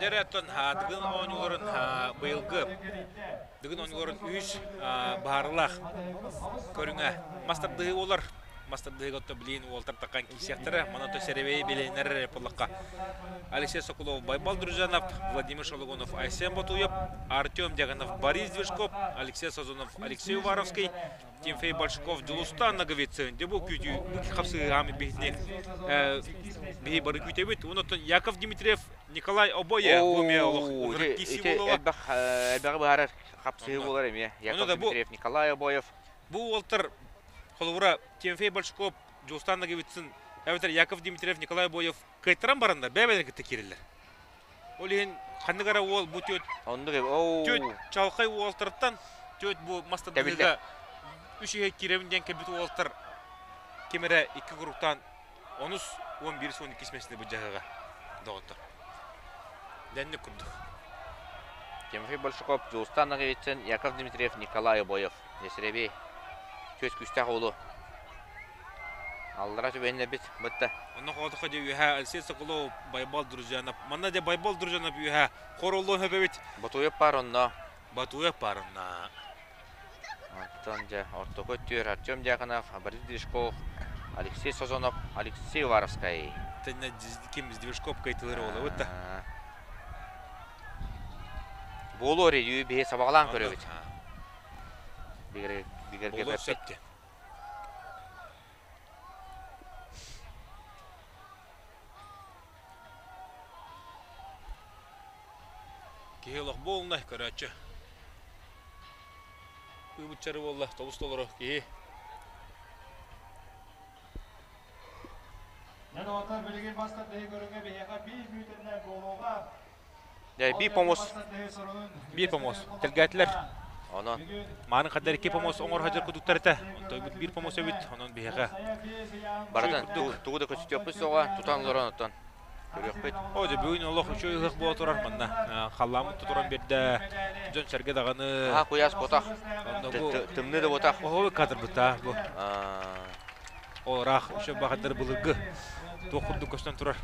Дьэ, Дыгын оонньууларын быйылгы Дыгын оонньууларын үһүс баһаарылаах көрүҥэ мас тардыһыы буолар. Мас тардыһыыга отто билигин уолтар таххан киирсиэхтэрэ. Манна то сэрэбэйи билинэр эрэ буоллахха. Алексей Соколов, Байбал Дружанов, Владимир Шологонов, Айсен Ботуев, Артем Дьяконов, Борис Движков, Алексей Сазонов, Алексей Уваровский, Тимофей Большаков, Дьулустаан Ноговицын. Дьэ бу күүтүү, бу хапсыһыы аамы биһитини биһи бары күүтэбит. Онон Яков Дмитриев, Николай Обоев бу эмиэ олох киси буолуоҕа. Элбэх элбэҕи быһаарар хапсыһыы буолар эмиэ. Яков Дмитриев, Николай Обоев. Бу уолтар холобура Тимофей Большаков, Дьулустаан Ноговицын, эбэтэр Яков Дмитриев, Николай Обоев кыайтаран бараннар бэйэ-бэйэлэрин кытта киирэллэр. Ол иһин ханнык эрэ уол бу түөрт Оннук түөрт чалхай уолтартан түөрт бу мас тардыһыыга үс иһэ киирэбин диэн кэлбит уолтар ким эрэ икки куруктаан онус 11 12 миэстэни былдьаһыаҕа доҕоттор. Дэнник курдук. Тимофей Большаков, Дьулустан Ноговицын, Яков Дмитриев, Николай Обоев. Дьэсирэбиэй. Түөс күүстээх уолу Аллара түбэһиннэрбит бытта. Онно хоотохо дьэ үөһэ Алексей Соколов, Байбал Дружанов. Манна дьэ Байбал Дружанов үөһэ хороллуон сөп эбит. Ботуев паар онно. Батуев паар онно. Оттон дьэ ортоку өттүгэр Артем Дьяконов, Борис Движков, Алексей Созонов, Алексей Уваровскай. Тэннэ ким Движков кайтылыр ола бытта. Буолуо эрэ биһи сабаҕалаан көрөбүт. Буолуо сөп Киһи олох буолна көрөөччү. Ыбыччары буолла тобус толору киһи. Биир помос. Биир помос. Тэлгээтилэр. Онон. Мааны хаддар икки помос оҥор хадьар кудуктар этэ. Онтойбут биир помос эбит. Онон биһиэхэ. Барытын тугу да көстүөхпүт суоҕа, тутан олорон оттон көрүөхпүт. О, дьэ бүгүн олох үчүгэй ыһыах буола турар манна. Халлааммыт тутуран биэрдэ. Дьон сэргэ даҕаны. Аха куйаас ботах. Тымныы да ботах. Оһо кадрбыта бу. Ол ыраах үчүгэй баҕардар былыргы туох курдук көстөн турар.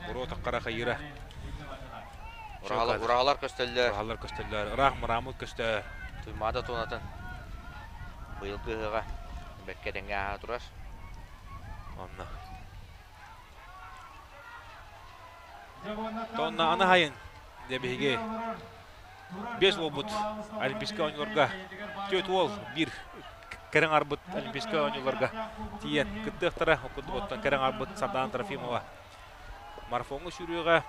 Буруо таххара хайыыра. Ураһалар көстөллөр. Ураһалар көстөллөр. Ыраах мырааммыт көстөр. Туймаада туонатын быйылгы ыһыаҕа бэккэ тэҥҥэ ааһа турар. Онно. Тонна аны хайын дьэ биһиги биэс уолбут Олимпийскай оонньууларга түөрт уол биир кэрэҥ арбыт Олимпийскай оонньууларга тиийэн кыттыахтара. Ол курдук оттон кэрэҥ арбыт Сардаана Трофимова марафоҥҥа сүүрүүгэ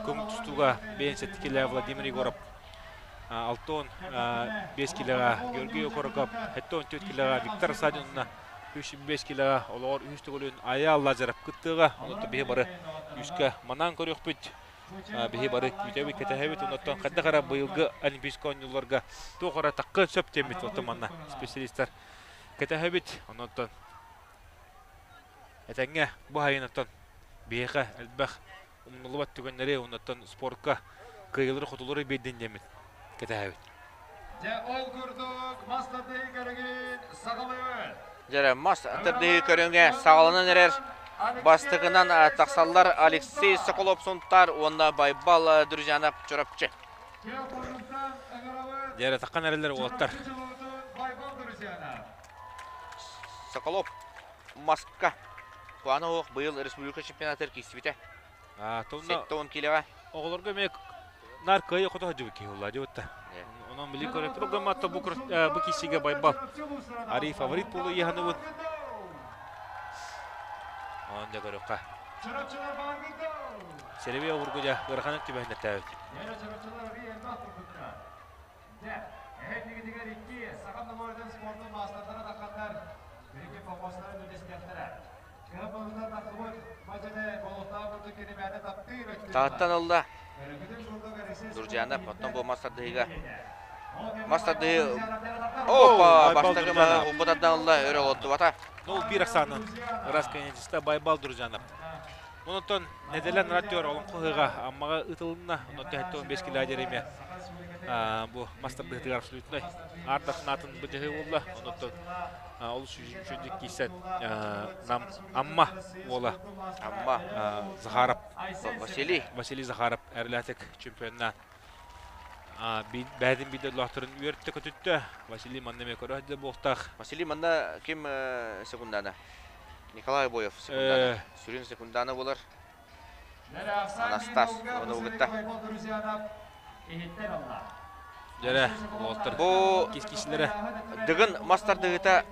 көҥүл тустууга 57 килэ Владимир Егоров 65 килэҕэ Георгий Окороков 74 килэҕэ Виктор Садинна 305 килэҕэ олоҕор үһүс төгүлүн Айаал Лазарев кыттыаҕа. Онон биһи бары күүскэ манаан көрүөхпүт. Биһи бары күүтэбит, кэтэһэбит. Онон хайдах эрэ быйылгы Олимпийскай оонньууларга туох эрэ таккын сөп диэммит. Оттон манна специалистар кэтэһэбит. Онон этэҥҥэ бу сайын оттон биһиэхэ элбэх умнуллубат түгэннэри оннуттан спортка кыайыылары-хотулары биэрдин диэммит кэтэһэбит. Дьэ ол курдук мас тардыһыы көрүҥүн саҕалыыбыт. Дьэ мас тардыһыы көрүҥэ саҕаланан эрэр. Бастакынан тахсаллар Алексей Соколов-Сунтаар уонна Байбал Друзьянов Чурапчы. Дьэ таххан эрэллэр уолаттар. Соколов маска Куана оһох быйыл республика чемпионатыгар киирсибитэ. 70 килоҕа. Оҕолорго эмиэ наар кыайа хото сылдьыбыт киһи буолла дьыбытта. Онон били көрөттөр гымматта бу бу киисигэ Байбал Ари фаворит буолу иһаныбыт. Онон да көрөххө. Серебе обургу дьа ыараханын түбэһиннэртээбит. Дьэ, эһэтигитигэр икки саха норуотун спордун маастардара тахханнар, биһиги помостарын үллэстиэхтэрэ. Кыһа быһыытынан тахсыбыт мадьыны болуохтаах курдук кинимээтэ таптыыр өттүн Таһыттан ылла. Дуржанов, оттон бу мас тардыһыыга. Мас тардыһыы Опа! Бастакы маһы уппут тардан ылла, өрө олордубата. Ну, биир ахсаанын ырас конечиста Байбал Друзьянов. Онтон нэдэлэн радиор олоҥхо ыһыаҕа Аммаҕа ыытылынна. Онон 15 километр эмиэ. Бу мастардыһытыгар абсолютнай аардахнаатын быдьаһыы буолла. Онуттан олус үчүгдүк киирсэн нам Амма уола Амма Захаров Василий Василий Захаров эрэлээтик чемпионнаан бэйэтин биир дойдулаахтарын үөртэ көтүттэ. Василий манна эмиэ көрө сылдьар буолуохтаах. Василий манна ким секундана? Николай Боев секундана. Сүрүн секундана буолар. Анастас ону кытта. Дьэрэ, уолаттар Бу кис-кисилэрэ. Дыгын мас тардыһыыта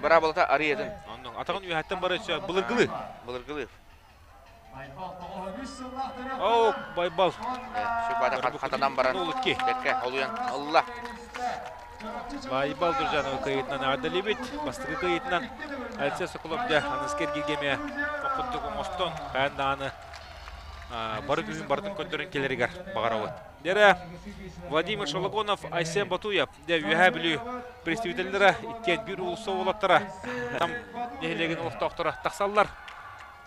быраабылата арыйатын. Оннук. Атаҕын үөһэттэн бары өссө былыргылыы. Былыргылыы. Оо, Байбал. Сүрбаата хатанан баран бэккэ олуйан ылла. Байбал Дружанова кыайыытынан эҕэрдэлиибит. Бастакы кыайыытынан Алексей Соколов дьэ аныгыскы эргииргэ оккурдук оҥостон хайаан даҕаны бары күүһүн барытын көрдөрөн кэлэригэр баҕарабыт. Дьэрэ Владимир Шологонов, Айсен Батуев дьэ Үөһээ Бүлүү представителлэрэ иккиэн биир уулусса уолаттара там нэһилиэгин олохтоохторо тахсаллар.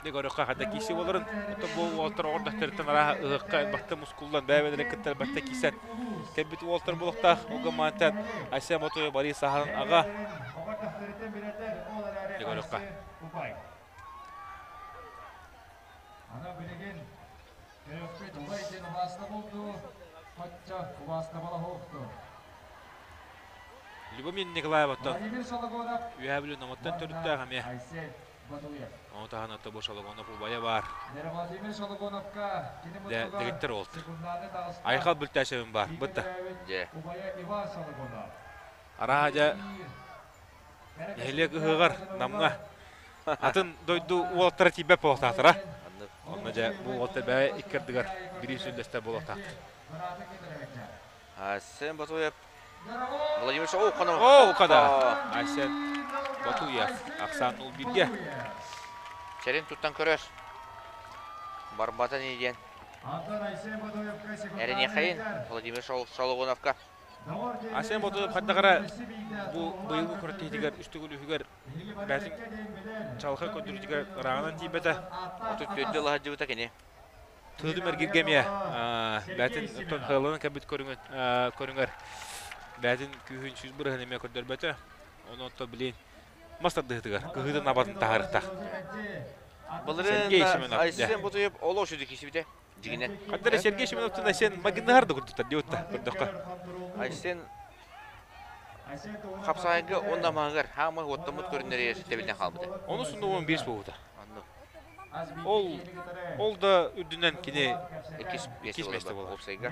Дьэ көрүөххэ хата киирсии буоларын. Оттон бу уолаттар оҕор дөхтөрүттэн арааһа ыһыахха элбэхтэ мускуллан бэйэ-бэйэлэрин кытта элбэхтэ киирсэн кэлбит уолаттар буолуохтаах. Ол гыммаантан Айсен Ботуев Борис Саһарын аҕа. Дьэ көрүөххэ. Любомир Николаеваттан Үөһээ Бүлүү Намыттан төрүттээх эмиэ. Ону таһынан Тобо Шологонов убайа баар. Дэ дэгиттэр уолтар. Айхал Бүлтээшевин баар. Бытта. Дьэ. Арааһа дьэ нэһилиэк ыһыаҕар Намҥа атын дойду уолаттара тиийбэт буолуохтаахтара. Онно дьэ бу уолаттар бэйэ икки ардыгар бириис үллэстэр буолуохтаахтар. Айсен Батуев Владимир Оуканов. Оукада. Айсен Батуев ахсаан 0-1-ге. Чэрин туттан көрөр. Барбата не диэн. Эрэниэхэйин Владимир Шологоновка. Айсен Батуев хайдах эрэ бу быйылгы күрэхтэһиитигэр үс төгүл үһүгэр бэйэтин чалхай көрдөрүүтүгэр ырааҕынан тиийбэтэ. 34 ылаһадьыбыта кини. Тыытым эргиргэ эмиэ бэйэтин оттон хыалланан кэлбит көрүҥүн көрүҥэр бэйэтин күүһүн 100% эмиэ көрдөрбөтө. Ону онто билин мас тардыһытыгар кыһыытын абатын таһаарыахтаах. Сергей Былырыын Семенов Айсен Ботуев олох сүдү киирсибитэ дьигинэн. Ханна Сергей Семеновтун Айсен магыннаһар да курдуктар диэбитта көрдөххө. Айсен хапсаайга уонна маһыгар хаамай уоттаммыт көрүннэри тэбилэн хаалбыта. Ону суннугун биир буолбута. Онно Ол ол да үрдүнэн кини иккис иккис миэстэ буолар. Уопсайга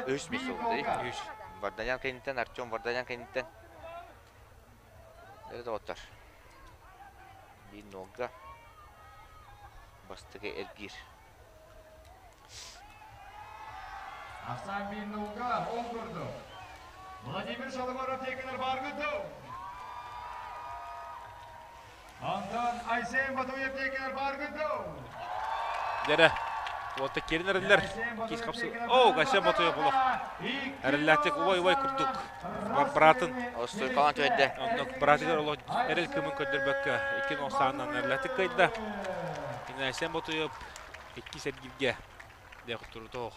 үс миэстэ буолбута. Үс. Варданян кэнниттэн Артем Варданян кэнниттэн Эрэ доҕоттор. Биир нолга бастакы эргиир. Ахсаан биир нолга ол курдук. Владимир Шаломоров диэкилэр бааргыт дуу? Антон Айсен Батуев диэкилэр бааргыт дуу? Дьэрэ, уолта киирин эрэллэр. Кис хапсы. Оо, Айсен Батуев олох. Эрэллээхтик убай-убай курдук. Быраатын. Остуйкалаан түһэрдэ. Оннук быраатыгар олох эрэл кымын көрдөрбөккө икки нол саанан эрэллээхтик кыайда. Айсен Батуев иккис эргииргэ дэ хотурутоох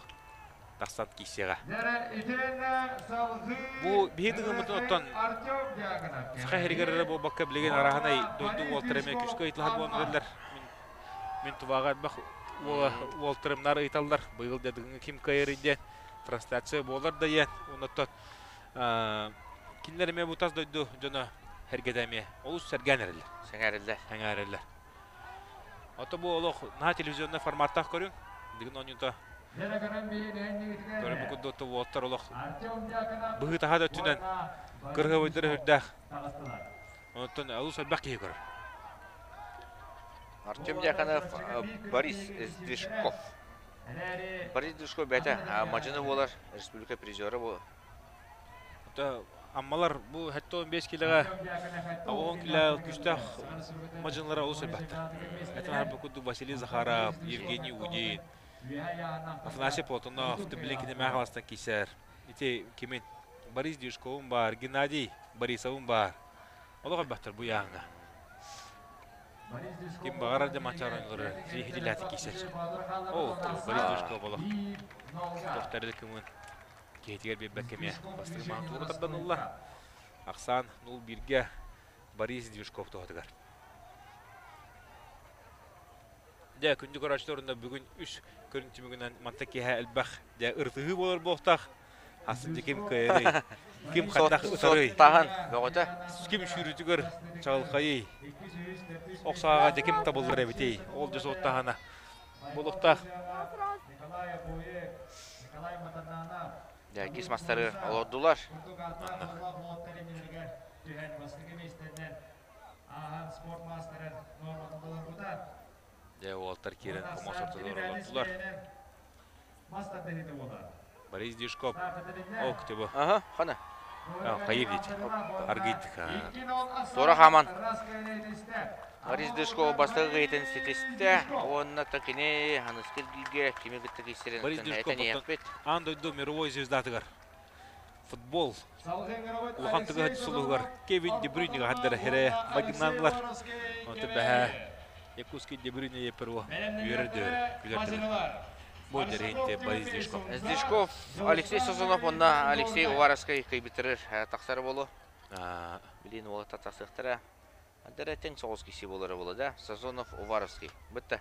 тахсан киирсиэҕэ. Бу биһи дыгыммытын оттон саха иһэригэр эрэ буолбакка билигин арааһынай дойду уолтара эмиэ күүскэ ыйыталаһар буолан эрэллэр. Мин, мин туваҕа элбэх уолтарымнар ыйыталлар. Быйыл да дыгыҥҥа ким кыайарый диэн трансляция буолар да диэн. Оннуттан кинилэр эмиэ бу тас дойду дьоно сэргэтэ эмиэ олус сэргээн эрэллэр. Сэҥээрэллэр. Сэҥээрэллэр. Ото бу олох наһаа телевизионнай форматтаах көрүҥ. Дыгын оонньуута көрүҥ курдук уолаттар олох быһыы-таһаа да өттүнэн кырыһабайдара сүрдээх. Онтон олус элбэх киһи көрөр. Артем Дьяконов, Борис Сдвижков. Борис Сдвижков бэйэтэ мадьыны буолар, республика призера буолар. Аммалар бу 75 килоҕа 90 кило күүстээх мадьынылара олус элбэхтэр. Этэн аһарбыт курдук Василий Захаров, Евгений Удин, Афанасий Платонов, Тымлин кинимээх аластан киисэр. Ити кимин? Борис Дюшковун баар, Геннадий Борисовун баар. Олох элбэхтэр бу яаҥҥа. Ким баҕарар да Манчаары оонньуулары сиһилээти киирсэр. Оо, Борис Душков олох тохтары кымын киһитигэр биэрбэккэ эмиэ бастакы маһын туора тардан ылла. Ахсаан 0-1-гэ Борис Движков туһатыгар. Дьэ, күндү көрөөччүлэр уонна бүгүн үс көрүҥ түмүгүнэн манта киэһэ элбэх дьэ ырытыһыы буолар буолуохтаах. Асын ким кыайарый? Ким хайдах ытарый? Таһан бөҕөтө. Ким сүүрүүтүгэр чаҕылхайый? Ох сааҕа дьэ ким табыллар эбитий? Ол дьэ суоттаһана буолуохтаах. Дьэ, кис мастары олордулар. Дьэ, уолаттар киирэн хомос ортотугар олордулар. Борис Дишков. О, ктебо. Ага, хана. Хайыр дети. Аргыйдык. Туора хааман. Борис Дышков бастакы кыйытын ситистэ. Уонна кини ханыскы илгииргэ кими кытта киирсэрин Борис Дышков аан дойду мировой звездатыгар футбол улахан тыгыһа сулуһугар Кевин Де Брюйнега хардара херэ майгыннаанылар. Онтон бэһэ Якутский Де Брюйне еперо үөрэр дөөр күлэр Бу дэринте Борис Дишков. Дишков Алексей Созонов онна Алексей Уваровскай кыйбытырыр тахсары болу. Билин уолата тахсыахтара. Андара тең соҕус киси болары болу да. Сазонов Уваровский. Бытта.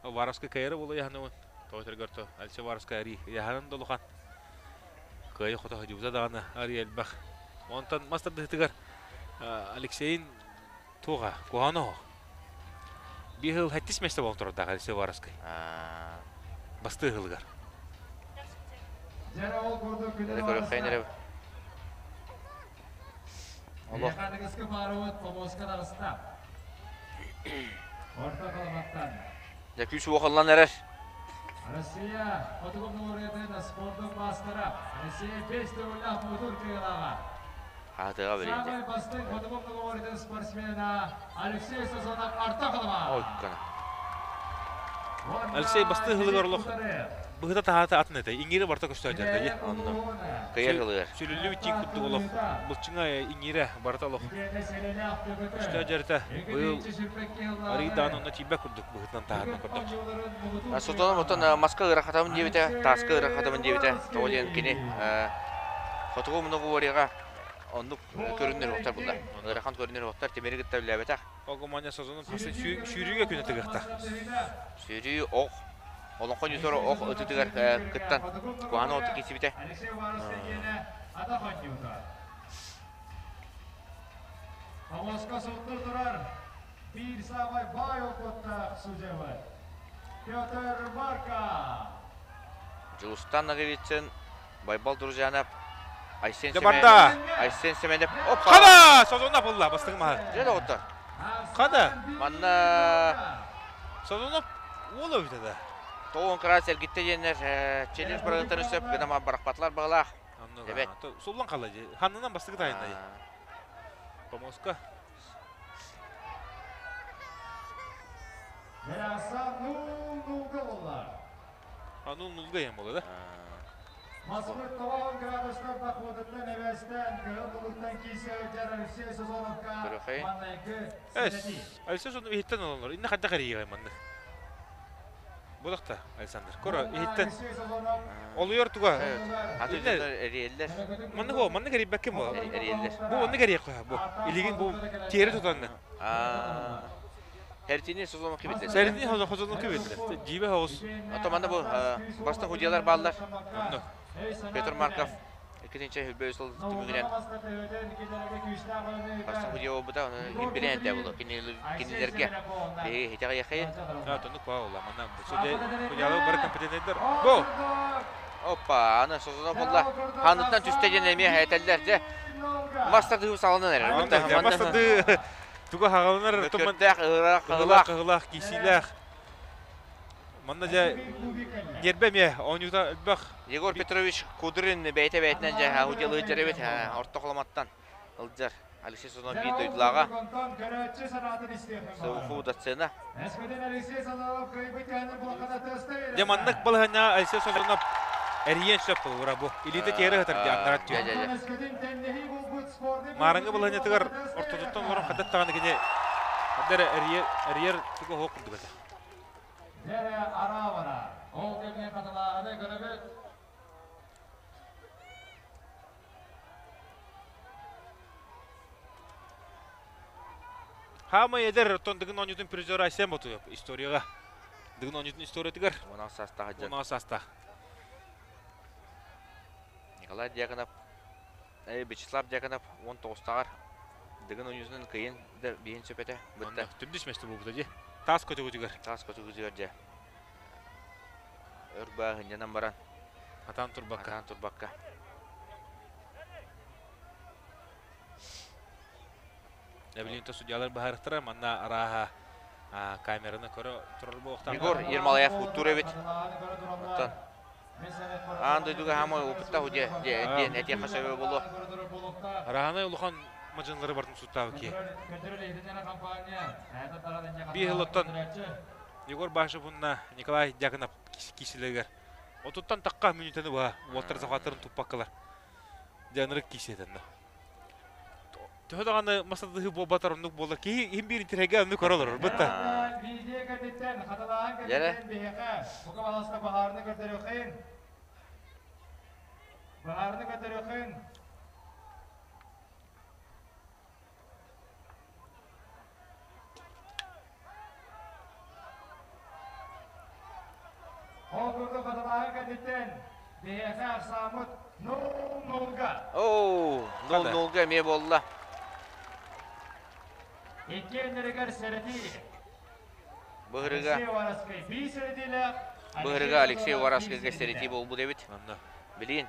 Уваровский кайры болу яханы Тоҕо Алексей Уваровскай ари яханын долухан. Кыайы хото хадьыбыта даҕаны ари элбэх. Онтон мас тардыһытыгар Алексейин туоҕа куһаҕана оһох. Биир сыл хэттис месте буолан турардаах Алексей Уваровскай. Бастыы ыһылыгар. Көрөххөйн эрэ. Олох. Дьэ күүс уохаллан эрэр. Россия хотугу муҥуруйатын спордун маастара, Россия бэс төгүллээх муҥутуур кыайыылааҕа. Хаатыга билинди. Самый бастыҥ хотугу муҥуруйатын спортсмена Алексей Сазонов Артахова. Ойкана. Алексей бастыҥ ыһылыгар олох быһыта таһаата атын этэ. Иҥиирэ барыта көстөөдөрдө. Онно. Кыйар ылыгар. Сүлүллүбүт тииҥ курдук олох былчыҥа иҥиирэ барыта олох көстөөдөртө. Быйыл арыйдаан онно тиийбэт курдук быһытынан таһаатынан көрдөх. Сотоном оттон маска ыарахатабын диэбитэ, тааска ыарахатабын диэбитэ. Тоҕо диэн кини хотугу многоборьеҕа оннук көрүннэр уохтар булла. Ыарахан көрүннэр уохтар тимири кытта үллээбэтэх. Огомоня созонун хасын сүүрүүгэ күнэ тыгыахта. Сүүрүү ох олоҥхо ньутор ох ытытыгар кыттан куһаҕан оту киирсибитэ. Помоска суттур турар биир саамай баай опыттаах судьябыт Петр Марков. Дьулустан Ноговицын, Байбал Друзьянов, Айсен Дьабарда! Айсен Семенов. Опа! Хада! Созонов ылла бастыҥ маһы. Дьэ доҕоттор. Хада! Манна Созонов уол эбит да. Тоҕуон кыраас эргиттэ диэннэр челлендж барыгыттан сөп гына барахпатылар баҕалаах. Эбэт. Суллан қалла дии. Ханнынан бастыгы тайынна дии. Помоска. Анул нулга ем бола да. Москва тоҕон градустар бахватыттан эбэстэн кыһыл булуттан киисэ өтер Алексей Сазоновка маннайгы Алексей Сазонов иһиттен олонор. Инне хайдах эрийиҕай маннык. Булахта Александр. Коро иһиттен олуйор туга. Аты эриэллэр. Маннык о, маннык эрийбэккин бу. Эриэллэр. Бу оннук эрийэх бу. Илигин бу тиэри тутанны. Хертини Созонов кибитлер. Сэритини Созонов кибитлер. Дьиибэ хоҕус. Ото манна бу бастыҥ худьялар бааллар. Петр Марков иккитинчи хүлбэ сыл түмүгүнэн бастыҥ худья буолбута, ону билэн этэ буолуо кинилэргэ биһиги итэҕэйэххин. Тоннук баа манна худьялар бары компетентнайдар. Бу! Опа, аны Созонов буолла. Ханыттан түстэ диэн эмиэ этэллэр дьэ. Мас тардыһыы саҕаланан эрэр. Мас тардыы туга хаҕаланар Мөккөрдөөх, ыһыылаах, ыһыылаах, ыһыылаах, киисиилээх. Манна дьэ ньиэрбэ эмиэ оонньуута элбэх. Егор Петрович Кудрин бэйэтэ бэйэтинэн дьэ аудиолыы дьэрэбит орто холомоттон ылдьар. Алексей Сазонов биир дойдулааҕа. СВФУ доцена. Дьэ маннык балаһыанньаҕа Алексей Сазонов эрийиэн сөп холобура бу. Илиитэ тиэрэ сытар дии аннарат Дьэ, дьэ, дьэ. Маарыҥҥы балаһыанньатыгар ортотуттан олорон хайдах даҕаны кини Хадара эрийэр эрийэр туга оһох курдук этэ. Дьэрэ араабара. Ол кэмҥэ хатылааһыны көрөбүт. Хаамай эдэр оттон Дыгын оонньуутун призера Айсен Ботуев историяҕа. Дыгын оонньуутун историятыгар 16 саастаах дьон. 16 саастаах. Николай Дьяконов, Вячеслав Дьяконов 19-тааҕар Дыгын оонньуутун кыайын да биһин сөп этэ. Бытта. Төрдүс место буолбута дии. Таас көтөгүтүгэр. Таас көтөгүтүгэр дьэ. Өр бааһынньанан баран. Атаан турбакка. Атаан турбакка. Эбилинто судьялар быһаарыктара манна арааһа камераны көрө турар буолуохтаах. Егор Ермолаев куттуур эбит. Оттон аан дойдуга хаамай опыттаах диэн этиэххэ сөбө буолуо. Араанай улахан мадьынлары бартын суттаабы ки. Биир сылыттан Егор Башев уонна Николай Дьяконов киисилэригэр отуттан тахха мүнүүтэни быһа уолтар захваттарын туппаккалар. Дьанырык киисиэтэннэ. Төһө даҕаны мас тардыһыы буолбатар оннук буолла. Киһи иһин биир интирэгэ оннук көрө олорор бытта. Видео кэнниттэн, хатылааһын Дьэрэ. кэнниттэн биһиэхэ бука баласта баһаарны көрдөрүөххүн. Баһаарны көрдөрүөххүн. Ол курдук хатылааһын кэнниттэн биһиэхэ ахсааммыт 0-0-га. Оо, 0-0-га эмиэ буолла. Иккиэннэригэр сэрэтии. Быһырыга Алексей Уваровскай биир сэрэтиилээх. Быһырыга Алексей Уваровскайга сэрэтии буолбут эбит. Онно. Билин,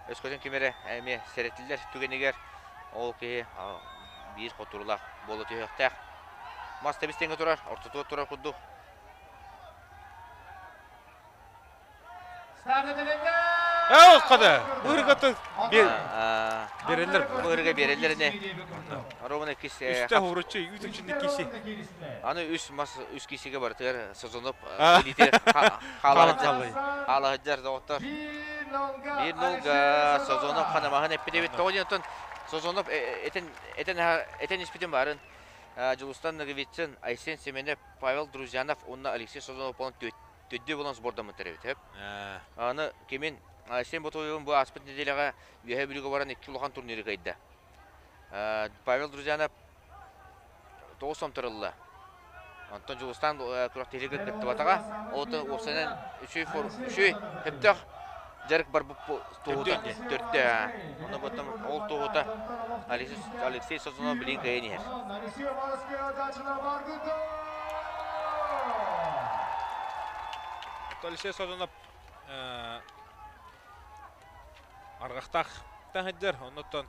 өскөтүн ким эрэ эмиэ сэрэтиллэр түгэнигэр ол киһи биир хотуруулаах буола түһүөхтээх. Мас тэбис тэҥҥэ турар, ортотугар турар курдук. Ээ, хада, быһыргатын береллер. Быһырга биэрэллэр ини. Ровно иккис Үстэ хуруччу, үүт үчүн иккиси. Аны үс мас үс киисигэ барытыгар Созонов илиитигэр хаалаһыдьар доҕоттор. Биир нолга Созонов ханамаһын эппит эбит. Тоҕо диэн оттон Созонов этэн этэн этэн испитин баарын Дьулустан Ноговицын, Айсен Семенов, Павел Друзьянов уонна Алексей Созонов буолан төддүү буолан сбордаммыттар эбит. Аны кимин Айсен Ботуевын бу ааспыт нэдиэлэҕэ Үөһээ Бүлүүгэ баран икки улахан турниры кыайда. Павел Друзьянов тоҕус сомторулла. Онтон Дьулустаан күрэхтэһиигэ кыттыбатаҕа. Ол уопсайынан үчүгэй үчүгэй сөптөөх дьарык барбыт туоһута төрдө. Ону потом ол туоһута Алексей Созонов билигин кыайан иһэр. Алексей Созонов арҕахтаах таһыддар, оннуттан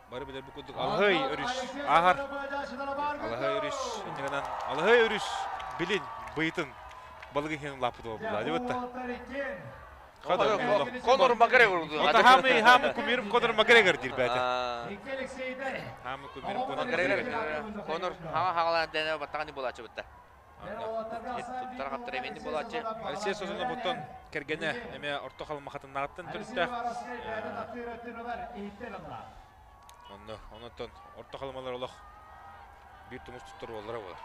бары билэр бу курдук Алыһый өрүс ааһар. Алыһый өрүс иннигинэн Алыһый өрүс билин быйытын балыгы иһин лааппыт буолла дебетта. Конор Макгрегор. Ота хамы хамы кумирим Конор Макгрегор диир бэйэтэ. Хамы кумирим Конор Макгрегор. Конор хаҥа хаҥалаан дэнэ баттаҕани буолааччы бытта. Туттар хаптар эмиэ буолааччы. Алексей Созонов оттон кэргэнэ эмиэ орто халымахатыннааҕыттан төрүттээх. Онно онтон орто халымалар олох биир тумус туттар уоллара буолар.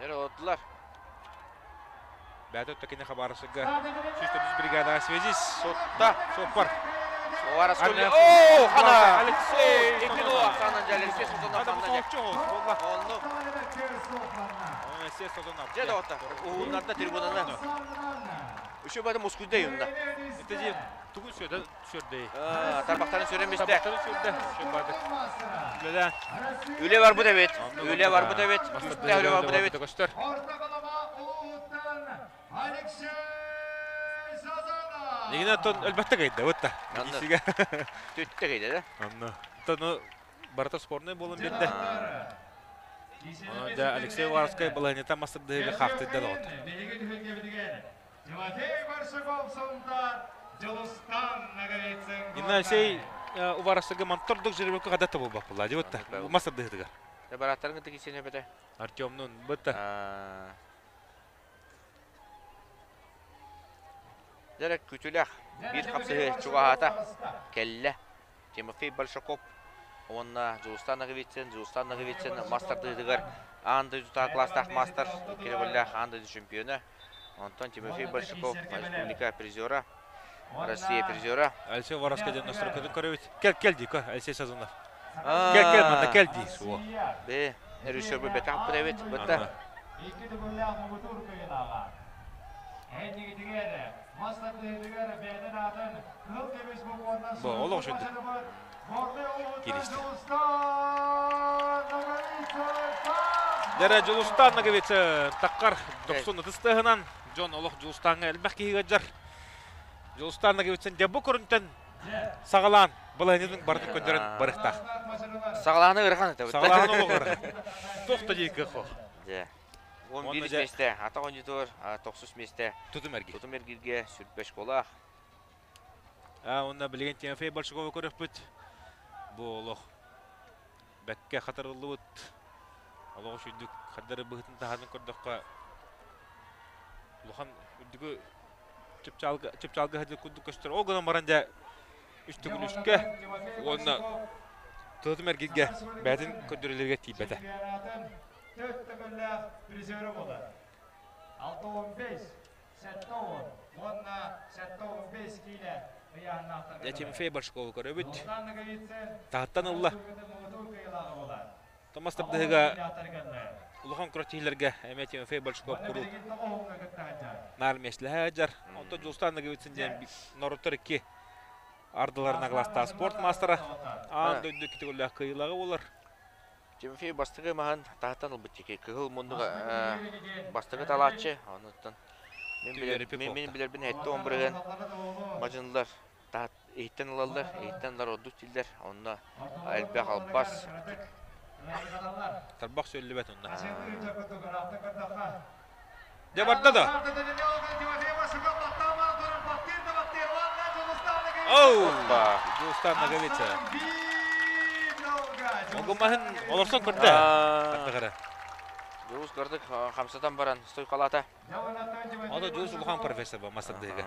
Эрэ олордулар. Бэйэтэ өттө кини Хабаровскайга 104 бригадаҕа связист. Сотта. Суоппар. О, хана! Алексей! Алексей Созонов. Хана буолла. Онну. Алексей Созонов. Дьэ доҕоттор, уһуннарда трибунаны. Үшө бары мускуйда юнна. Это же тугун сүөдэ сүрдэй. Тарбахтарын сүрэн бистэ. Тарбахтарын сүрдэ. Сүр бардык. Үлэлээн. Үлэ барбыт эбит. Үлэ барбыт эбит. Үстэ үлэ барбыт эбит. Көстөр. Игина тон өлбөттө кайда бытта. Икисиге. Түттэ кайда да. Онно. Тону барыта спорный болон берде. Онон дьэ Алексей Уваровскай балаһыанньата мастардыһыыга хаахтыйда доҕоттор. Инна Алексей Уваровскайга мантордук жеребьевка хадат да буолбаппылаа дебетта мастардыһытыгар. Барааттарын кытта кисиэн эбэтэ. Артемнун бытта. Дьэ күтүлэх биир хапсыһыы чугаһаата кэллэ. Тимофей Большаков. уонна Дьулустаан Ноговицын. Дьулустаан Ноговицын мас тардыытыгар аан дойдутааҕы кылаастаах маастар, икки төгүллээх аан дойду чемпиона. Онтон Тимофей Большаков республика призера, Россия призера. Алексей Воровскай диэн настройкатын көрөбүт. Кел, кел дии, Алексей Сазонов. Кел, кел, манна кел дии. Суо. Бе, режиссер бу бэтэх аппыт Бытта. Икки төгүллээх муҥутуур кыайыылааҕа. Эннигитигэр мас тардыһыытыгар бэйэтин аатын кыһыл көмүс бокуоннан Бу олох үчүгэй. Киристи. Дэрэ Дьулустаан Ноговицын таккар дохсун ытыс тыаһынан дьон олох Дьулустааҥҥа элбэх киһи ыалдьар. Дьулустаан Ноговицын дьэ бу көрүнтэн саҕалаан балаһыанньатын барытын көрдөрөн барыахтаах. Саҕалааны ыарахан этэ. Саҕалааһын олох ыарахан. Туох да диир кыах Дьэ. 11 миэстэ атах оонньуутугар тохсус миэстэ тутум эргир. Тутум эргиргэ сүрбэ школаах. Уонна билигин Тимофей Большаковы көрүөхпүт. Бу олох бэккэ хатарыллыбыт олох үчүгдүк хардары быһытын таһаатын көрдөххө улахан үрдүгү чыпчаалга чыпчаалга сылдьар курдук көстөр. Ол гынан баран дьэ үс төгүл үскэ уонна тутум эргиргэ бэйэтин көрдөрүүлэригэр тиийбэтэ. Төрт төгүллээх призеры буолар. 6-15, 7-10 уонна 7-15 киилэ ыйааһыннаахтарга. Дьэ Тимофей Большакову көрөбүт. Таһыттан ылла. Томас Тардыһыга улахан күрэхтэһиилэргэ эмиэ Тимофей Большаков куруук наар миэстэлэһэ сылдьар. Онтон Дьулустаан Ноговицын диэн норуоттар икки ардыларына кылаастаах спорт маастара. Аан дойду икки төгүллээх кыайыылааҕа буолар. Тимофей бастакы маһын таһыттан ылбыт диэки кыһыл муннуга бастакы талааччы. Онуттан мин билэр мин билэрбин 70% мадьынылар таһат иһиттэн ылаллар, иһиттэн ылар ордук дииллэр. Онно элбэх албас. Тарбах сүөллүбэт онно. Дьэ барда да. Оу! Дьулустаан Ноговица. Огумаһын олорсон көрдө. Аттыгара. Дьулус кырдык хамсатан баран стой халата. Ото Дьулус улахан профессор ба мастардыга.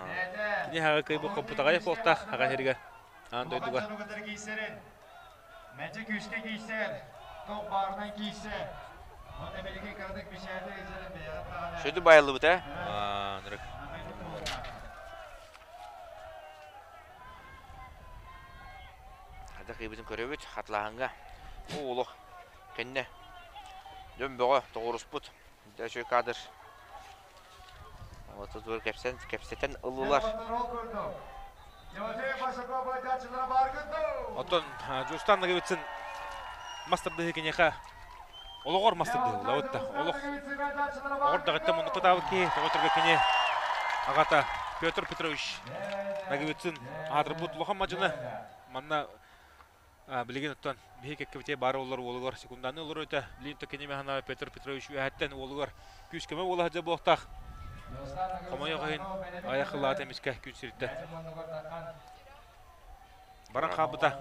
Кини хаҕа кыйбы компутаҕайы хуохтаах хаҕа сиригэр аан дойдуга. Мэчи күүскэ киирсэр, тоқ баарынан киирсэр. Онно билигин кыратык бишээти ыйдарын бэйэҕит даҕаны. Сөдү байыллыбыт ээ. Аанырык. Хата кыйбытын көрөбүт, хатлааһыҥҥа. Оо, олох кэннэ дьон бөҕө тоҕуруспут. Үчүгэй кадр. Вот тут кэпсэтэн, кэпсэтэн ыллылар. Оттон Дьулустаан Ноговицын мас тардыһыы киниэхэ олоҕор мас тардыһыы буолла да олох оҕор даҕыттан муннукка киһи тоҕо кини аҕата Петр Петрович Ноговицын аатырбыт улахан мадьыны манна Билигин оттон биһи кэккэбитигэр баар олор уолугар секунданы олорор этэ. Билигин то кини маһына Петр Петрович үөһэттэн уолугар күүс-көмө буола сылдьар буолуохтаах. Хомойуох иһин айах ылаата эмискэ күн сириттэн баран хаалбыта.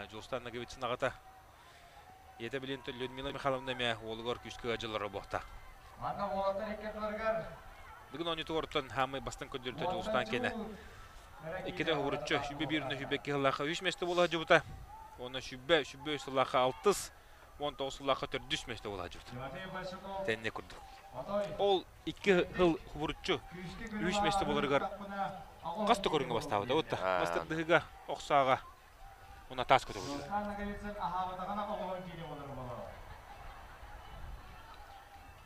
Дьулустан Ноговицын аҕата ийэтэ билигин Людмила Михайловна эмиэ уолугар күүскэ ыалдьаллара буолуохтаах. Бүгүн оонньуутугар оттон хаамай бастыҥ көрдөрүүтэ Дьулустаан киэнэ Иккитэ уһугуруччу 101 уонна 102 сыллаахха үс миэстэ буола сылдьыбыта. Уонна 100 103 сыллаахха алтыс, 19 сыллаахха төрдүс миэстэ буола сылдьыбыта. Тэннэ курдук. Ол икки сыл хубуруччу үс миэстэ буоларыгар хас да көрүҥҥэ бастаабыта. Вот мастардыһыга, охсааҕа уонна таас көтөҕүүтүгэр.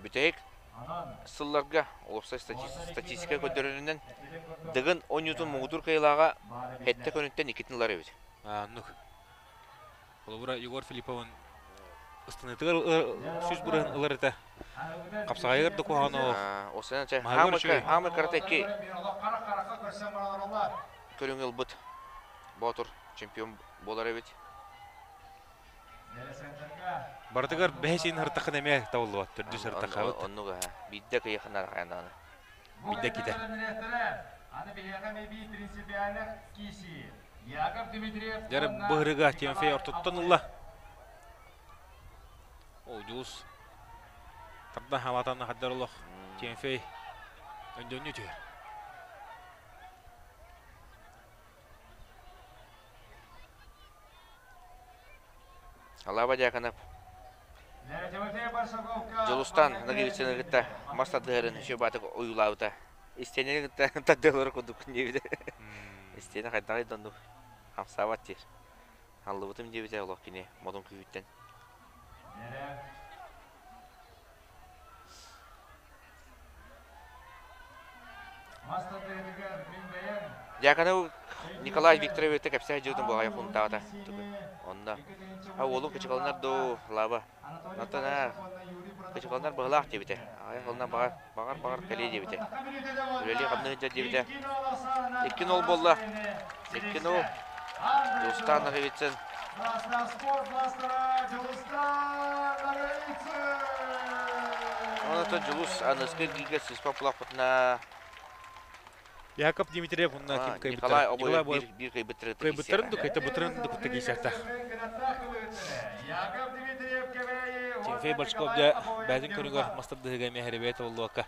Бүтэһик сылларга уопсай статистика көрдөрөрүнэн Дыгын оонньуутун муҥутуур кыайыылааҕа сэттэ күнүттэн иккитин ылар эбит. Оннук. Холобура Егор Филипповын ыстаныытыгар сүүс бырыһын ылар этэ. Хапсаҕайыгар да куһаҕан олох. Хаамыр карата икки көрүҥ ылбыт Боотур чемпион буолар эбит. Барытыгар бэһис иин ыртаххын эмиэ табыллыбат, төрдүс ыртаххабыт. Оннук аха. Биирдэ кыйаханар хайанааны. Биирдэ китэ. Дьэ быһырыга Тимофей ортотуттан ылла. Ол Дьулус тардан халаатан хаддар олох Тимофей өндөннүү түһэр. Алаба Дьяконов Дьулустан Ноговицыны кытта мас тардыһарын үчүгэй баатык ойуулаабыта. Истиэнэни кытта тардыалара курдук диэбитэ. Истиэнэ хайдаҕый да оннук хамсаабат диир. Аллыбытым диэбитэ олох кини модун күүһүттэн. Дьяконов Николай Викторовичты кэпсээ дьыытын буҕайа хунтаата. Онно а уолум кычыкаланар дуу, лаба. Оттон аа кычыкаланар быһылаах диэбитэ. Аҕыйах сылынан баҕар, баҕар, баҕар кэлиэ диэбитэ. Үлэлии хамныы сылдьар диэбитэ. 2-0 буолла. 2-0. Дьулустаан Ноговицын. Онон Дьулус аныгыскы эргииргэ сыыспат булахпытына Яков Дмитриев уонна ким кыайбыттара? Николай Обоев биир, биир кыайбыттары Кыайбыттарын да кыайтарбыттарын да кытта киирсиэхтээх. Тимофей Бочков дьэ бэйэтин көрүҥэр мастардыһыга эмиэ хэрибэйэ тобуллубакка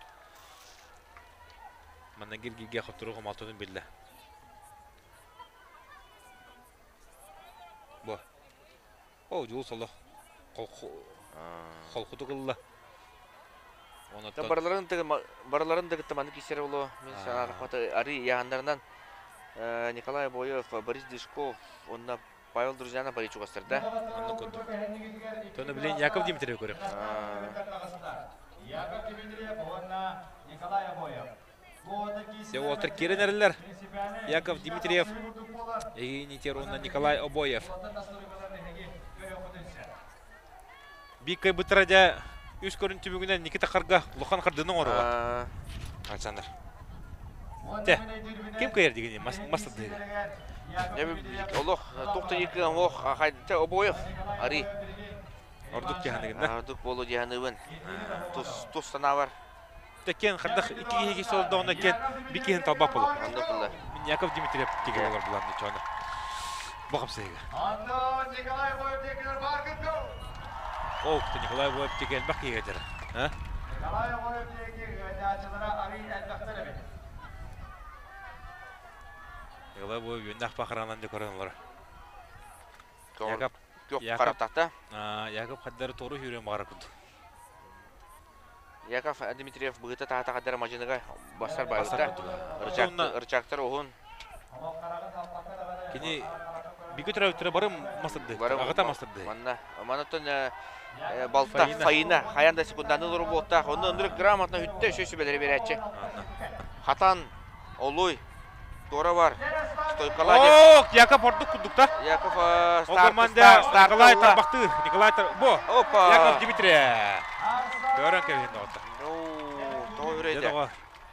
манна гиргиргэ хотторуу хомолтотун биллэ. Бу. О, Дьулус олох холкутук ылла. Онуттан барыларын барыларын да кытта маннык киирсэр буолуо. Мин санаатахпата арыы яһаннарынан Николай Обоев, Борис Дышков уонна Павел Друзьянов бары чугастар да. Оннук курдук. Тону билин Яков Дмитриев көрүм. Яков Дмитриев уонна Николай Обоев. Все уолаттар киирэн эрэллэр. Яков Дмитриев, Евгений уонна Николай Обоев. Биир кыайбыттара дьэ үс көрүн түмүгүнэн Никита Харга улахан хардыыны оҥоруоҕа. Александр. Те, ким кыайар дигини мас мас тардыыга? Олох туох да кыам ох хайда Обоев ари Ордук дьаһаныгын Ордук болу дьаһаныбын. Тус тус санаабар Теккен хардах икки киһи солдоҕуна кен би киһин талбап боло. Онно булла. Мин Яков Дмитриев тиге олор булан чоно. Бу хапсыга. Николай Боев текелер бар О, Николай Боев тиге элбэх киһиге дьара. А? Николай Боев теги дачалара ари элбэхтер эбит. Николай Боев үөннэх пахаранан да көрөн олор. Яков Кök каратата. Яков хаддары тору хүрен баҕара курдук. Яков Дмитриев быһыта таһата хаддара мадьыныга бассар байбыта. Ырчактар уһун. Кини биги төрөбүттэрэ бары мастырды. Аҕата мастырды. Манна манаттан балта Фаина хайан да секунданы олору буолтаах. Онно ынырык грамотно үттэ үсө сүбэлэри берээччи. Хатан Олуй Туора бар. Стойкала О, Яков ордук курдукта. Яков Ол команда Николай Тарбахтыыр. Николай Тар... Бу. Опа. Яков Дмитриев. Көрөн кэбиһин доҕоттор. Тоҕо үрейде.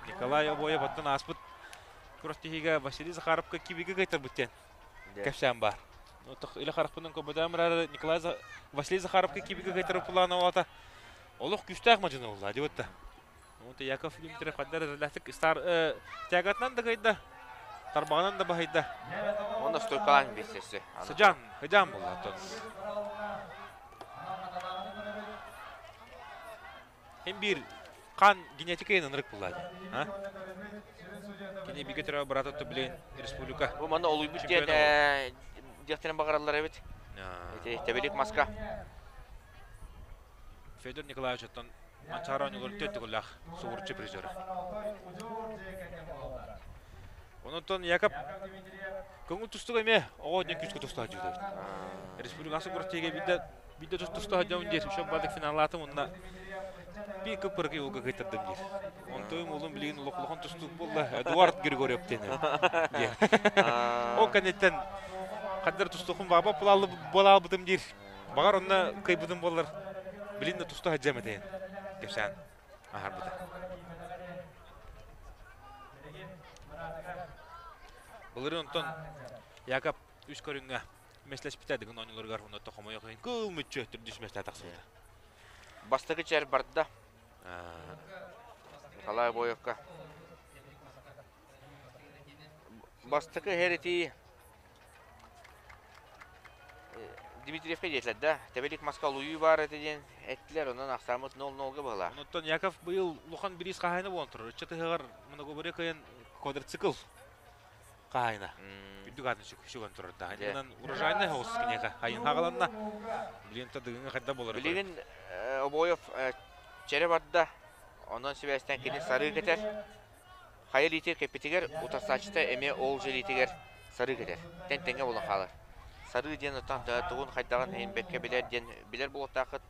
Николай Обоев оттон ааспыт күрэхтэһиигэ Василий Захаровка кибигэ кыайтарбыт диэн кэпсээн баар. Илэ харахпынан көрбөтөм эрээри Николай Василий Захаровка кибигэ кыайтарбыт плана олата олох күүстээх мадьыны булла диэбит. Онто Яков Дмитриев ханна эрэллээхтик стар тягатынан да кыайда, тарбаҕынан да баһыйда. Онно стойкалаан биэрсэссе. Сыдьаан, сыдьаан буолла оттон. Хин биир қан генетика ынырык булла. А? Кини бигэ төрөө брата то билин республика. Бу манна олуйбут диэн диэхтэрин баҕараллар эбит. Ити тэбилик маска. Федор Николаевич оттон Манчаары оонньууларын төрт төгүллээх сугурчу призера. Онон Яков көҥүл тустуга эмиэ оҕо диэн күүскэ туста сылдьыбыт. Республиканскай күрэхтэһиигэ биирдэ биирдэ туста сылдьабын диир. Еще бардык финаллаатым уонна биир кып-кыракый уолга кыайтардым диир. Онтуйум уолум билигин улахан улахан тустуук буолла. Эдуард Григорьев диэн. Ол кэнниттэн ханна тустуохпун баҕа буолаалбытым диир. Баҕар онно кыайбытым буоллар, билин да туста сылдьыам этэ кэпсээн аһарбыта. Былырыын онтон Яков үс көрүҥҥэ миэстэлэспитэ Дыгын оонньууларыгар онно хомойуох иһин кыл мүччү төрдүс миэстэ тахсыбыта. Бастакы чэр барда. Николай Обоевка. Бастакы иһэр Дмитриевка диэтилэр да, тэбэлик маска олуйуу баар этэ диэн эттилэр, онон ахсааммыт 0-0-га быһалаах. Онтон Яков быйыл улахан бириис хаһаайына буолан турар. Ыччат ыһыаҕар многоборье кыайан квадроцикл. хаһайына. Үрдүк аатын сүгэн турар да. Иннинэн урожайнай соҕус киниэхэ хайын хагаланна. Билигин та дыгыҥа хайда болар. Билигин Обоев чэрэ барда. Онон сибээстэн кини сарыы кэтэр. Хайа илиитигэр кэппитигэр утарсааччыта эмиэ ол же илиитигэр сарыы кэтэр. Тэн тэҥҥэ буолан хаалар. Сарыы диэн оттон тугун хайдаҕын иһин бэккэ билэр диэн билэр буолуохтааххыт.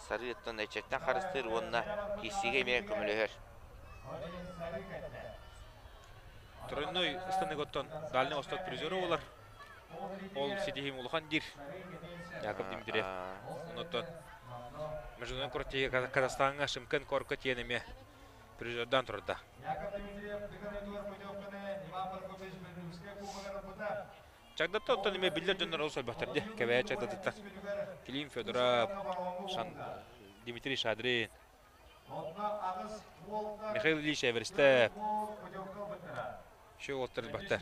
Сарыы оттон эчэттэн харыстыыр уонна киирсиигэ эмиэ көмөлөһөр. Тройной ыстанык оттон Дальний Восток призеры буолар. Ол ситиһиим улахан диир Яков Дмитриев. Онуттан международный курортига Казахстаҥҥа Шымкент куоракка тиийэн эмиэ призердаан турда. Чагдатта оттон эмиэ биллэр дьоннор олус элбэхтэр дии. Кэбээйи Чагдатыттан Клим Федоров, Дмитрий Шадрин, Михаил Ильич Эверстеп, Еще уолаттар элбэхтэр.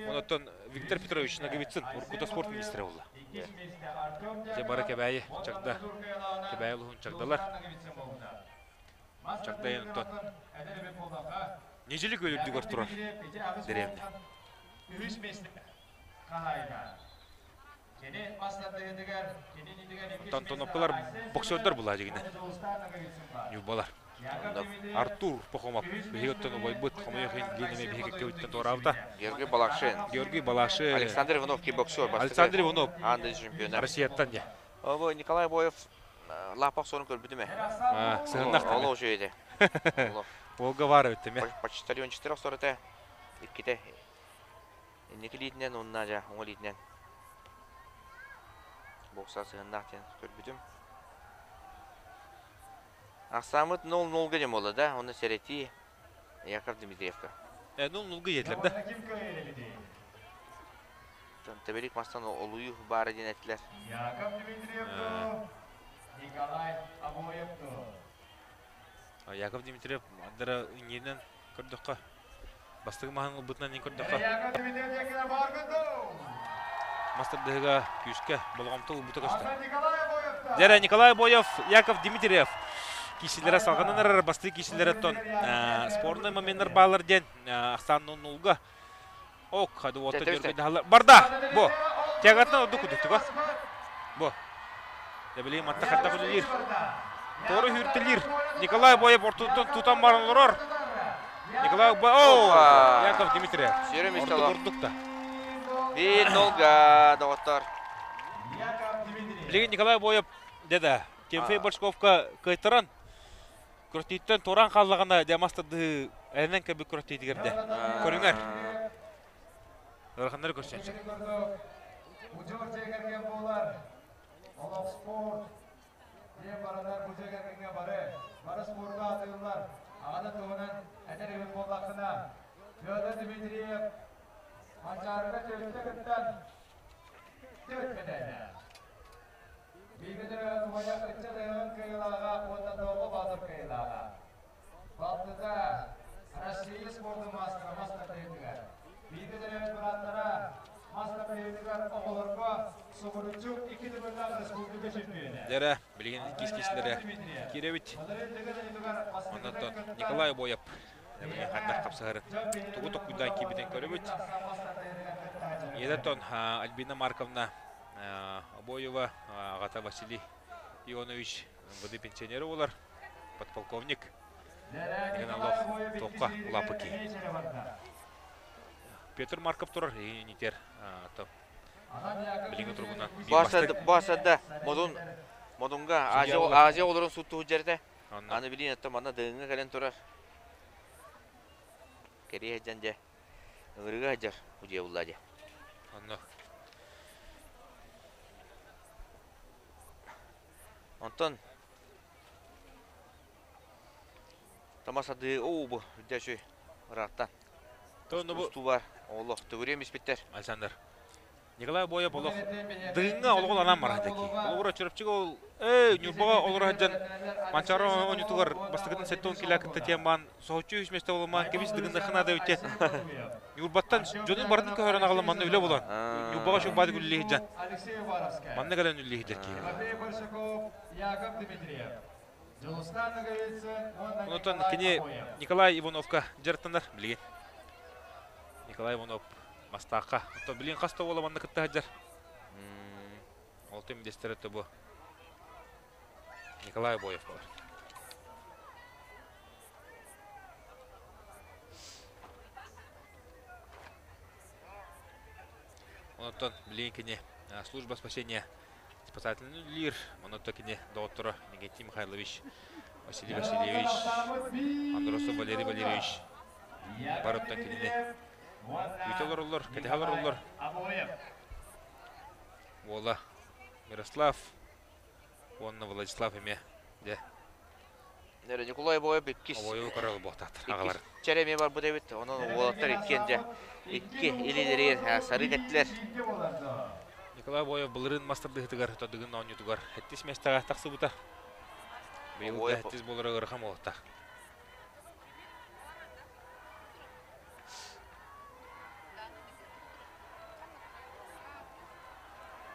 Онуттан Виктор Петрович Ноговицын уруккута спорт министрэ буолла. Дьэ бары Кэбээйи Чагда, Кэбээйи улуһун Чагдалар. Чагдайын оттон Ньидьили күөл үрдүгэр турар дэриэбинэ. Оттон Тонопкалар боксердар була дьигинэ. Ньурбалар. Артур Пахомов биһиги оттон убайбыт хомойуох иһин билин эмиэ биһиги кэккэбиттэн туораабыта. Георгий Балашин. Георгий Балашин. Александр Иванов кикбоксер. Александр Иванов. Аан дойду чемпиона. Россияттан дьэ. Бу Николай Боев лааппах суорун көрбүтүм ээ. Сыһыннах Олох үчүгэй этэ. Волга баар эбит эмиэ. Почтальончиктар охсор этэ. Иккитэ. Инники илиитинэн уонна дьэ уҥа илиитинэн бокса сыһыннаах диэн көрбүтүм. Ахсааммыт 0-0-га диэн буолла да, онно сэрэтии Яков Дмитриевка. 0-0-га иэтилэр да. Тэбэлик мастан олуйу баара диэн этилэр. Яков Дмитриев Николай Обоев Яков Дмитриев андара иҥиэнэн көрдөххө бастакы маһын ылбытынан иҥ көрдөххө мас тардыһыга күүскэ болҕомто ылбыта көстөр. Дьэрэ Николай Боев, Яков Дмитриев киисилэрэ салҕанан эрэр бастакы киисилэрэ оттон спорный моменнар баалар диэн ахсаан нулга Ок, хады уотта дьөргөйдөһөллөр. Барда! Бу. Тягатынан ордук кудуктуга. Бу. Дебили матта хардах үлэлиир. Тору хүртэлиир. Николай Боев ортотуттан тутан баран олорор. Николай Боев. О! Яков Дмитриев. Сөрү Ордук ордук да. Бир нолга, доҕоттор. Билигин Николай Боев деда. Тимофей Бочковка кыайтаран Күрэхтииттэн туораан хааллаҕына дьэ мас тардыһыы эрэнэн кэлбит күрэхтиитигэр дэ көрүҥэр ыараханнары көрсөн сөп. Удьуор дьиэ кэргэн буолар. Олох спорт диэн баранар бу дьиэ кэргэҥҥэ бары, бары спорка атыыллар. Аҕаны туһунан этэр эбит буоллаххына, Федор Дмитриев Манчаарыга түөртэ кыттан түөрт мэтээллээх. Бииргэ төрөөбүт убайа ыччат ыһыаҕын кыайыылааҕа уонна Доҕо Баатыр кыайыылааҕа. Балтыта Россия спордун маастара мас тардыһыытыгар. Бииргэ төрөөбүт бырааттара мас тардыһыытыгар оҕолорго субуруччу икки төгүллээх республика чемпиона. Дьэрэ, билигин иккис киһилэрэ киирэбит. Оннуттан Николай Обоев билигин хайдах хапсыһарын, тугу толкуйдаан киирбитин көрөбүт. Ийэтэ Альбина Марковна Обоева аҕата Василий Ионович МВД пенсионера буолар, подполковник. Деген олох туохха улааппыт киһи. Петр Марков турар инитер билиҥҥи туругунан Баасада Модун Модунга Азия олорон суттуу дьэртэ. Аны билин это манна дыгыҥҥа кэлэн турар. Кэрие сылдьан дьэ ыҥырыга сылдьар удьуйа булла дьэ. Онно Онтон Тамасады оо бу үрдэ үчүй ыраахтан. Устуу бар олох төгүрүөм испиттэр. Александр Николай Боев олох дыгыҥҥа олоҕун анаан барар дьэки. Холобура Чурапчыга ол ээ Ньурбаҕа олоро сылдьан Манчаары оонньуутугар бастакытын 70 килэ кытта тиэн баан соһуччу үс миэстэ буолумаан кэбис дыгынныххын наада эбит диэн Ньурбаттан дьонун барытын көһөрөн аҕалан манна үлэ булан Ньурбаҕа шубаады үлэлии сылдьан манна кэлэн үлэлии сылдьар киһи. Онтон кини Николай Ивановка дьарыктанар билигин. Николай Иванов Мастаахха. Оттон билин хас да уола манна кытта сылдьар. Ол түмүдэстэрэ бу Николай Обоев буолар. Онтон билигин кини служба спасения спасательный үлэлиир. Онтон кини доҕотторо Никитий Михайлович, Василий Васильевич, Андросов Валерий Валерьевич барыттан кинини күүтэ олороллор, кэтэһэ олороллор. Уола Мирослав уонна Владислав эмиэ дьэ Нөрө Ньукулай Обоев иккис. Обоеву көрөр буолтаахтар аҕалар. Чэрэ эмиэ барбыт эбит. Онон уолаттар иккиэн дьэ икки илиилэригэр сарыы кэттилэр. Николай Обоев былырыын мастардыһытыгар Дыгын оонньуутугар сэттис миэстэҕэ тахсыбыта. Быйыл да сэттис буолара ыарахан буолуохтаах.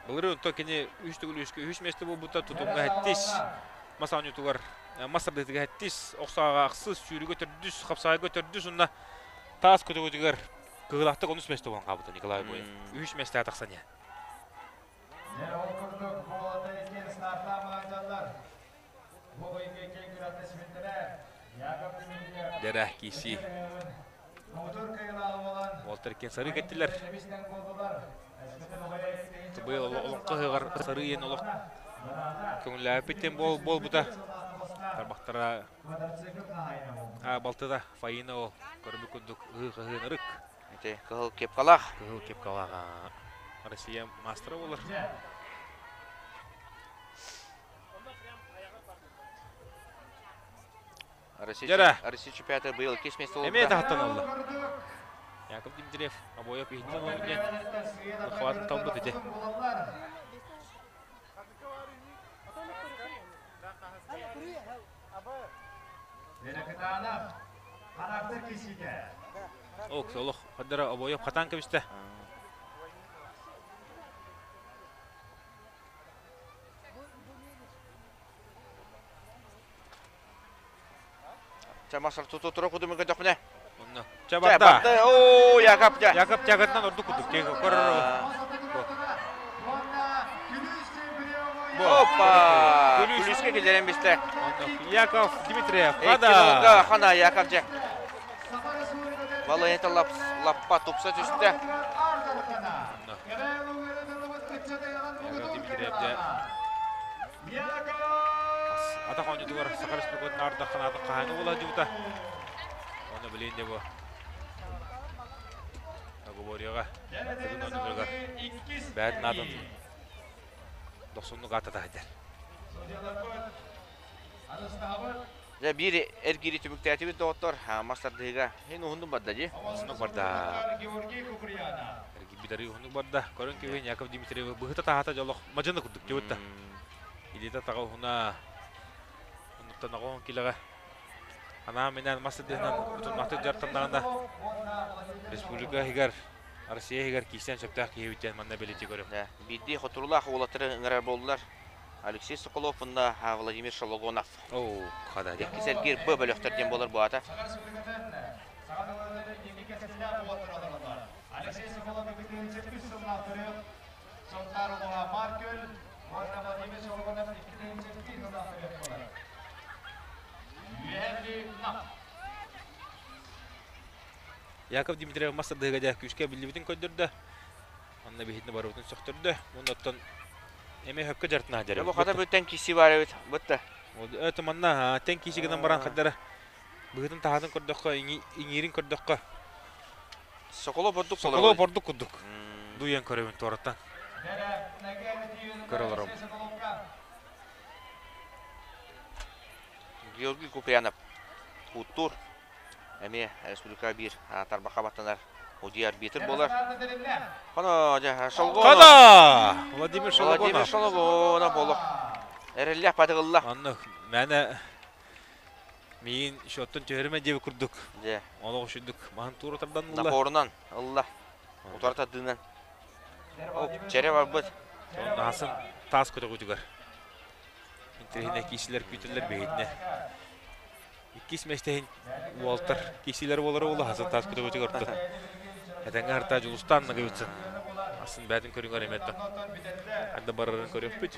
Былырыын онтон кини үс төгүл үскэ үһүс миэстэ буолбута тутумҥа сэттис мас оонньуутугар мас тардыытыгар сэттис охсооҕо ахсыс сүүрүүгэ төрдүс хапсаҕайга төрдүс уонна таас көтөҕүүтүгэр кыһылаахтык онус миэстэ буолан хаалбыта Николай Боев үһүс миэстэҕэ тахсан иһэ. Дьэ, ол курдук буолата иккиэн стартаамаҕа дьаллар. Бу ыйга киэҥ күрэхтэспиттэрэ Яков Дмитриев Дьэрэ киисии Уолтар иккиэн сарыы кэттилэр. Быйыл олоҥхо ыһыаҕар сарыы иэн олох көҥүллээбиппит диэн буолбута. Тарбахтара балтыта Фаина ол көрбүт курдук ыһыы-хаһыын ырык. Ити кыһыл кепкалаах. Кыһыл кепкалаах Россия маастара буолар. Россия, Россия чемпионата быйыл иккис место Эмиэ таһыттан ылла. Яков Дмитриев Обоев иһиттэн ылан диэн хватын талбыт ити. Ок, олох хаддара Обоев хатан кэбистэ. Ча масар туту тура кудуму көтөхпүнэ. Онно. Ча барда. Оо, Якап дьэ. Якап тягатынан ордук курдук. Опа! Күлүүскэ киллэрэн бистэ. Яков Дмитриев. Хада. Хана Яков дьэ. Балайата лаппа тупса түстэ. Яков Дмитриев дьэ. Атах оонньуутугар Саха Республикатын ардах ханаатын хаһааҥҥы буола сылдьыбыта. Уонна билигин дьэ бу Договорияҕа Тыгын оонньууларыгар бэйэтин аатын дохсуннук ааттата сылдьар. Дьэ биир эргиири түмүктээтибит доҕоттор мас тардыһыыга иһин уһуннук барда дии. Уһуннук барда. Эргийбит арыы уһуннук барда. Көрөн кэбиһин Яков Дмитриев быһыта таһата дьолох мадьыны курдук дьыбытта. Илиитэ таҕа уһуна оннуттан оҕоһун килэҕэ анаан-минээн мас тардыһынан утумнаахтык дьарыктаннаҕына республика иһигэр Россия иһигэр киирсэн сөптөөх киһи эбит диэн манна бэлиэтии көрөм. Биирдии хотуруулаах уолаттары ыҥырар буоллулар. Алексей Соколов уонна Владимир Шологонов. Оо, хада дьэ. Иккис эргиир Б бөлөхтөр диэн буолар буолата. Алексей Соколов 2003 сыллаах төрүөх Сунтаар улууһа Маркөл уонна Владимир Шологонов 2001 сыллаах төрүөх буолар. Үөһээ Бүлүү Нам. Яков Дмитриев мас тардыһыга дьэ күүскэ биллибитин көрдөрдө. Онно биһитини барыбытын сөхтөрдө. Оннуттан эмиэ хөккө дьарытына дьэрэ. Бу хата бүттэн киси бар эбит. Бытта. Это манна тен киси гынан баран хаддара быһытын таһатын көрдөххө, иҥиирин көрдөххө. Соколов ордук Соколов ордук курдук. Дуйан көрөбүн туораттан. Көрө олоробун. Георгий Куприянов Куттуур эмиэ республика биир тарбахха баттанар удьуй арбитр буолар. Хоно дьэ Шолгонов. Хана! Владимир Шологонов. Владимир Шологонов олох эрэллээх батыгылла. Оннук мээнэ миин счеттун түһэримэ диэби курдук. Дьэ. Олох үчүдүк маһын туура тардан ылла. Напорунан ылла. Утары тардыынан. Оп, чэрэ барбыт. Наһасын таас көтөҕүүтүгэр. Интэриэһинэй киисилэр күүтэллэр биһитинэ. Иккис миэстэһин уолтар киисилэр буолара буолла хасан таас көтөҕүүтүгэр орто. Этэҥҥэ харта Дьулустаан Ноговицын асын бээтин көрүҥэр эмиэ ханна барарын көрүөхпүт.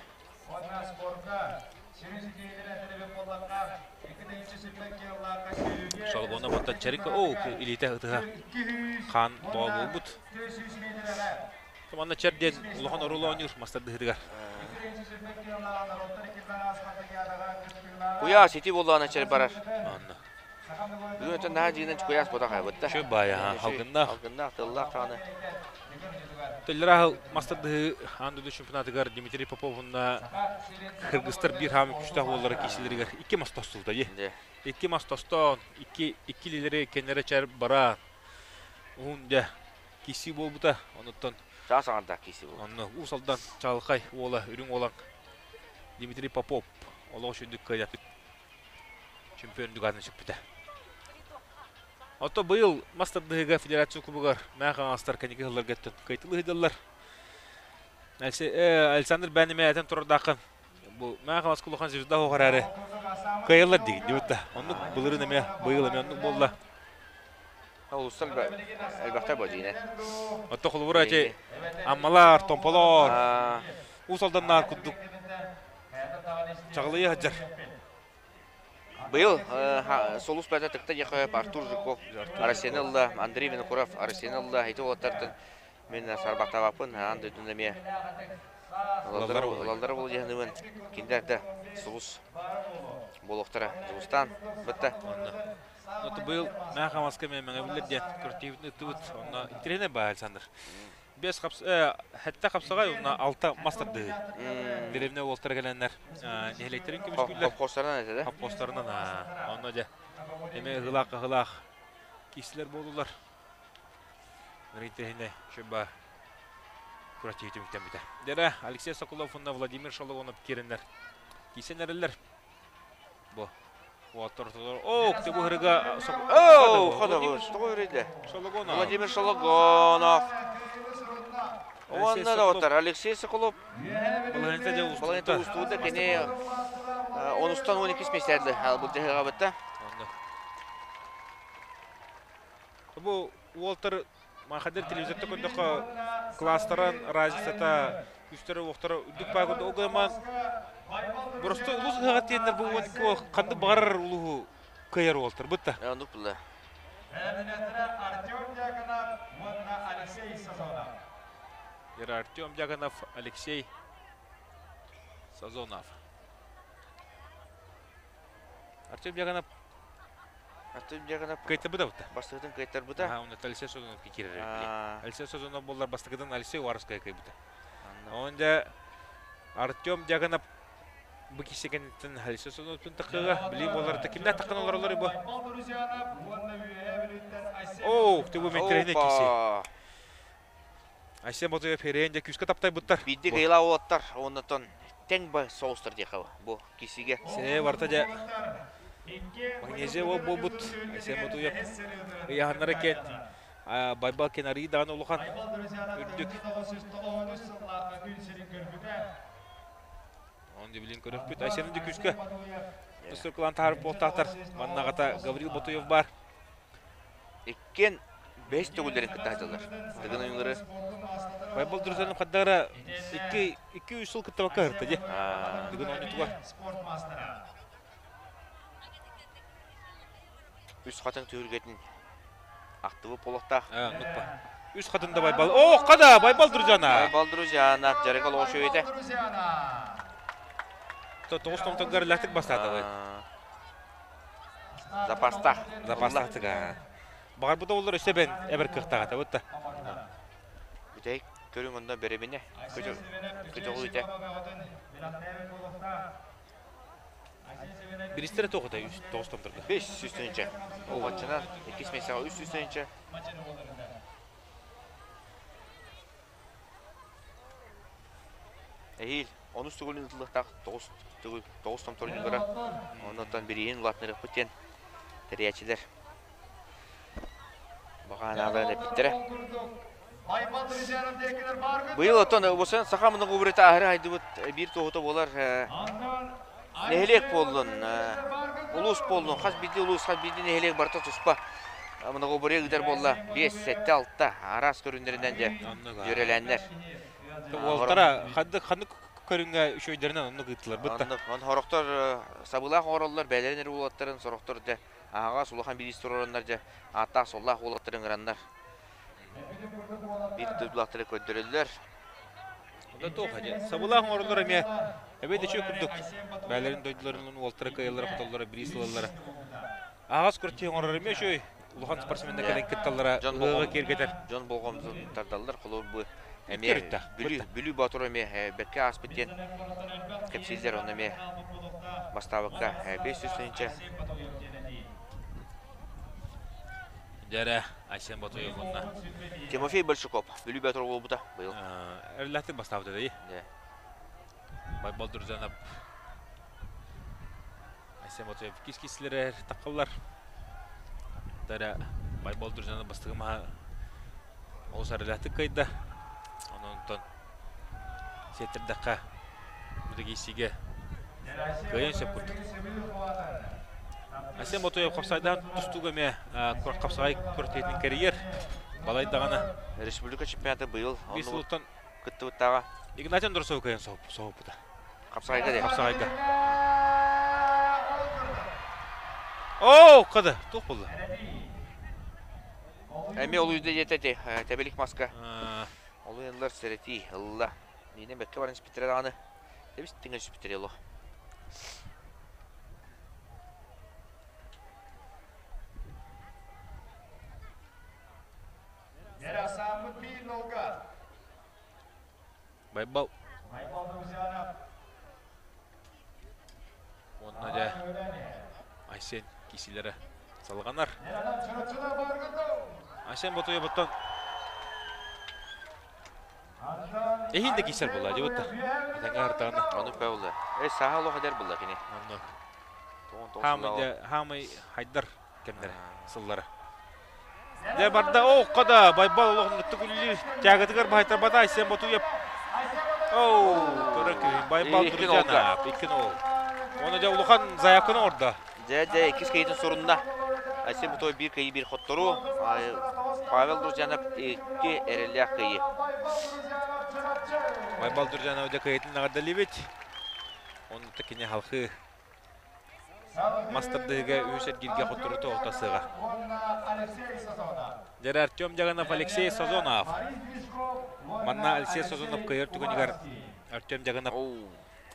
Шалгона баттан чарик оо илиитэ ытыһа хаан боо буолбут. Манна чэр диэн улахан оруолу оонньуур мастардыһытыгар. Куйаас ити буоллаҕына чэр барар. Онно. Бүгүн өтөн наһаа дьиинэн куйаас буотах айбытта. Чү баайа халгыннаах. Халгыннаах тыллаах даҕаны. Теллерахыл мастардыһы аан дойду чемпионатыгар Дмитрий Попов уонна кыргызтар биир хаамы күчтээх уоллара киисилэригэр икки мас тостулта дии. Икки мас тостоон, икки иккилилэри кэннэрэ чэр бара уһун дьэ киисии буолбута. Онуттан Чаас аҥардаах киисии буолбута. Онно Уус Алдан чаҕылхай уола, үрүҥ уолан Дмитрий Попов олох үчүгдүк кыайаппыт чемпион дүгаатын сүкпүтэ. Ото быйыл мас тардыһыыга федерация кубогар Мээх Хаҥаластар кэнники сылларга кыайтылыы сылдьаллар. Александр Бэнимэ этэн турардааххын бу Мээх Хаҥаласка улахан звезда суох эрээри кыайаллар диигин диэбит да. Оннук былырыын эмиэ, быйыл эмиэ оннук буолла. Улуустар элбэхтэр бо дьиинэ. Отто холобура эти Аммалар, Томполор, Уус Алданнаар курдук чаҕылыйа сылдьар. Быйыл Солус бэйэтэ тыкта диэхэ Артур Жуков Россияны ылла, Андрей Винокуров Россияны ылла. Ити уолаттартан мин сарбахтаабаппын, аан дойдуну эмиэ ылаллара буолуо диэхинибин. Кинилэр да сулус буолуохтара. Дьулустаан бытта. Онно быйыл Мээх Хамаска мэҥэбиллэр диэн көртүүбүтүн ыттыбыт. Онно интэриэһинэй баа Александр. Бес хапс хэттэ хапсаҕай уонна алта мас тардыһыы. Деревня уолтара кэлэннэр нэһилиэктэрин көмүскүүллэр. Хопхуостарынан этэ да? Хопхуостарынан онно дьэ эмиэ ыһыылаах-хаһыылаах киисилэр буолулар. Интэриэһинэй шуба күрэхтэһии түмүктэммитэ. Дьэрэ Алексей Соколов уонна Владимир Шологонов киирэннэр киирсэн эрэллэр. Бу уолаттар ортолоро оо ты бу ырыга Оо, ходобус, тоҕо үрэйдэ? Шологонов. Владимир Шологонов. Уонна доҕоттор Алексей Соколов Балаһыанньата дьэ Балаһыанньата устубута кини онустан 12 миэстэлэрди былдьаһыаҕа бытта. Бу уолтар Махадыр телевизорда көрдөххө класстарын разницата күүстэрэ-уохтара үрдүк баа курдук. Ол гынан просто улуус ыһыаҕа тиэннэр бу уон ханнык баҕарар улууһу кыайар уолтар бытта. Оннук була. Артем Дьяконов уонна Алексей Сазонов. Артем Дьяконов, Алексей Сазонов. Артем Дьяконов Артем Дьяконов кыайтарбыта бутта. Бастакытын кыайтарбыта. Аха, онно Алексей Созонов киирэр. Алексей Созонов буоллар бастакытын Алексей Уваровская кыайбыта. Он дьэ Артем Дьяконов бу кисе кэнниттэн Алексей Созоновтун тахыга билии буолар кимнээх таххан олороллор бу. Оо, ты бу ментерине кисе. Айсен Ботуев Херен дьэ күүскэ таптайбыттар. Биирдик ыйла уолаттар, оннотон тэҥ ба соустар диэхэ бу кисигэ. Сирэй барта дьэ магнезия ол буолбут Айсен Ботуев ыйаһаннара кэн Байбал кен арыый даҕаны улахан үрдүк. Он билин көрөхпүт. Айсен дьэ күүскэ тустар таһаарып буолтаахтар. Маннаҕата Гаврил Ботуев бар. Иккиэн бэһис төгүллэрин кытта сылдьаллар. Дыгын ойуулары Байбал Друзанов хаддара икки икки үс сыл кыттабакка ыһырта дии. Дыгын оонньуутугар. Үс хатыҥ түһүлгэтин ахтыбыт буолуохтаах. Нуппа. Үс хатын да Байбал. О, хада Байбал Друзана. Байбал Друзана, Жарык Олоҕошуйута. Тоҕус томтонгар лэхтик бастаатабы. Запастаах. Запастаах Баҕарбыта оллар өссө бэн эбэр кыахтаах бутта. Бүтэй көрүҥ онно бэрэбинэ көтөҕүүтэ. Биристэрэ тоҕута үс тоҕус томторго. Бес сүүстэнчэ. Оҕоччунан иккис месяҕа үс сүүстэнчэ. Эһиил онус төгүлүн ытыллыахтаах тоҕус төгүл тоҕус томторунньугара оннуттан бирииһин улаатынарыахпыт диэн тэрийээччилэр баҕаанааларын эппиттэрэ. Быйыл оттон усан саха мунук убурыта аһары хайдыбыт биир туоһута буолар нэһилиэк буоллун, улуус буоллун, хас биирдии улуус, хас биирдии нэһилиэк барыта туспа. Многоборье ыытар буолла. 5, 7, 6 араас көрүҥнэринэн дьэ дьүөрэлээннэр. Уолтара ханнык ханнык көрүҥҥэ үчүгэйдэринэн оннук ыыттылар бытта. Оннук. Он сорохтор сабыылаах оҥороллор, бэйэлэрин эрэ уолаттарын, сорохтор дьэ аһаҕас улахан бириис туруораннар дьэ ааттаах-суоллаах уолаттары ыҥыраннар биир дойдулаахтары көрдөрөллөр. Онно туох дьэ сабыылаах оҥороллор эмиэ эбиэт үчүгэй курдук бэйэлэрин дойдуларынан уолтара кыайаллара хотоллоро бириис ылаллара. Аһаҕас күрэхтэһии оҥорор эмиэ үчүгэй. Улахан спортсменнар кэлэн кытталлара Дьон ыһыаҕы киэргэтэр. Дьон болҕомтотун тардаллар. Холобур бу эмиэ Бүлүү, Бүлүү Боотура эмиэ бэркэ ааспыт диэн кэпсииллэр. Онно эмиэ бастаабыкка 500 тыһыынча. Дьэрэ Айсен Ботуев уонна Тимофей Большаков Бүлүү Боотура буолбута быйыл. Эрэллээхтик бастаабыта дии. Байбал Дурзанов Айсен Ботуев кис-кислere таққаллар. Дара Байбал Дурзанов бастыгы маһа олус эрэллээхтик кыайда. Онон сиэттэрдэххэ бу кыайан сөп курдук. Айсен Ботуев хапсайдаан тустууга эмиэ хапсаҕай күрэхтэһиитин кэрийэр. Балай даҕаны. Республика чемпионата быйыл Биир сылтан кыттыбыттааҕа. Игнатий Андросов кыайан соһуппута. Хапсаҕайга де. Хапсаҕайга. Оо, када, туох буолла? Эмиэ олуйда диэтэ тэбилик маска. Олуйаллар сэрэтии ылла. Миинэ бэккэ баран испиттэрэ даҕаны. Тэбис тиҥэ түспүттэрэ олох. Байбал. Уонна дьэ Айсен кисилэрэ салҕанар. Айсен Ботуйабыттан Эһин да кисер буолла дьыбытта. Этэҥҥэ артаҕына. Ону пөулла. Э саха олох эдэр булла кини. Онно. Хаамай хаамай хайдар кэмнэрэ сыллара. Дьэ барда оокко да Байбал олох ныттык үллүүр. Тягатыгар баһайтарбата Айсен Ботуев. Оу, көрөр киһи Байбал Друзьянов иккин ол. Оны дьэ улахан заявканы оҥордо. Дьэ, дьэ, иккис кыйытын сурунна. Айсен Ботуев биир кыйы биир хотторуу. Павел Друзьянов икки эрэллээх кыйы. Байбал Друзьянов дьэ кыйытын наҕардалибит. Онно кини халхыы Мас тардыһыыга үһүс эргииргэ хотторуута ортосыаҕа. Дьэрэ Артем Дьаганов, Алексей Сазонов. Манна Алексей Сазонов кыайар түгэнигэр Артем Дьаганов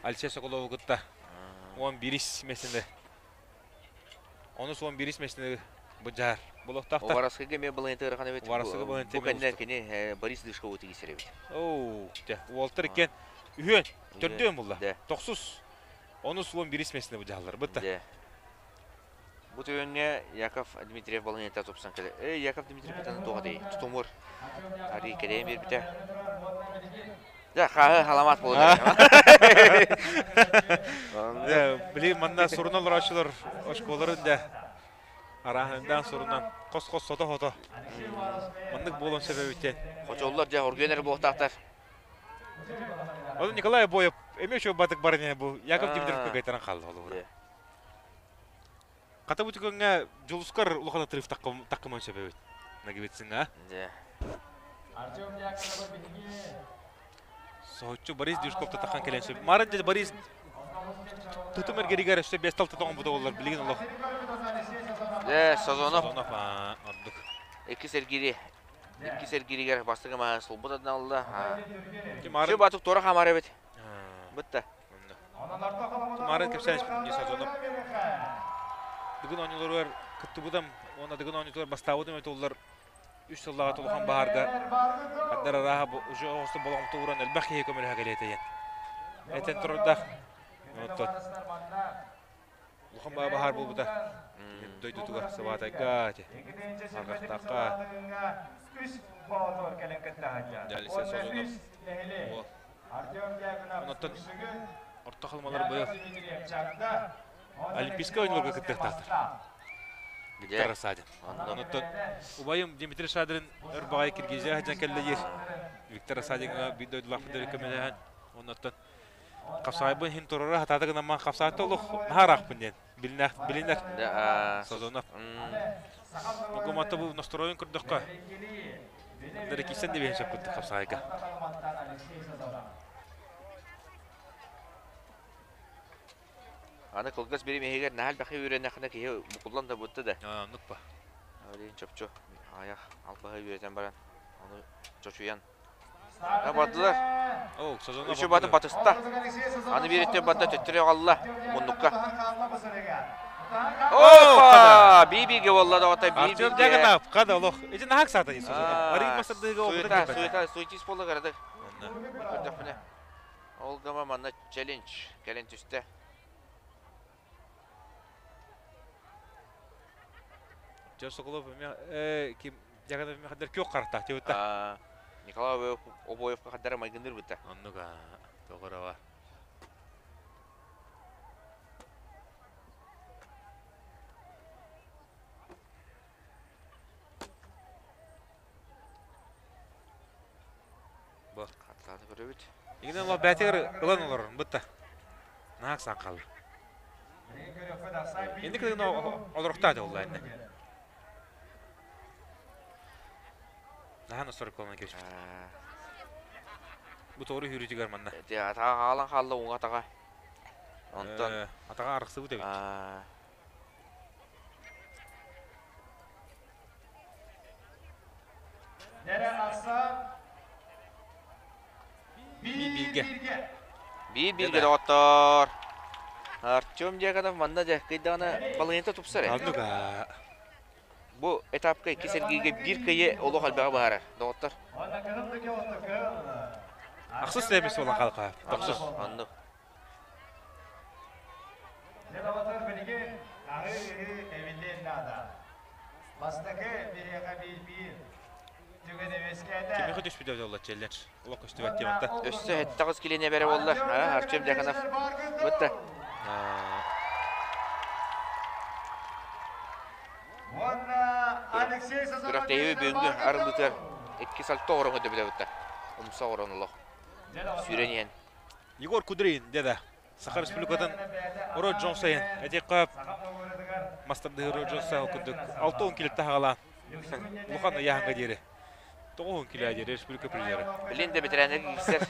Алексей Соколову кытта 11 мессини онус 11 мессини быдьаар булуохтаахтар. Уваровскайга эмиэ балыйыта ыарахан эбит. Уваровскайга балыйыта Бу кэннэ кини Борис Дышкову тигисэр эбит. Оу, уолтар иккен үһүөн, төрдүөн булла. Тохсус Онус уон бирис мессини бу дьаһаллар бытта. Дьэ. Бу түгэҥҥэ Яков Дмитриев балаһыанньата тупсан кэлэр. Эй, Яков Дмитриев кытаны туох этэй? Тутумур. Арыы кэрэйэн биэрбитэ. Дьэ, хааһы халамаат буолар. Дьэ, били манна сурунан олорооччулар очколарын дьэ арааһындаан сурунан хос-хос сото-хото маннык буолуон сөп эбит Хочоллор дьэ оргуйан эрэ буолуохтаахтар. Ону Николай Обоев эмиэ үчүгэй батык баран иһэ бу Яков Дмитриевка гайтаран хаалла холобура. Хата бу түгэҥҥэ Дьулускар улахан отрыв таккыман сөп эбит. Нагивицыҥа. Соһуччу Борис Дюшков татахан кэлэн сөп. Марын дьэ Борис тутум эргэригэр өссө бес талта тоҕон бу оллар билигин олох. Дьэ, Сазонов. Сазонов ордук. Иккис эргири Иккис эргииригэр бастакы маһы сулбут адналла. Все батык туора хамар эбит. Бытта. Марын кэпсээн испитин Сазонов. Дыгын оонньууларыгар кыттыбытым уонна Дыгын оонньуутугар бастаабытым этуллар үс сыллааҕы улахан баһаарга хандар арааһа уже оҕусту болҕомто ууран элбэх киһи көмөлөһө кэлиэтэ Этэн турардаах. Оттон Улахан баһаар буолбута. Дойдутугар Сыбаатайга ити Арҕахтаахха Дьалиса Созонов уол. Онтон орто халымалар быйыл Олимпийскай оонньууларга кыттыахтаахтар. Виктор Рассадин. Онтон убайым Дмитрий Шадрин өр баҕайы Киргизия сылдьан кэллэ диир. Виктор Рассадиҥҥа биир дойдулаахпыт көмөлөһөн. Оннуттан Хапсаайбын иһин турара хатаата гынан хапсаайта олох наһаа ыраахпын диэн билинэр. Билинэр. Сазонов. Ногомата бу настроен көрдөххө, Дэрекисен дебиһин сөп курдук хапсаҕайга. Аны кылгас бири иһигэр наһаа элбэхи үөрэнэххинэ киһи букуллан да бутта да. Оннук ба. Олин чопчу аҕыйах албаһы үөрэтэн баран ону чочуйан бардылар. О, Сазонов Үчү баты батыста. Аны бириттен барда төттөрү аҕалла муннукка. Опа! Би-биге болла доҕотто Артем би-биге. Дягонов када олох. Ити нахак саата Сазонов. Арый масырдыга опыта Суета, кэлбэтэ. суета, суетис болла карадык. Онна. Көрдөхпүнэ. Ол гама манна челлендж кэлэн түстэ. Дьэ Соколов эмиэ ким Дягонов эмиэ хаддар күөх харахтаах диэбитэ. Николай Обоевка хаддара майгынныр бытта. Оннук тоҕорова. Бу. Хаттааны көрөбүт. Игинен ол бээтигэр ылан олорор бытта. Наак сан қалды. Инди кыдыгын олорохтаа да инне. Наһан осор колона кешпит. Бу тоҕуру хүүрүтүгэр манна. Те атаға хаалан хаалла уҥа атаға. Онтон атаға арықсыбыт эбит. Биир-бииргэ. Биир-бииргэ доҕоттоор. Артем Дьяконов манна дьэ кыйдаҕына балыйата тупсар ээ. Оннук аа. Бу этапка икки сэргиигэ биир кыйы олох элбэҕи быһаарар, доҕоттор. Ахсыс эмис буолан хаалха. Тохсус. Оннук. Кимиэхэ түспүтэ буолла челлендж. Олох көстүбэт диэмэтэ. Өссө эттэҕис килиэнэ бэрэ буолла. Артем Дьяконов. Бытта. Күрэхтэһии бүгүҥҥү арыллыытыгар икки сальто оҕорон көрдөбүтэ бытта. Умса оҕорон олох. Сүүрэн иһэн. Егор Кудрин деда. Саха Республикатын Род Джонсайын этиэххэ мастардыһы Род Джонса курдук 60 кило таһаҕалаан улахан ыйааһыҥҥа диэри 90 кило диэри республика призеры. Билин да ветераннар киирсэр.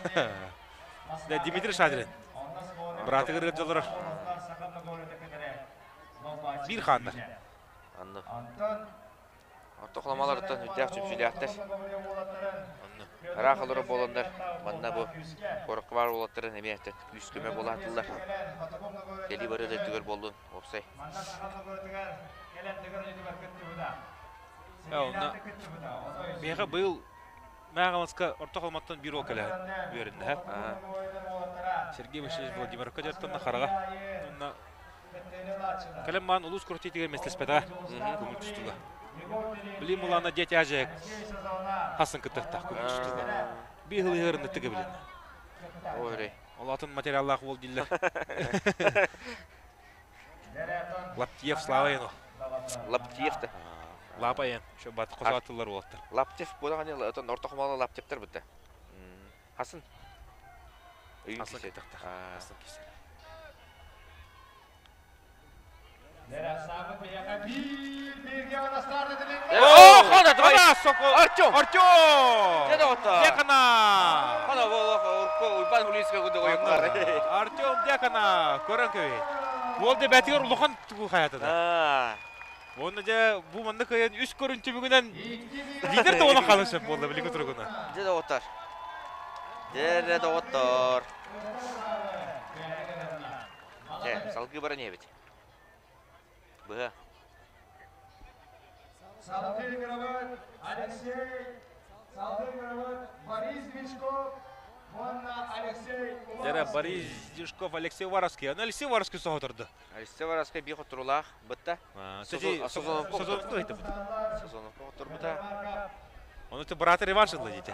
Дмитрий Шадрин быраатыгар ыалдьаллар биир хааннар. Анны. Ортохломаларыттан үрдээх түмсүүлээхтэр. Ыраах олорор буоланнар манна бу куоракка баар уолаттарын эмиэ күүс-көмө буолаатылар. Кэлии бары да өттүгэр буоллун уопсай. Онно биһиэхэ быйыл Мээҕаласка Орто Халыматтан биир уол кэлэ үөрэннэ. Сергей Васильевич Владимировка дьарыктанна хараҕа. Онно Кэлэн маан улуус куртиитигэр миэстэлэспэтэҕэ көҥүл тустууга. Билим Мулана дети Азия хасын кыттыахтаах көҥүл тустууга. Биир сыл ыһыырынныттык билин. Ой, Ол атын материаллаах уол дииллэр. Лаптьев Слава Яну. Лаптьев да. Лапа Ян. Еще бат қосатылар уолаттар. Лаптьев буолаҕын отон орто хомола Лаптьевтар бутта. Хасын. Хасын кыттыахтаах. Хасын кисер. Артем! Артем! Дьякона! Уйбан Хулинскай курдук ойуктар. Артем Дьякона! Көрөн көбүй. Уол де бәтигер улахан тугу хаятыда. Уонна дьэ бу манна кыайан үс көрүн түмүгүнэн лидер да буолан хаалан сөп буолла билиҥҥи туругунан. Дьэ доҕоттор. Дьэ доҕоттор. Дьэ, салгыы баран иһэбит. Быһа. Салгыы көрөбүт Алексей, салгыы көрөбүт Борис Движков уонна Алексей Дьэ, Борис Движков, Алексей Варовский. Аны Алексей Варовский соһоторду. Алексей Варовский биир хотторуулаах бытта. Созоновку ыйытыбыт. Созоновку хотторбута. Ону ты брата реванш ылла дите.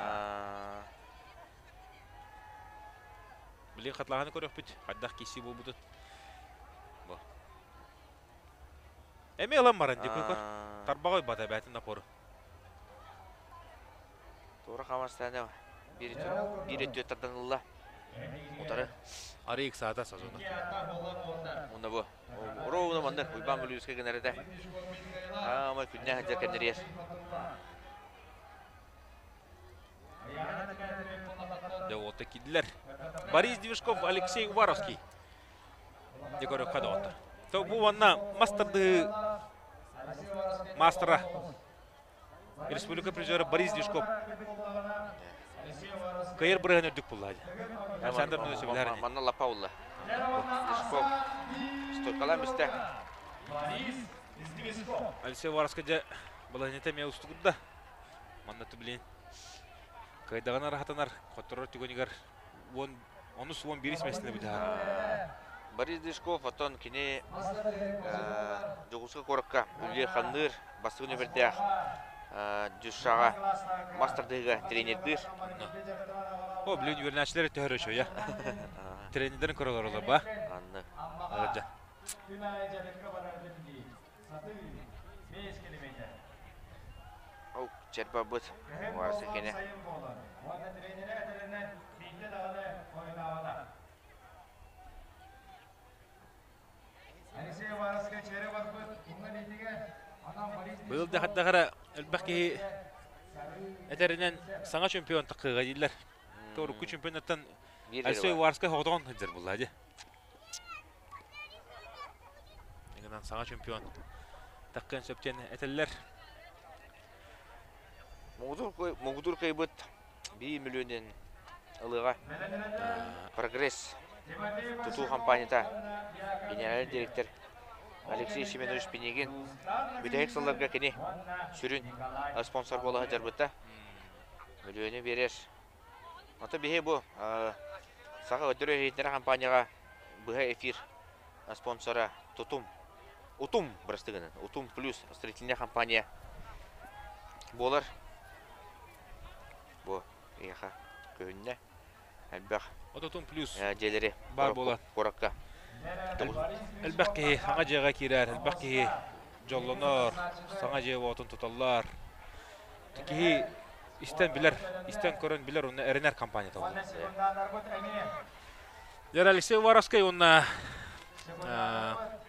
Билин хатлаһаны көрөхпүт, хайдах киси буолбутун. Бу. Эми ылан баран дии көр. Тарбаҕа уйбата эбээтин напору. Туора хамастааны биир өттү тардан ылла. Утары. Арый ыксаата Сазонов. Уонна бу ровно маннык Уйбаан Бүлүүскэ гынар этэ. Аамай күннээх сылдьар кэмнэригэр. Дьэ уолта киирдилэр. Борис Движков, Алексей Уваровский. Дьэ көрүөххэ доҕоттор. То бу уонна мас тардыһыы маастара республика призера Борис Движков кыайар бырыһын үрдүк булла. Александр Нусевлар. Манна лапа улла. Движков стойкалаан бистэ. Алексей Уваровский дьэ балаһынньата эмиэ устугурда. Манна блин кыайдаҕына рахатанар хотторор түгэнигэр уон онус уон биирис миэстэни быдьаһар. Борис Дышков оттон кини Дьокуускай куоракка үлэлиир-хамныыр бастакы нүөмэрдээх дюшаҕа мас тардыһыыга тренердиир. О, блин, үөрэнээччилэр төһөр өшөйө. Тренердэрин көрөлөр ба. Анны. Арыдьа. Ол чэрбабыт уарсы кини. Быйыл да хардахара элбэх киһи этэринэн саҥа чемпион таххыга дииллэр. Урукку чемпионаттан Алексей Уварскай хоҕотоҕун сылдьар булла дии. Игынан саҥа чемпион таххыан сөп диэн этэллэр. Муҥутуур кыайбыт 1 миллионен ылыаҕа. Прогресс тутуу компанията генеральный директор Алексей Семенович Пинигин бүтэһик сылларга кини сүрүн спонсор буола сылдьарбыта. Мөлүйүөнү биэрэр. Ото биһи бу Саха өтөрө иһитиннэрэр компанияҕа быһа эфир спонсора Тутум Утум бырастыгынан Утум плюс строительная компания буолар. Бу эйиэхэ көһүннэ. Элбэх Отутун плюс дьиэлэри баар буолан. куоракка. Элбэх киһи саҥа дьиэҕэ киирэр, элбэх киһи дьоллонор, саҥа дьиэ уотун туталлар. Киһи истэн билэр, истэн көрөн билэр уонна эрэнэр компанията буолар. Дьэ, Алексей Уваровскай уонна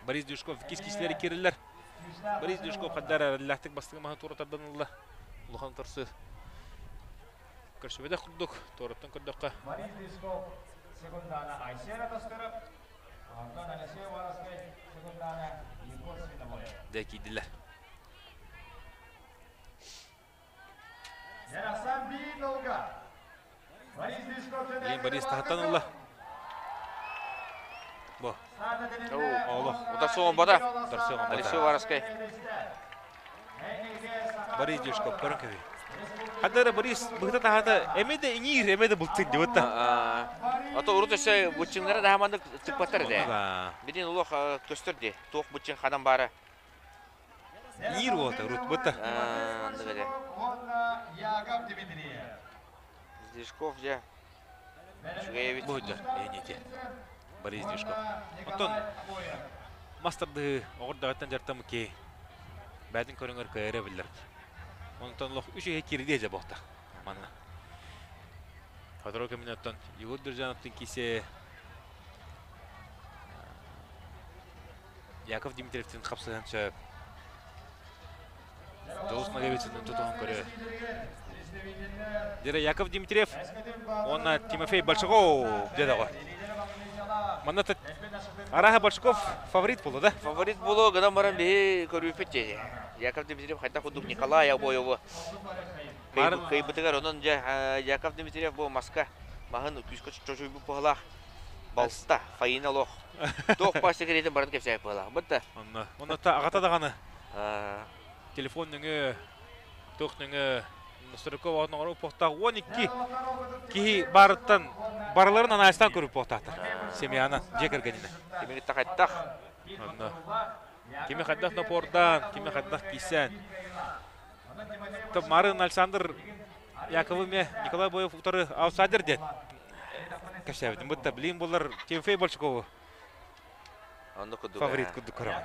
Борис Дюшков кис-кислери киирэллэр. Борис Дюшков хаддар эрэллээхтик бастыҥ маһы туора тардан ылла. Улахан торсы көрсүбэтэх курдук, туораттан көрдөххө. Борис Дюшков секундана Айсен Атастыров, онтон Алексей Уваровскай секундана Егор Свинобоев. Дэ киирдилэр. Билин Борис таһыттан ылла. Бу. Олох. Ударсы оҥорбото. Ударсы оҥорбото. Алексей Уваровскай. Борис Дюшков көрөн кэбий. Хадара Борис быһыта таһата эме да иҥиир, эме да былтык деп отта. Ото урут өссө быччыҥнара даһаманнык тыкпаттар этэ. Билин олох көстөр дии. Туох быччыҥ ханан баара. Иир уота урут бытта. Движков дьэ үчүгэй эбит. Бу дьэ эйниэти. Борис Движков. Оттон мастардыы оҕурдаҕыттан дьартамы киһи бээтин көрүҥэр кыайара биллэр. Онтон лох үс иһэ кирдиэ дьэ буолта. Манна. Сотору кэминэн оттон Егор Друзьяновтын кисе Яков Дмитриевтин хапсыһан сөп. Дьолус Ноговицынын тутуһан көрө. Дьэ Яков Дмитриев уонна Тимофей Большаков дьэ доҕор. Манна Араха Большаков фаворит буолла да? Фаворит буолуо гынан баран биһи көрүүпүт дии. Яков Дмитриев хайдах курдук Николай Обоеву кыайбытыгар онон дьэ Яков Дмитриев бу маска маһын күүскэ чочуйбут быһалаах балста Фаина олох туох баар секретин барытын кэпсээбит быһалаах бытта. Онно онно аҕата даҕаны телефон нөҥүө туох нөҥүө Стрелков оҕоро уппохтоох 12 киһи баарыттан барыларын анаайыстаан көрүп буолтаахтар. Семьяна дьиэ кэргэнинэ. Кими кытта хайдах? Онно. Кими хайдах напордаан, кими хайдах киисээн. Марын Александр Яковы ме Николай Боев утары аутсайдер диэн кэпсээбитим. Бытта билин булар Тимофей Большакову Онно курдук. Фаворит курдук көрөҕүн.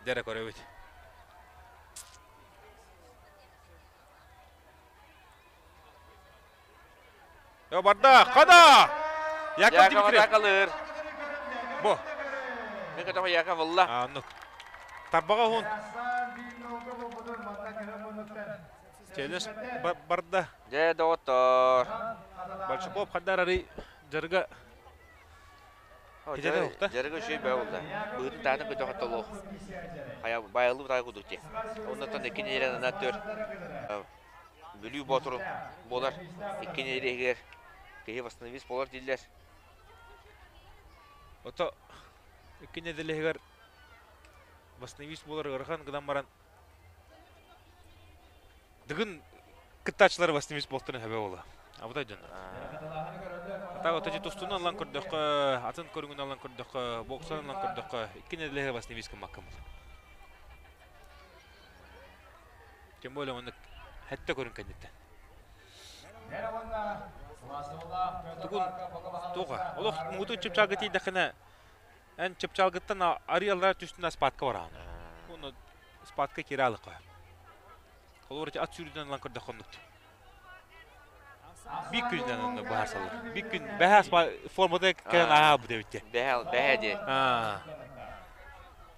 Дэрэ көрөбүт. Барда, хада! Яков Дмитриев. Атакалыыр. Бу. Мен көтөҕө Яков ылла. Аннык. Тарбаға hun. Челес барда. Дьэ, доҕоттор. Большаков хандар ары жарыга Китete укта. Жарыга үчүгэй бөҕө буолла. Быһытын таһынан көтөҕө толуох. Хайа байылы бытаай курдук дии. Оннуттан икки нэдиэлэ анаа төр Бүлүү Боотуру буолар. Икки нэдиэлэ иһигэр киһи восстановист буолар дииллэр. Ото икки нэдиэлэ иһигэр восстановист буолар ыарахан гынан баран Дыгын кыттааччылар восстановист буолтарын хөбө буола. Абытай дьон. Ата оточи тустуну алан көрдөххө, атын көрүҥүн алан көрдөххө, боксан алан көрдөххө, икки нэдиэлэ восстановист гыммаккын. Тем более оннук хэтте көрүн кэнниттэн. Тугун туга олох муҥутун чыпчаалга тиийдэххинэ эн чыпчаалгыттан арыйаллара түстүн аспаатка бараҕын. Уонна спадка киирэ алыкка. Холобур ити ат сүүрүүтүнэн ылан көрдөххө оннук. Биир күнүнэн онно быһаарсаллар. Биир күн бэһэ формата кэлэн ааһаабыт эбит. Бэһэ бэһэ диэ.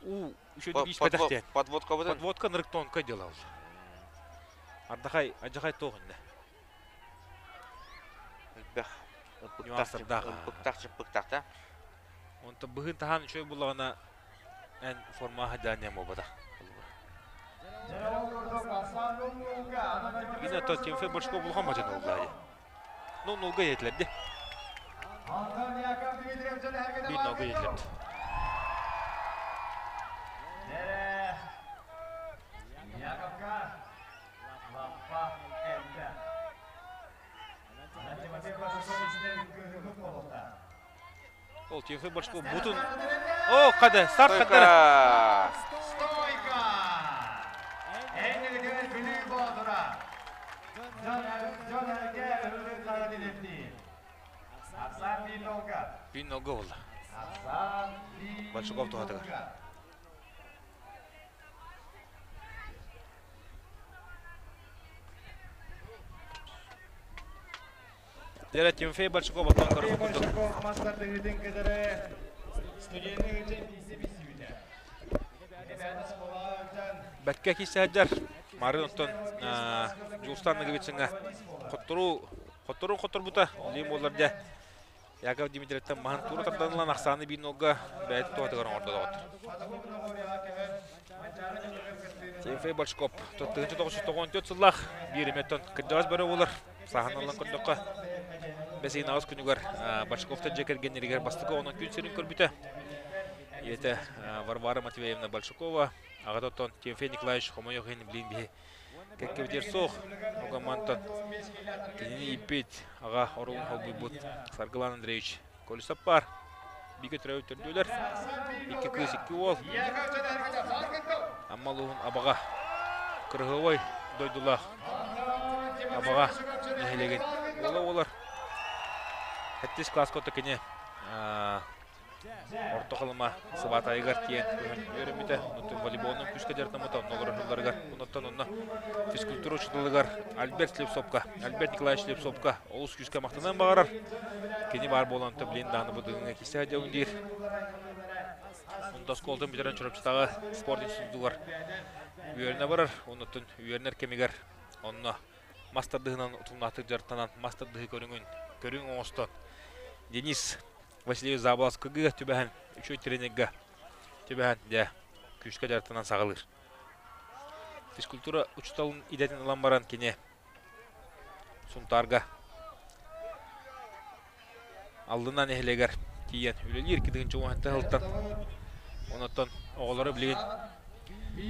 У еще испэтэх диэн. Подводка бутун. Подводка нырык тонкой делал. Ардахай, адьахай туох иннэ. Элбэх. Нюанстардаах. Ыппыктах чыппыктах да. Онтон быһын таһаан үчүгэй буллаҕына эн формаҕа дьаанньам буолбатах. Гина то Тимофей Бочков улахан бачан оллаа. Ну, нулга етилерди. Биир нолга етилерди. Ол Тимофей Бочков бутун... О, қады, старт қаддара. Стойка! Эннигитигэр Бүлүү Боотура. Дьон эргэ ырытыылара тилирдии. Ахсаан биир нолга. Биир нолга буолла. Ахсаан биир Большаков туһатыгар. Дера Тимофей Большаков оттон көрбүт курдук. Большаков мастардыгытын кытары студенный ыча бисибитэ. Бэккэ киисээддэр Марын оттон Дьулустан Ноговицыҥҥа хотторуу хотторуу хотторбута Лим буоллар дьэ Яков Дмитриевтэн маһын туура тардан ылан ахсааны биир нолга бэйэтин туһатыгар оҥордо доҕоттор. Тимофей Бочков 1994 сыллаах биир эмиэттэн кырдьаҕас бөрө буолар. Сааһын ылан көрдөххө, бэс ыйын аҕыс күнүгэр Бочковтар дьиэ кэргэннэригэр бастакы онон күн сирин көрбүтэ. Ийэтэ Варвара Матвеевна Большакова, аҕата оттон Тимофей Николаевич хомойуох иһин билин биһи кэккэбитигэр суох. Оҕо мантан кинини ииппит аҕа оруолун холбуйбут Саргылан Андреевич Колесов баар. Бииргэ төрөөбүт төрдүөлэр. Икки кыыс, икки уол. Амма улууһун Абаҕа кырыһыабай дойдулаах Абаҕа нэһилиэгин уола буолар. Сэттис кылааска отто кини Орто Халыма Сыбаатайыгар тиийэн көһөн үөрэммитэ. Онтон волейболунан күүскэ дьарыктаммыта. Онно олорор сылларыгар, онтон онно физкультура учууталыгар Альберт Слепцовка, Альберт Николаевич Слепцовка олус күүскэ махтаныан баҕарар. Кини баар буолан блин даҕаны бу дыгыҥҥа киирсэ сылдьабын диир. Онто оскуолатын бүтэрэн Чурапчытааҕы спорт институтугар үөрэнэ барар. Оннуттан үөрэнэр кэмигэр онно мас тардыһынан утумнаахтык дьарыктанан мас тардыһыы көрүҥүн көрүҥ оҥостон Денис Василий Заболоцкайга түбэһэн үчүгэй тренергэ түбэһэн дьэ күүскэ дьарыктанан саҕалыыр. Физкультура учууталын идэтин ылан баран кини Сунтаарга Аллына нэһилиэгэр тиийэн үлэлиир кытыгынча уонтан сылтан онуттан оҕолоро билигин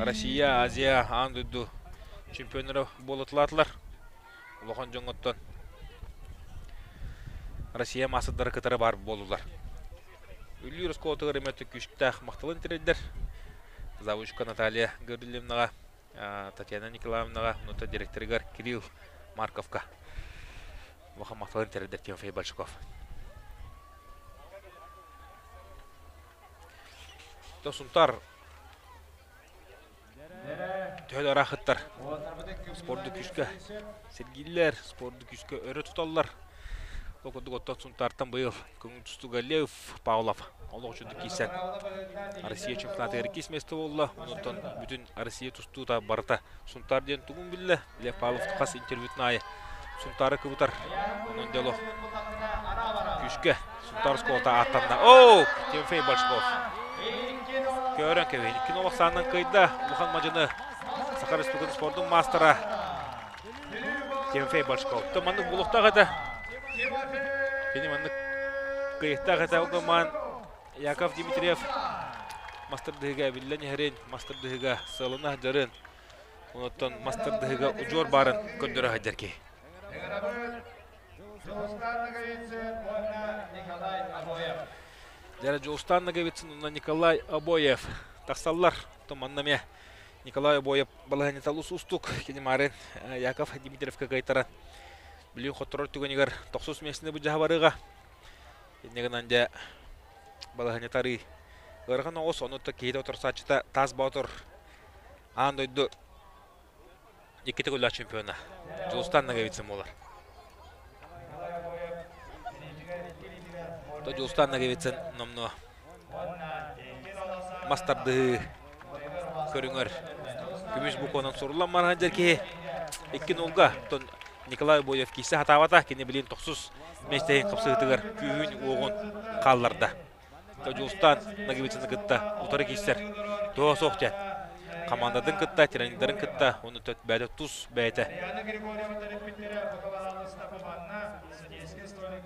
Россия, Азия, аан дойду чемпионнара буолуталаатылар. Улахан дьоҥҥоттон Россия маастардара кытары баар буоллулар. Үллүүр оскуолатыгар эмиэ күүстээх махталын тириэрдэр. Завучка Наталья Гаврильевнаҕа Татьяна Николаевнаҕа, онута директорыгар Кирилл Марковка улахан махталын тириэрдэр Тимофей Большаков. Сунтаар Төһө да ыраахыттар спорду күүскэ сэргииллэр, спорду күүскэ өрө туталлар. Ол курдук оттон Сунтаартан быйыл көҥүл тустууга Лев Павлов олох үчүгдүк киирсэн Россия чемпионатыгар иккис миэстэ буолла. Онтон бүтүн Россия тустуута барыта Сунтаар диэн тугун биллэ. Лев Павлов хас интервьютун аайы Сунтаары кыбытар. Онон дело күүскэ Сунтаар оскуолата ааттанна. Оо, Тимофей Большков. Көрөн кэбиһин. Икки олох саанан кыайда. Улахан мадьыны Саха Республикатын спордун маастара Тимофей Большков. То маннык булуохтаах этэ. Кини маннык кыйыктаах этэ. Ол Яков Дмитриев мастардыһыга биллэн иһэрин, мастардыһыга сыалына сылдьарын, онуттан мастардыһыга удьуор баарын көрдөрө сылдьар киһи. Дьэ, Дьулустаан Ноговицын уонна Николай Обоев тахсаллар. Оттон манна эмиэ Николай Обоев балаһыанньата олус уустук. Кини маарын Яков Дмитриевка кыайтаран билигин хотторор түгэнигэр тохсус миэстэни былдьаһа барыаҕа. Инньэ гынан дьэ балаһыанньата арыый ыарахан оҕус, онуттан киһитэ утарсааччыта Таас Боотур аан дойду икки төгүллээх чемпиона Дьулустаан Ноговицын буолар. То Дьулустаан Ноговицын номнуо мас тардыһыы көрүҥэр көмүс букванан суруллан баран дьэр киһи икки нолга оттон Николай Обоев киирсэ сатаабата кини билин тохсус миэстэһин хапсыһыытыгар күүһүн-уоҕун хаалларда. Дьулустаан Ноговицыны кытта утары киирсэр туһа суох диэн командатын кытта, тренердарын кытта, уонна бэйэтэ тус бэйэтэ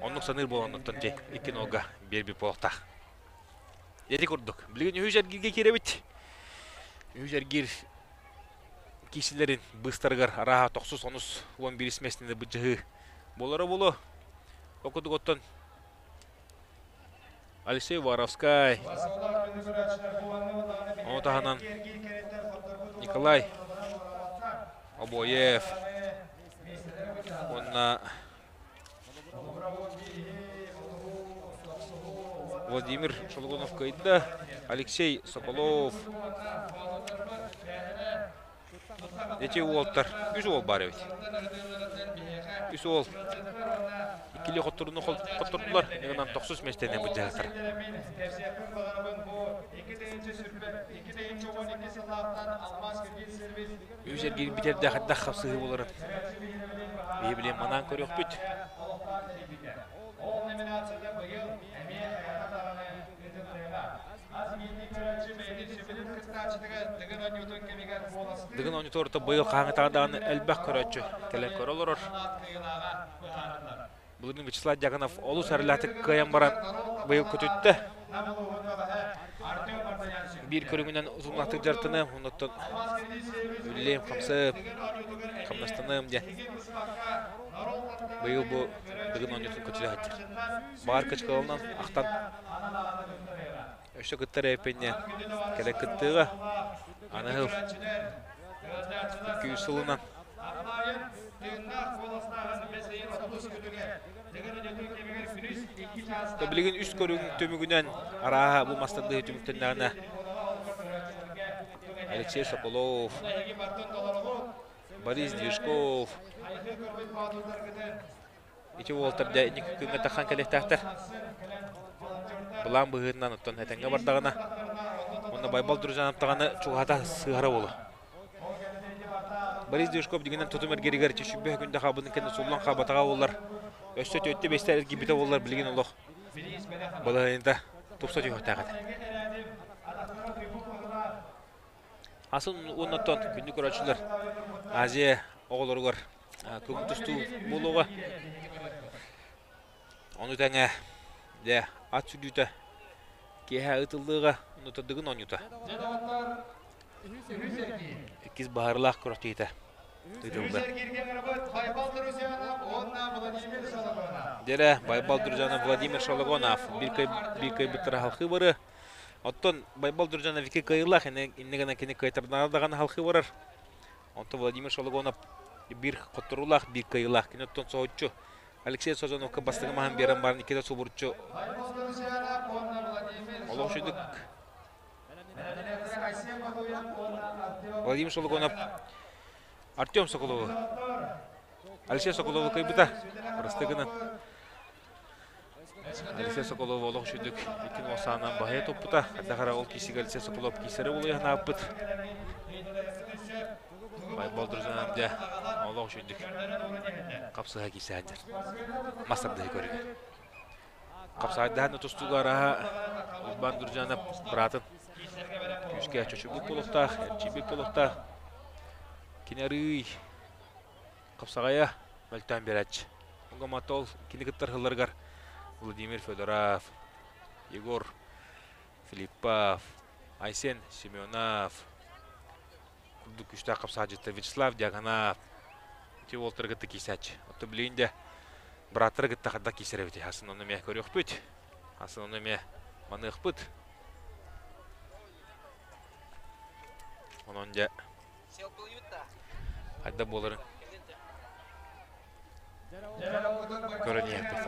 оннук саныыр буолан оттон икки нолга биэрбит буолуохтаах. Ити курдук. Билигин үһүс эргииргэ киирэбит. Үһүс эргиир киисилэрин быыстарыгар арааһа тохсус онус уон биирис миэстэни былдьаһыы буолара буолуо. Ол курдук оттон Алексей Воровскай, ону таһынан Николай Обоев уонна Владимир Шологонов кыайда, Алексей Соколов. Эти уолтар, үс уол баар эбит. Үс уол иккили хотторуну хоттордулар, ынан тохсус миэстэни былдьаһыктар. Үс эргиир бүтэрдээх хайдах хапсыһыы буоларын биһи билэн манаан көрүөхпүт. Дыгын оонньуута быйыл хаһааҥҥытааҕы даҕаны элбэх көрөөччү кэлэн көрө олорор. Былырыын Вячеслав Дьяконов олус эрэллээхтик кыайан баран быйыл көтүттэ. Биир көрүҥүнэн утумнаахтык дьарыктаныам, оннуттан үлэлиэм, хамсыам, хамнастаныам диэн. Быйыл бу Дыгын оонньуутун көтүтэ сылдьар. Баар кычкаланан ахтан өссө кыттар эппиннэ кэлэн кыттыыга аныгыл 200 сылынан Билигин үс көрүҥ түмүгүнэн арааһа бу мастардыһыы түмүктэннэҕинэ Алексей Соколов, Борис Движков ити уолтар дьэ инники күҥҥэ тахсан кэлиэхтээхтэр. Былаан быһыытынан оттон этэҥҥэ бардаҕына уонна Байбал Друзьянов даҕаны чугаһата сыһара буолуо. Борис Дюшков дигинэн тутум эргиригэр чүчүбэ күндэ хаабытын кэннэ суллан хаабатаҕа буоллар, өссө төттө бэстэ эргийбитэ буоллар билигин олох балаһыанньата тупса түһүөхтээх этэ. Атын уоннаттан күндү көрөөччүлэр Азия оҕолоругар көҥүл тустуу буолуоҕа. Ону тэҥэ дьэ ат сүлүүтэ киэһэ ыытыллыаҕа, онно Дыгын оонньуута. Иккис баһаарылаах күрэхтэһиитэ ыытылла. Дьэрэ Байбал Друзьянов Владимир Шологонов биир кыайбыттара халхыы барыа. Оттон Байбал Друзьянов икки кыайыылаах, иннэ гынан кини кыайтардаҕына даҕаны халхыы барар. Онтон Владимир Шологонов биир хотторуулаах, биир кыайыылаах. Кини оттон соһуччу Алексей Созоновка бастакы маһын биэрэн баран иккитэ субуруччу олох үчүгдүк. Владимир Шологонов Артем Соколову Алексей Соколову кыйбыта. Бырасты гынан. Алексей Соколов олох үчүдүк иккин осаанан баһыйа туппута. Хайдах ол киисигэ Алексей Соколов киисэрэ улуйаһын ааппыт. Байбол друзьям дьэ олох үчүдүк хапсыһа киисэһэдэр. Мастардыһы көрүгэр. Хапсаайдаһан тустууга араһа Уйбаан Друзьянов быраатын күүскэ чочуйбут буолуохтаах, эрчийбит буолуохтаах. Кини арыый хапсаҕайа мөлтөөн биэрээччи. Оҥоматол кини кыттар сылларыгар Владимир Федоров, Егор Филиппов, Айсен Семенов курдук күүстээх хапсаҕайдьыттар Вячеслав Дьяконов ити уолтары кытта киирсээччи. Оттон билигин дьэ бырааттары кытта хайдах киирсэр эбитий? Асын ону эмиэ көрүөхпүт. Асын ону эмиэ маныахпыт. Онон дьэ хайда буоларын көрөн иһэхпит.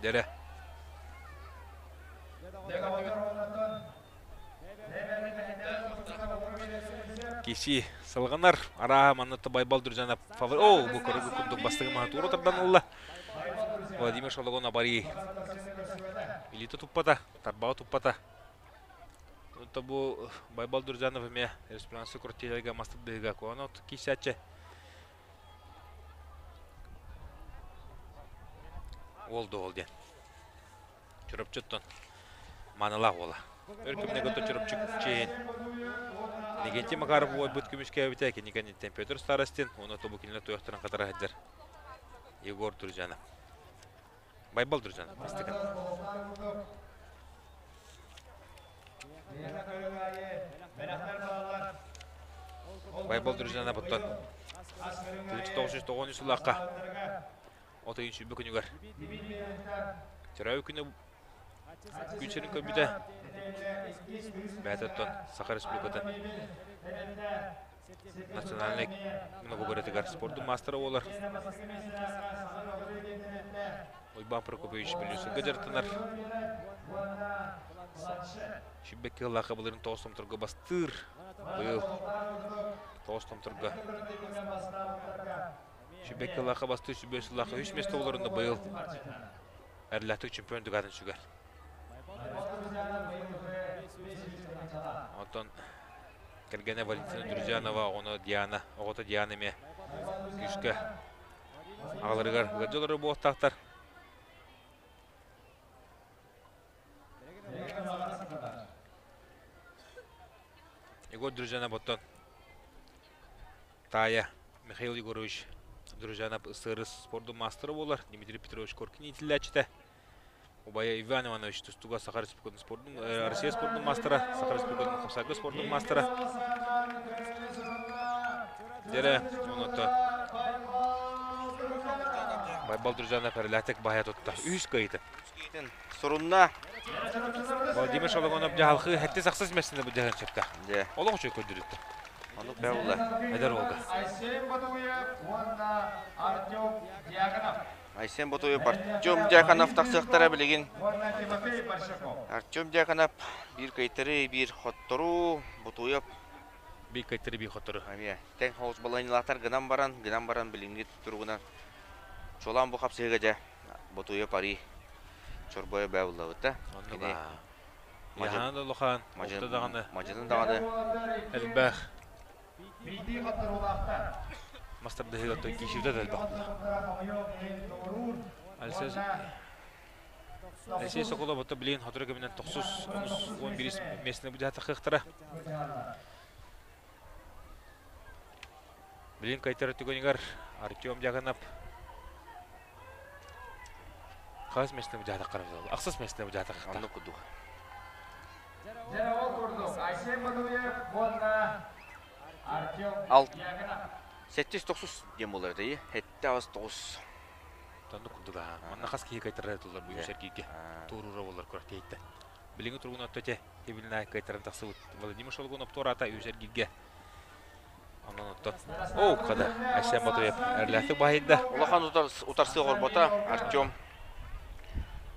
Дэрэ. Киси салҕанар. Арааһа манна Байбал Друзьянов фавор... О, бу көрүгү курдук бастыгы маһа тууру тардан ылла. Владимир Шологон абарыы. Илиитэ туппата, тарбаҕа туппата. Онто бу Байбал Друзьянов эмиэ республиканскай квартирага мастырдыыга куонот киисээччи. Уол да уол диэн. Чурапчыттан маанылаах уола. Өр кэмҥэ кытта Чурапчы чиэһин Иннокентий Макаров уойбут көмүскээбитэ, кини кэнниттэн Петр Старостин уонна тобу кинилэр туйахтарын хатара сылдьар Егор Друзьянов. Байбал Друзьянов бастакы. Байбал Друзьянов оттон 1993 сыллаахха от ыйын сүүрбэ күнүгэр төрөөбүт күнэ күн сирин көрбүтэ. Бэйэтэ оттон Саха Республикатын национальнай многоборьетыгар спордун маастара буолар. Уйбаан Прокопьевич Белюсовга дьарыктанар. Сүүрбэкки сыллаахха былырын тоҕус томторго бастыыр. Быйыл тоҕус томторго сүүрбэкки сыллаахха бастыыр, сүүрбэ сыллаахха үс миэстэ буоларында быйыл эрлээхтик чемпион дүгатын сүгэр. Онтон кэргэнэ Валентина Друзьянова, оҕону Диана, оҕото Диана эмиэ күүскэ аҕаларыгар ыалдьа олорор буолуохтаахтар. Егор Друзьянов оттон таайа Михаил Егорович Друзьянов СССР спордун маастара буолар, Дмитрий Петрович Коркин иитиллээччитэ. Убайа Иван Иванович тустууга Саха Республикатын спордун, Россия спордун маастара, Саха Республикатын хапсаҕайга спордун маастара. Дьэрэ, онуота Байбал Друзьянов эрэлээхтик баһыйа тутта. Үһүс кыайыытын. Сурунна. Владимир Шологонов дьаһалхыы сэттис ахсыс мессини быдьаһын сөптөөх. Дьэ. Олох үчүгэй көрдөрүттэ. Оннук бээ буолла. Эдэр уолга. Айсен Батуев уонна Артем Дьяконов. Айсен Ботуев, Артем Дьяконов тахсыахтара билигин. Артем Дьяконов биир кыайтары, биир хотторуу, Ботуев биир кыайтары, биир хотторуу. Эмиэ тэҥ соҕус балаһыанньалаахтар гынан баран, гынан баран билиҥҥи туругунан чуолаан бу хапсыһыыга дьэ Ботуев арыы чорбойо бээ буллабыт да. Оннук Яһаан да улахан, орто даҕаны. Мадьынын даҕаны. Элбэх. Мастардыһыга той киирсибитэ да элбэх буолла. Алексей Соколов ото билигин сотору кэминэн тохсус онус уон биирис миэстэни быдьаатахыахтара. Билигин кайтар түгэнигэр Артем Дьяконов хас миэстэни быдьаатаххара ахсыс миэстэни быдьаатаххара. Оннук курдук. Дьэ ол курдук Айсен Мадуев уонна Артем Ал сэттис тохсус диэн буолар этэ сэттэ аҕыс тоҕус. Оннук курдук аа. Манна хас киһи кайтарар туллар бу Сергейге туоруура буолар күрэхтэһииттэн. Билиҥҥи туругун отто те Тибилинай кыайтаран тахсыбыт Владимир Шолгунов туораата үс эргииргэ. Онон оттон Оо, хада, Айсен Ботуев эрлээхтик баһыйда. Улахан утарсыы оҥорбото Артем.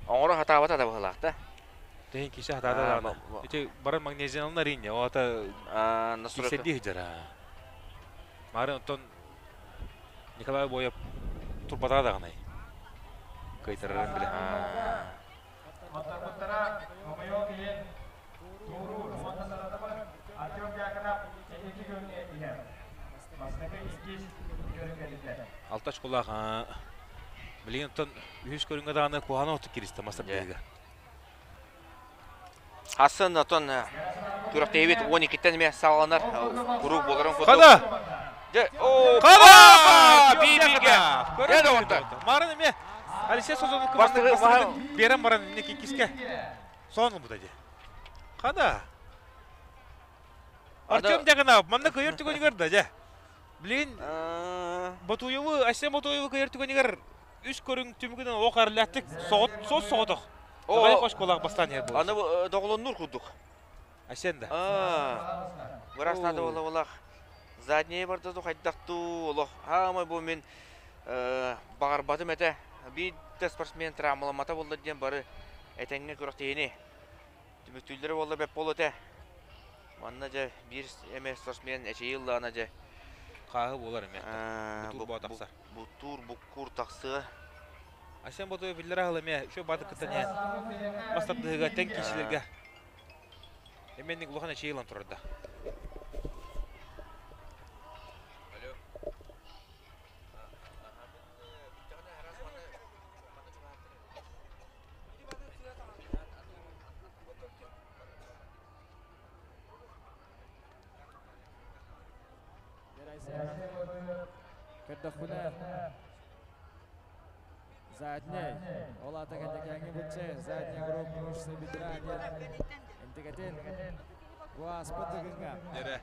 Оҥоро сатаабата да быһыылаах да. Тэһин кисе хатаата даҕаны. Ити баран магнезиялын арыйня, ол ата киксэрдии сылдьар. Марын оттон Николай Боев турбатаа даҕаны. Кыайтарарын билэ. Оттарбыттара хомойуох иһин туоруур уонна саратабар Артем Дьяконов инники көрүҥҥэ иһэр. Бастакы иккис көрүҥ кэллилэр. Алта очколаах билигин оттон үһүс көрүҥҥэ даҕаны куһаҕан оту киристэ мас тардыһыыга. Хасын отон күрэхтэһиибит 12-тэн эмиэ саҕаланар куруук буоларын курдук. Хада! Дьэ, оо! Хада! Биир-бииргэ! Дьэ, доҕоттор! Марын эмиэ Алексей Созонов бастыгын биэрэн баран инники иккискэ соон ылбыта дии. Хада! Артем Дьяконов манна кыайар түгэнигэр да дьэ. Билигин Ботуевы, Айсен Ботуевы кыайар түгэнигэр үс көрүҥ түмүгүнэн ох эрлээхтик соҕот сос соҕотох. Давай оскуолаах бастаан иһэр буолар. Аны доҕолоннуур курдук. Айсен да. Быраас надо было Задние барда хайдах туу олох хаамай бу мин баҕарбатым этэ. Биир да спортсмен травмаламмата буолла диэн бары этэҥҥэ күрэхтэһиини түмүктүүллэрэ буолла бэп буолуо этэ. Манна дьэ биир эмэ спортсмен эчэйии ыллаҕына дьэ Хааһы буолар эмиэ. Бутуур боо тахсар. Бутуур буккуур тахсыа. Айсен Ботуев биллэр аһыл эмиэ үчүгэй баатык кыттан иһэн мас тардыһыыга тэҥ киирсиилэргэ эмиэ улахан эчэйии ылан турарда. Көрдөхпүнэ задний ол аата кэнникээҥҥи быччы задняя группа мышцы бедра диэн интигэтин бу ааспыт дыгыҥҥа Дэрэ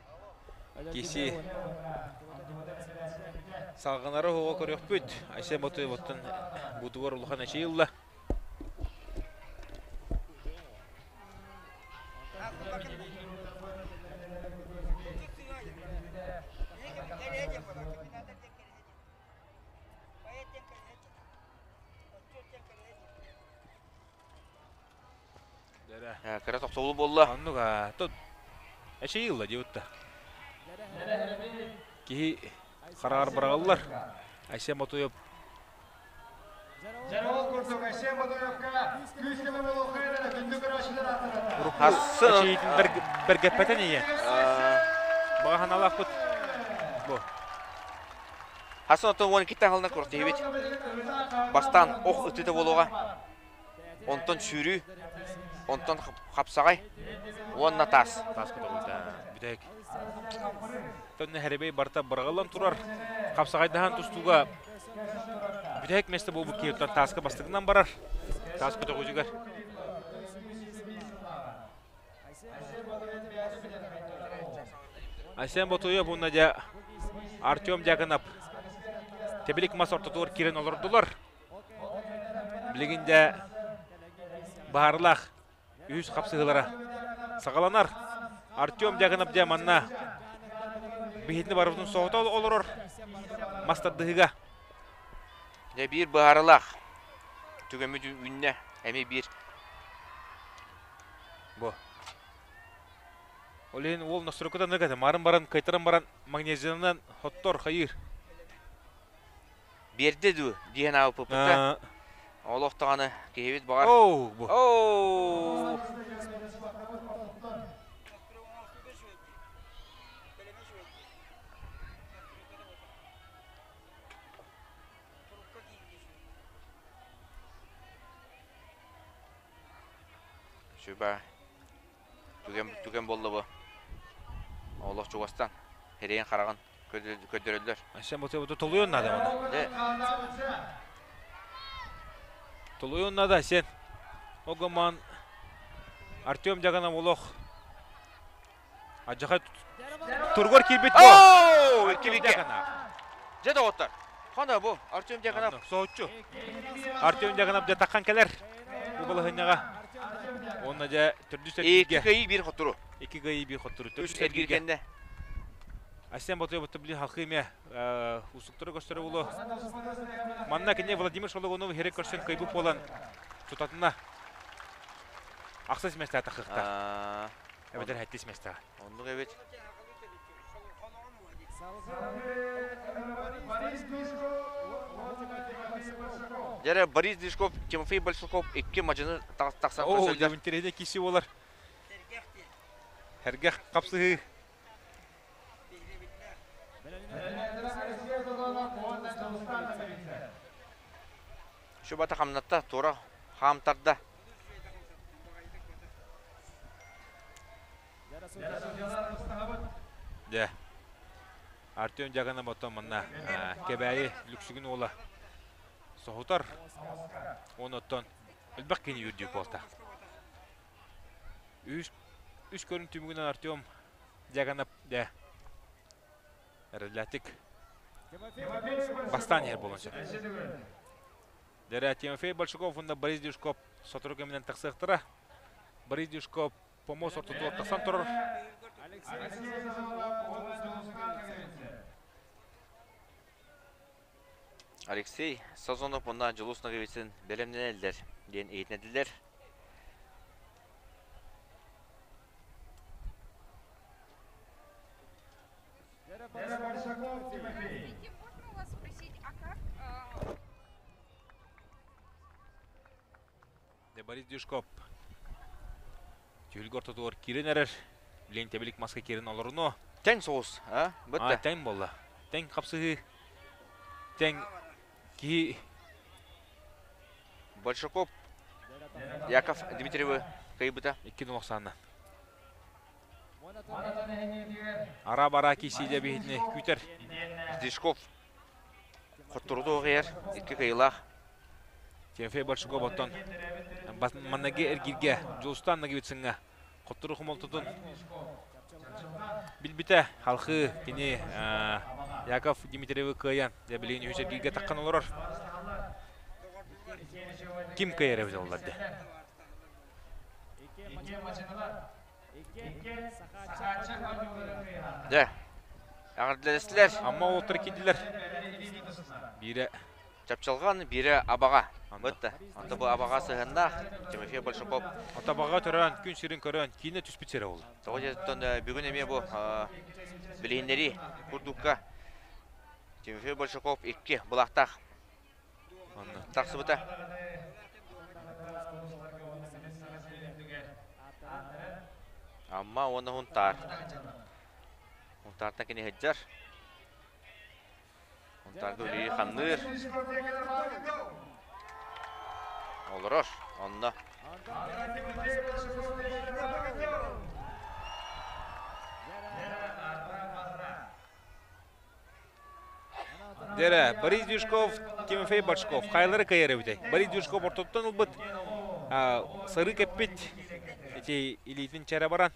киси салҕанары оһоҕо көрүөхпүт. Айсен Ботуев оттон бутугар улахан эчэйии ылла. Кыра тохтобул буолла. Оннук аа, тут эчэйии ылла диэбит да. Киһи хараҕар быраҕыллар. Айсен Ботуев Дьэ ол курдук Айсен Ботуевка күүс-көмө буолуоххайын күндү көрөөччүлэр ааттарыттан. Эчэйиитин бэргэппэтэн ийэ. Баҕа санаалаахпыт. Бу. Хасан оттон 12-тэн халына күрэхтэһиибит. Бастаан ох ытыыта буолуоҕа. Онтон сүүрүү, онтон хапсаҕай уонна таас. Таас көтөҕүүтэ бүтэһик. Төннө Хэрибэй барыта быраҕыллан турар. Хапсаҕайдаһан тустууга бүтэһик миэстэ буолбут киһиттэн тааска бастакынан барар. Таас көтөҕүүтүгэр. Айсен Ботуев уонна дьэ Артем Дьяконов тэбилик мас ортотугар киирэн олордулар. Билигин дьэ баһаарылаах үһүс хапсыһыылара саҕаланар. Артем Дьяконов дьэ манна биһитини барыбытын соһута олорор мас тардыһыыга. Дьэ биир быһаарылаах түгэммит үүннэ эмиэ биир. Бу. Ол иһин уол настройката ныката марын баран кайтаран баран магнезиянан хоттор хайыыр. Биэрдэ дуу диэн аабыппыт Олох даҕаны киһибит баҕар. Оу бу. Оу. Сүбэ түгэн түгэн буолла бу. Олох чугастан эрэйин хараҕын көрдөрөллөр. Сен бу толуйун надо мана. Дэ. Толуйун надо сен. Огоман Артем Дьаганов олох Адьаха тургор киирбит бу. Оо, икки Дьэ доҕоттор. Хана бу Артем Дьяконов. Соһуччу. Артем Дьяконов дьэ таххан кэлэр. Бу балаһынньаҕа. Уонна дьэ төрдүс Икки эргииргэ. кыайыы биир хоттору. Икки кыайыы биир хоттору. Үс Төрдүс эргиир эргииргэ. кэннэ. Асен Ботуев били халқы эмиэ уустуктары көстөрө буолуо. Манна кини Владимир Шологунов иһэрэ көрсөн кыайбыт буолан тутатына ахсыс миэстэҕэ тахыахтаах. Эбэтэр сэттис миэстэҕэ. Оннук эбит. Дьэрэ Борис Дишков, Тимофей Большаков икки мадьыны тахсан Оо, көрсөллөр. интэриэһинэй киси буолар. Сэргэх хапсыһыы. Шубата хамнатта, туора хаамтарда. Дьэ, Артем Дьаганов оттон манна Кэбээйи Лүксүгүн уола соһутар. Уон оттон элбэх кини үрдүк буолта. Үс, үс көрүн түмүгүнэн Артем Дьаганов дьэ эрэллээтик бастаан иһэр буолан сөп. Дэрэ Тимофей Большаков уонна Борис Дюшков сотору кэминэн тахсыахтара. Борис Дюшков помос ортотугар тахсан турар. Алексей Сазонов уонна Дьулус Ноговицын бэлэмнэнэллэр диэн иһитиннэрдилэр. Здравствуйте, можно у вас спросить, а как Борис Дюшков түһүлгэ ортотугар киирэн эрэр. Билигин тэбилик маска киирэн олоруну. Тэҥ соҕус, а? А, Бытта. тэҥ буолла. Тэҥ хапсыһыы. Тэҥ киһи Большаков Яков Дмитриевы кыайбыта. 2-0 ахсаанна. Ара-бара киисиидэ биһитини күүтэр. Дишков хотторуту оҕуйар икки кыайыылаах. Тимофей Большаков оттон маннаги эргииргэ Дьулустан Ноговицыҥҥа хоттору хомолтотун билбитэ. Халхыы кини Яков Дмитриевы кыайан, дьэ билигин үһүс эргииргэ таххан олорор. Ким кыайар эбит оллар дэ. Дьэ, эҕэрдэлэстилэр. Амма уолаттар киирдилэр. Биирэ Чапчылҕан, биирэ Абаҕа. Бытта. Онто бу Абаҕа сыһыннаах Тимофей Большаков. Ото Абаҕа төрөөн, күн сирин көрөн, киинэ түспүт сирэ ол. Тоҕо диэтэн бүгүн эмиэ бу билиһиннэрии курдукка Тимофей Большаков икки былаахтаах тахсыбыта. Амма уонна Хунтаар. Хунтаартан кини сылдьар. Хунтаарга үлэлии хамныыр. Олорор. Онно. Дэрэ, Борис Дюшков, Тимофей Бочков хайлары кыайар эбитэй. Борис Дюшков ортоттон ылбыт сарыы кэппит ити илиитин чэрэ баран.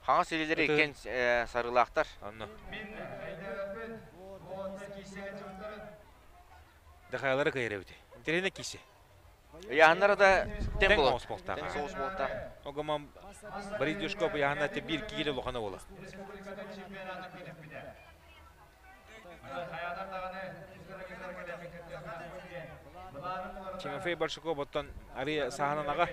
Хаҥас илиилэри иккиэн сарыылаахтар. Онно. Да хайлары кыайар эбитий. Интэриэһинэй киси. Ыйааһыннара да тэҥ Тэҥ буолар. оҕус буолтаах. Тэҥ соҕус буолтаах. Огомам Борис Дюшков ыйааһына биир киилэ улахана буола. Тимофей Большаков оттон арый саһанан аҕа.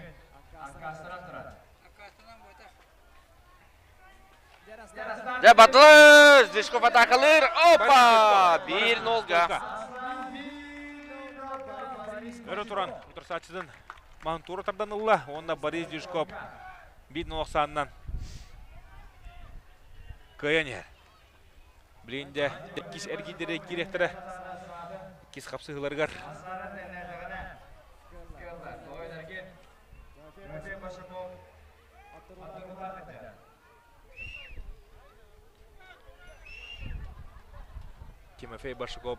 Дьэ батылыс! Дюшков атаакалыыр. Опа! 1-0-га. Өрө туран утарсааччытын маһын тардан ылла. Уонна Борис Дюшков 1-0 ахсаанынан кыайан иһэр. Билигин дьэ иккис эргиирдэрэ киириэхтэрэ. Иккис хапсыһыыларыгар Тимофей Большаков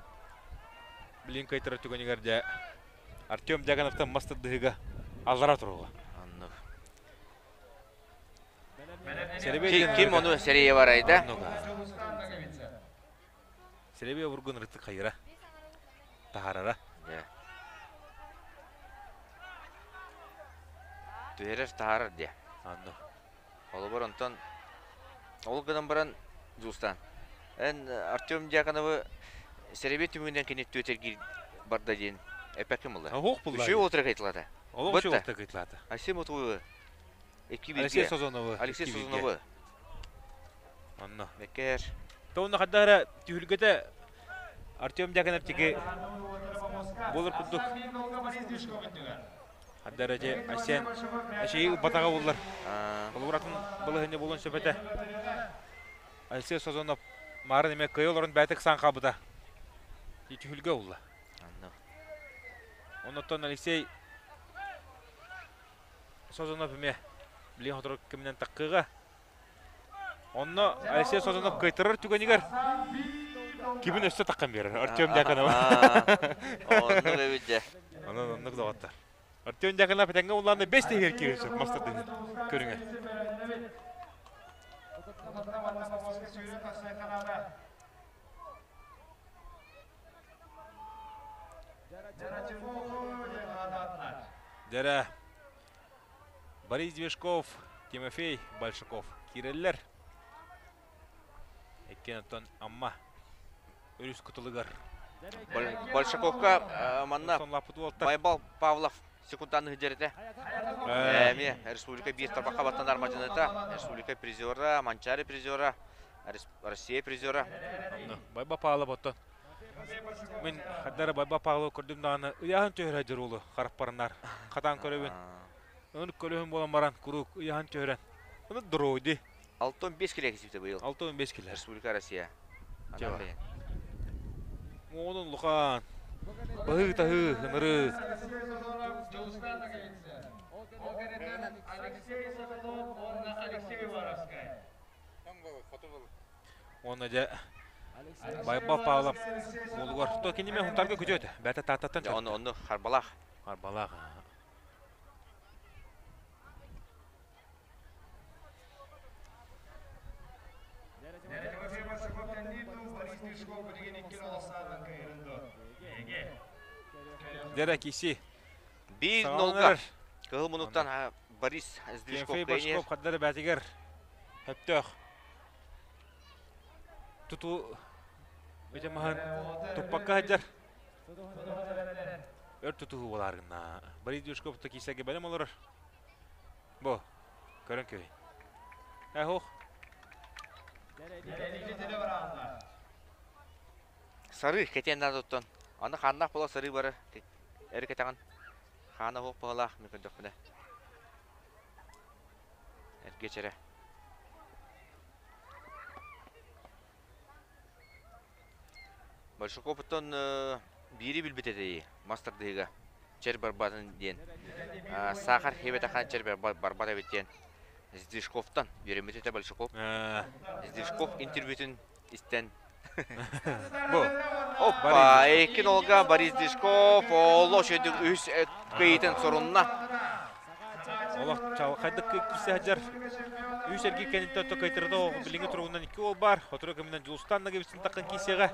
билин кыайтарар түгэнигэр дьэ Артем Дьяконовтан мас тардыһыыга аллара туруоҕа. Оннук. Сэрэбиэй Ким ону сэрэйэ барай да? Оннук. Сэрэбиэй обургун ырытык хайыра. Таһаарара. Дьэ. Түһэрэр таһаарар диэ. Анно. Холобур онтон ол гынан баран Дьулустаан, эн Артем Дьяконовы сэрэбиэй түмүгүнэн кини түөтэргиир барда диэн эппэккин буолла. Оһох булла. Үчүгэй уолтара кыйтылата. Олох үчүгэй уолтара кыйтылата. Алексей Мотуевы икки Алексей бииргэ. Созоновы. Алексей Созоновы. Онно. Бэккэр. Тоҕуна хайдах эрэ түһүлгэтэ Артем Дьяконов тиги буолар курдук. Хаддар эти Айсен эчэйи ылбатаҕа буоллар. Холобуратын балаһыанньа буолуон сөп этэ. Алексей Созонов маарын эмэ кыайа олорон бэйэтэ ыксаан хаалбыта. Түһүлгэ улла. Оннуттан Алексей Созонов эмиэ билигин сотору кэминэн таккыга. Онно Алексей Созонов кыайтарар түгэнигэр кимин өссө таххан биэрэр Артем Дьяконов. Оннук эбит дьэ. Онон оннук доҕоттор. Артем Дьяконов этэҥҥэ улаанна бэс тэһигэр киирэн сөп мастардыһы көрүҥэр. Дэрэ Борис Движков, Тимофей Большаков киирэллэр. Иккиэн оттон Амма өрүс кытылыгар. Большаковка манна Байбал Павлов секундан ыһдьэритэ. Эми республика биир тарбахха баттанар мадьыныта, республика призера, Манчари призера, Россия призера. Байбал Павлов оттон Мин хардары Байба Павлов көрдүм даҕаны ыйааһын түһэрэ дьоруолу харахпарынар хатаан көрөбүн. Ынырык көлөһүн буолан баран куруук ыйааһын түһэрэн. Ынырык здоровый дии. 65 киле кисипте быйыл. 65 киле. Республика Россия. Муонун улахан. Баһыы-таһыы, ынырык. Уонна дьэ Байбал Павлов уолугар то киниме хунтарга күтүөтэ. Бээтэ Тааттаттан Дьэ, онно онно Харбалаах. Харбалаах. Дьэрэ киси. Биир нолга. Кыһыл мунуктан Борис Сдвижков Тимофей Башков хардары бээтигэр хөптөөх тутуу ити маһын туппакка сылдьар өр тутуһуу буолаар гынна. Борис Дюшков киисэгэ бэлэм олорор. Бу, көрөн көй. Эһух. Сары кэтиэн наада оттон. Аны хааннаах буола сарыы бары эр кэтэҕин. Хаана оһох баҕалаах мен көрдөхпүнэ. Эргэ чэрэ. Большаковтан биири билбит этэ мас тардыһыыга чэр барбатын диэн саахар хебетахан чэр барбат эбит диэн Сдвижковтан үөрэммит этэ Большаков. Сдвижков интервьютун истэн Бу. Оппа, икки нолга Борис Дишков олох үчүгүйдүк үс кыйытын сорунна. Олох чалхайдык киирсэ сылдьар. Үс эргиир кэнниттэн отто кыайтарда билиҥҥи туругунан икки уол баар. Сотору кэминэн Дьулустаан Ноговицын таххан киирсиэҕэ.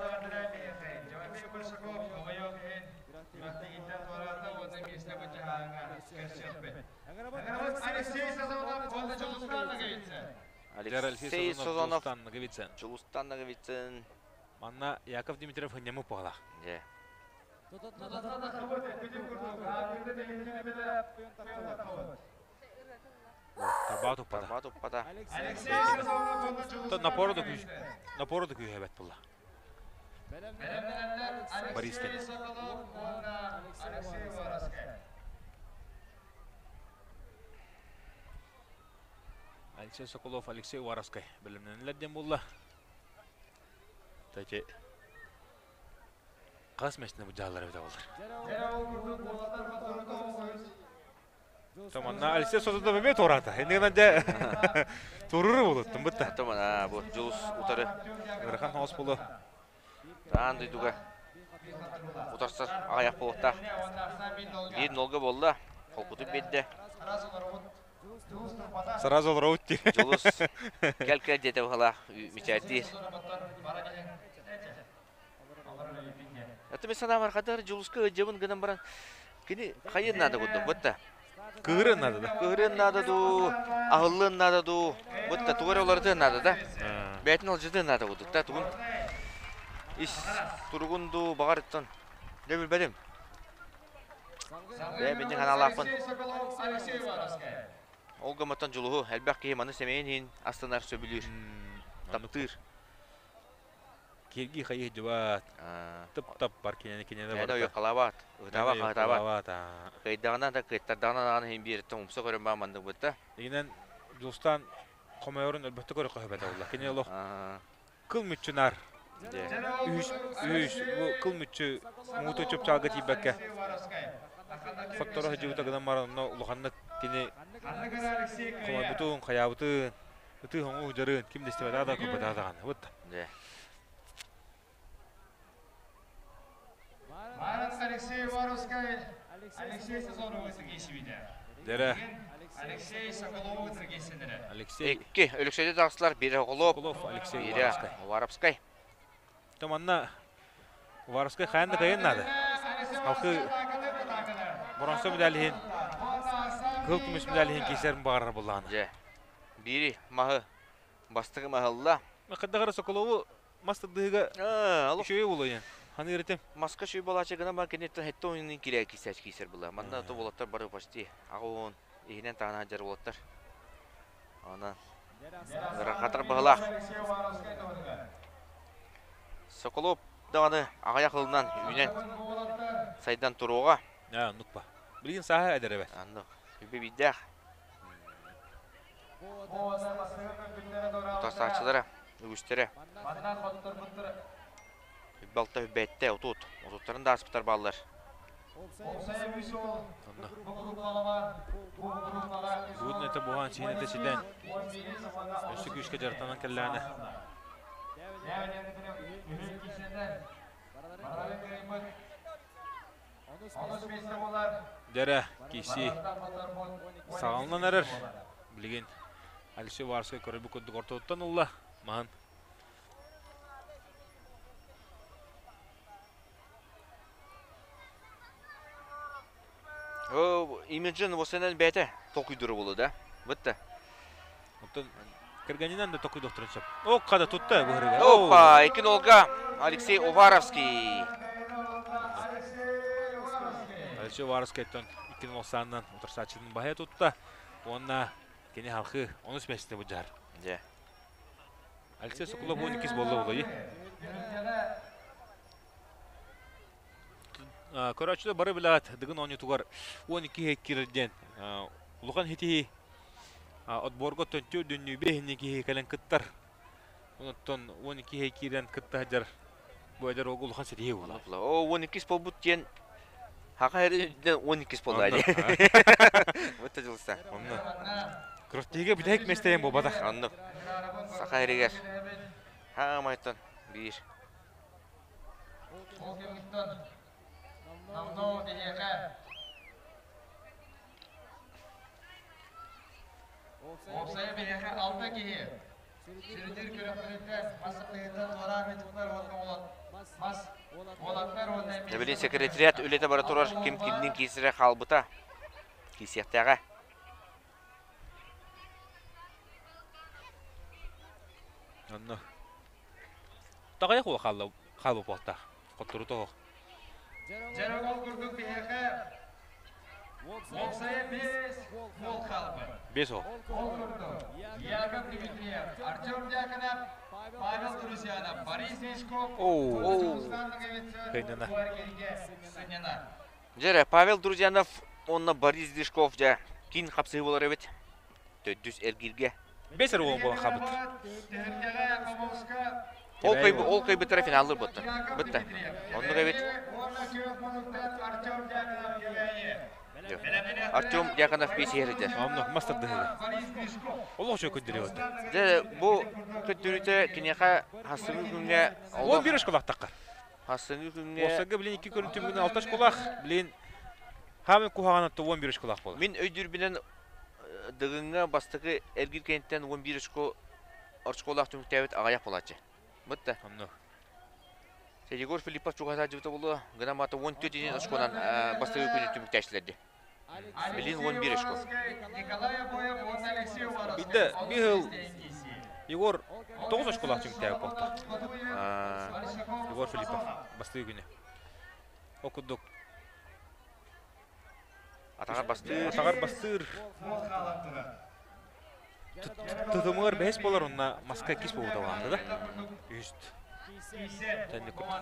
Алексей Созонов, Дьулустан Ноговицын. Манна Яков Дмитриев хынньамы пуһалаах. Дьэ. Тарбаа туппата. Тарбаа туппата. Напору да күүс, напору да күүһэ эбэт буолла. Борис Алексей Соколов, Алексей Уваровскай бэлэмнэнэллэр диэн буолла. Тати хас мэчтэн бу дьааллар эбитэ буоллар. Томанна Алексей Соколов эмиэ туораата. Иннигинэн дьэ туруру булуттум бытта. Томана бу Дьулус утары. Ыарахан соҕус буолуо. Аан дойдуга утарсар аҕыйах буолуохтаах. Биир нолга буолла. Холкутук биэрдэ. Сразу олоробут дии. Дьулус кэл-кэл диэтэ быһалаах мичээрдиир. Это мен санаабар хатар Дьулуска ыдьабын гынан баран кини хайын наада курдук бытта. Кыырын надо да. Кыырын надо дуу, аһыллын надо дуу. Бутта тугу эрэ уларытыан надо да. Бэйэтин алдьатыан надо курдук да. Тугун ис туругун дуу баҕар иттон. Дьэ билбэтим. Бэйэ бинник ханаалаахпын. Ол гымматтан дьулуһу элбэх киһи маны сэмэйин иһин астынар, сөбүлүүр, таптыыр. Кирги хайы дьыбаат. Тып-тап бар кинини кинини барыта. Ойуқалаабат, ыһытаабат, хаһытаабат. Кыайдаҕына да кыайтардаҕына даҕаны иһин биэриттэн умса көрөн баа маннык бытта. Игинэн Дьулустаан хомойорун өлбөттө көрө көһөбөтө буолла. Кини олох кыл мүччү нар. Үһүс үһүс бу кыл мүччү муҥутуу чыпчаалга тиийбэккэ хотторо сылдьыбыта гынан баран онно улаханнык кини хомойбутун, хайаабытын ытыы хоҥуу дьарын ким да истибэтэ да көрбөтө даҕаны. Вот. Алексей Воровскай, Алексей Сазонов Дэрэ. Алексей Соколов Алексей. Икки Өлөксөйдө тахсылар, биирэ Соколов, Алексей биирэ Воровскай. Манна Воровскай хайан да кайын надо. Халқы бронза медалиһин, кыл көмүс медалиһин кисерин баҕарар буллаҕына. Дьэ, биири маһы бастакы маһылла. Кырдагара Соколову мас тардыһыга үчүгэй буолуо ханыыр этим. Маска шүй болаачы гына бар киниттэн хетте ойунун кирээ кисээч киисэр була. Манна то болоттор бары почти аҕуун иһинэн таана дьар болоттор. Онон ыарахатар быһылаах. Соколов даҕаны аҕыйах ылынан үүнэн сайдан туруоҕа. Аа, нукпа. Билигин сааһа эдэр эбэт. Аннык. Үбэ биирдээх. Тастааччылара үгүстэрэ. Үббалта үббэттэ отут. Отуттарын да ааспыттар бааллар. Буутун этэ буһаан сиһин этэ ситэн өссө күүскэ дьарыктанан кэллэҕинэ Дьэрэ, киси саҕаланан эрэр. Билигин Алексей Варскай көрөрбүт курдук ортотуттан ылла. Маһын. Имиджин осенен бэйэтэ толкуйдуура буолуо да? Бытта. Оттон кэргэнинэн да толкуйдуохтарын сөп. Окка да тутта быһырыга. Опа, икки нолга Алексей Уваровский. Алексей Уваровскайтан 2-0 саанынан утарсааччытын баһа тутта. Уонна кини халқы онус месте быдьар. Дьэ. Алексей Соколов 12 буолла буолайы. Көрөөччүлэр бары билэҕит Дыгын оонньуутугар 12 киирэр диэн улахан хитиһи отборго төнтү дүннүүбэ иһинни киһи кэлэн кыттар. Онтон 12 киирэн кытта сылдьар бу эдэр уолга улахан ситиһии буолар. О, 12 буолбут диэн хаха эрэ 12 буолла дии. Вот дьылыста. Онно. Күрэхтэһиигэ бүтэһик миэстэйэн буолбатах. Оннук. Саха эригэр. Хаамайтан биир. Ол кэмиттэн давно биһиэхэ уопсайа биһиэхэ алта киһи сүрүннүүр күрэхтэриттэн мас саппыһыттан туораах ыйытыктар уонна уолат мас уолаттар уонна Билин секретариат үлэтэ бара турар ким кимнин киирсэрэ хаалбыта киирсиэхтээҕэ. Онно Таҕайах уол хаалла хаалбыт буолтаах. Хоттору тоһох. Дьэ ол курдук биһиэхэ уопсайа биэс уол хаалбыт. Биэс уол. Ол курдук Яков Дмитриев, Артем Дьяконов, Павел Друзьянов, Борис Мешков, Руслан Кыйнана. Сынньана. Дьэ Павел Друзьянов уонна Борис Дишков дьэ киин хапсыһыы болар эбит. Төрдүс эргииргэ. Бэс эрэ уол буолан хаалбыт. Ол кый ол кыйбыттара финаллыр буттар. Бытта. Оннук эбит. Артем Дьяконов биэс иһэридэр. Онно мас тардыһыга. Олох үчүгэй көрдөрүө отта. Дьэ бу көрдөрүүтэ киниэхэ хасыҥы күҥҥэ Он бир школахтахха. Хасыҥы күҥҥэ Уопсайга билин икки көрүн түмүгүнэн алта школах, билин хаамын куһаҕанатта 11 школах буолар. Мин өйдүүрбүнэн Дыгыҥҥа бастакы эргиир кэнниттэн 11 очко очколаах түмүктээбит аҕыйах буолааччы. Бытта. Онно. Егор Филиппов чугаһааччыбыта буолуо. Гына маата 14 иһин очконан бастакы күнү түмүктээччилэрди. Билин 11 очко. Бидде бихыл Егор 9 очколаах түмүктээбит буолта. Егор Филиппов бастыы күнү. Ол курдук Атаҕар бастыыр. Атаҕар бастыыр. Тытымыгар бэһис болар онна маска иккис буолбута улаатта да. Үһүст. Тэнник курдук.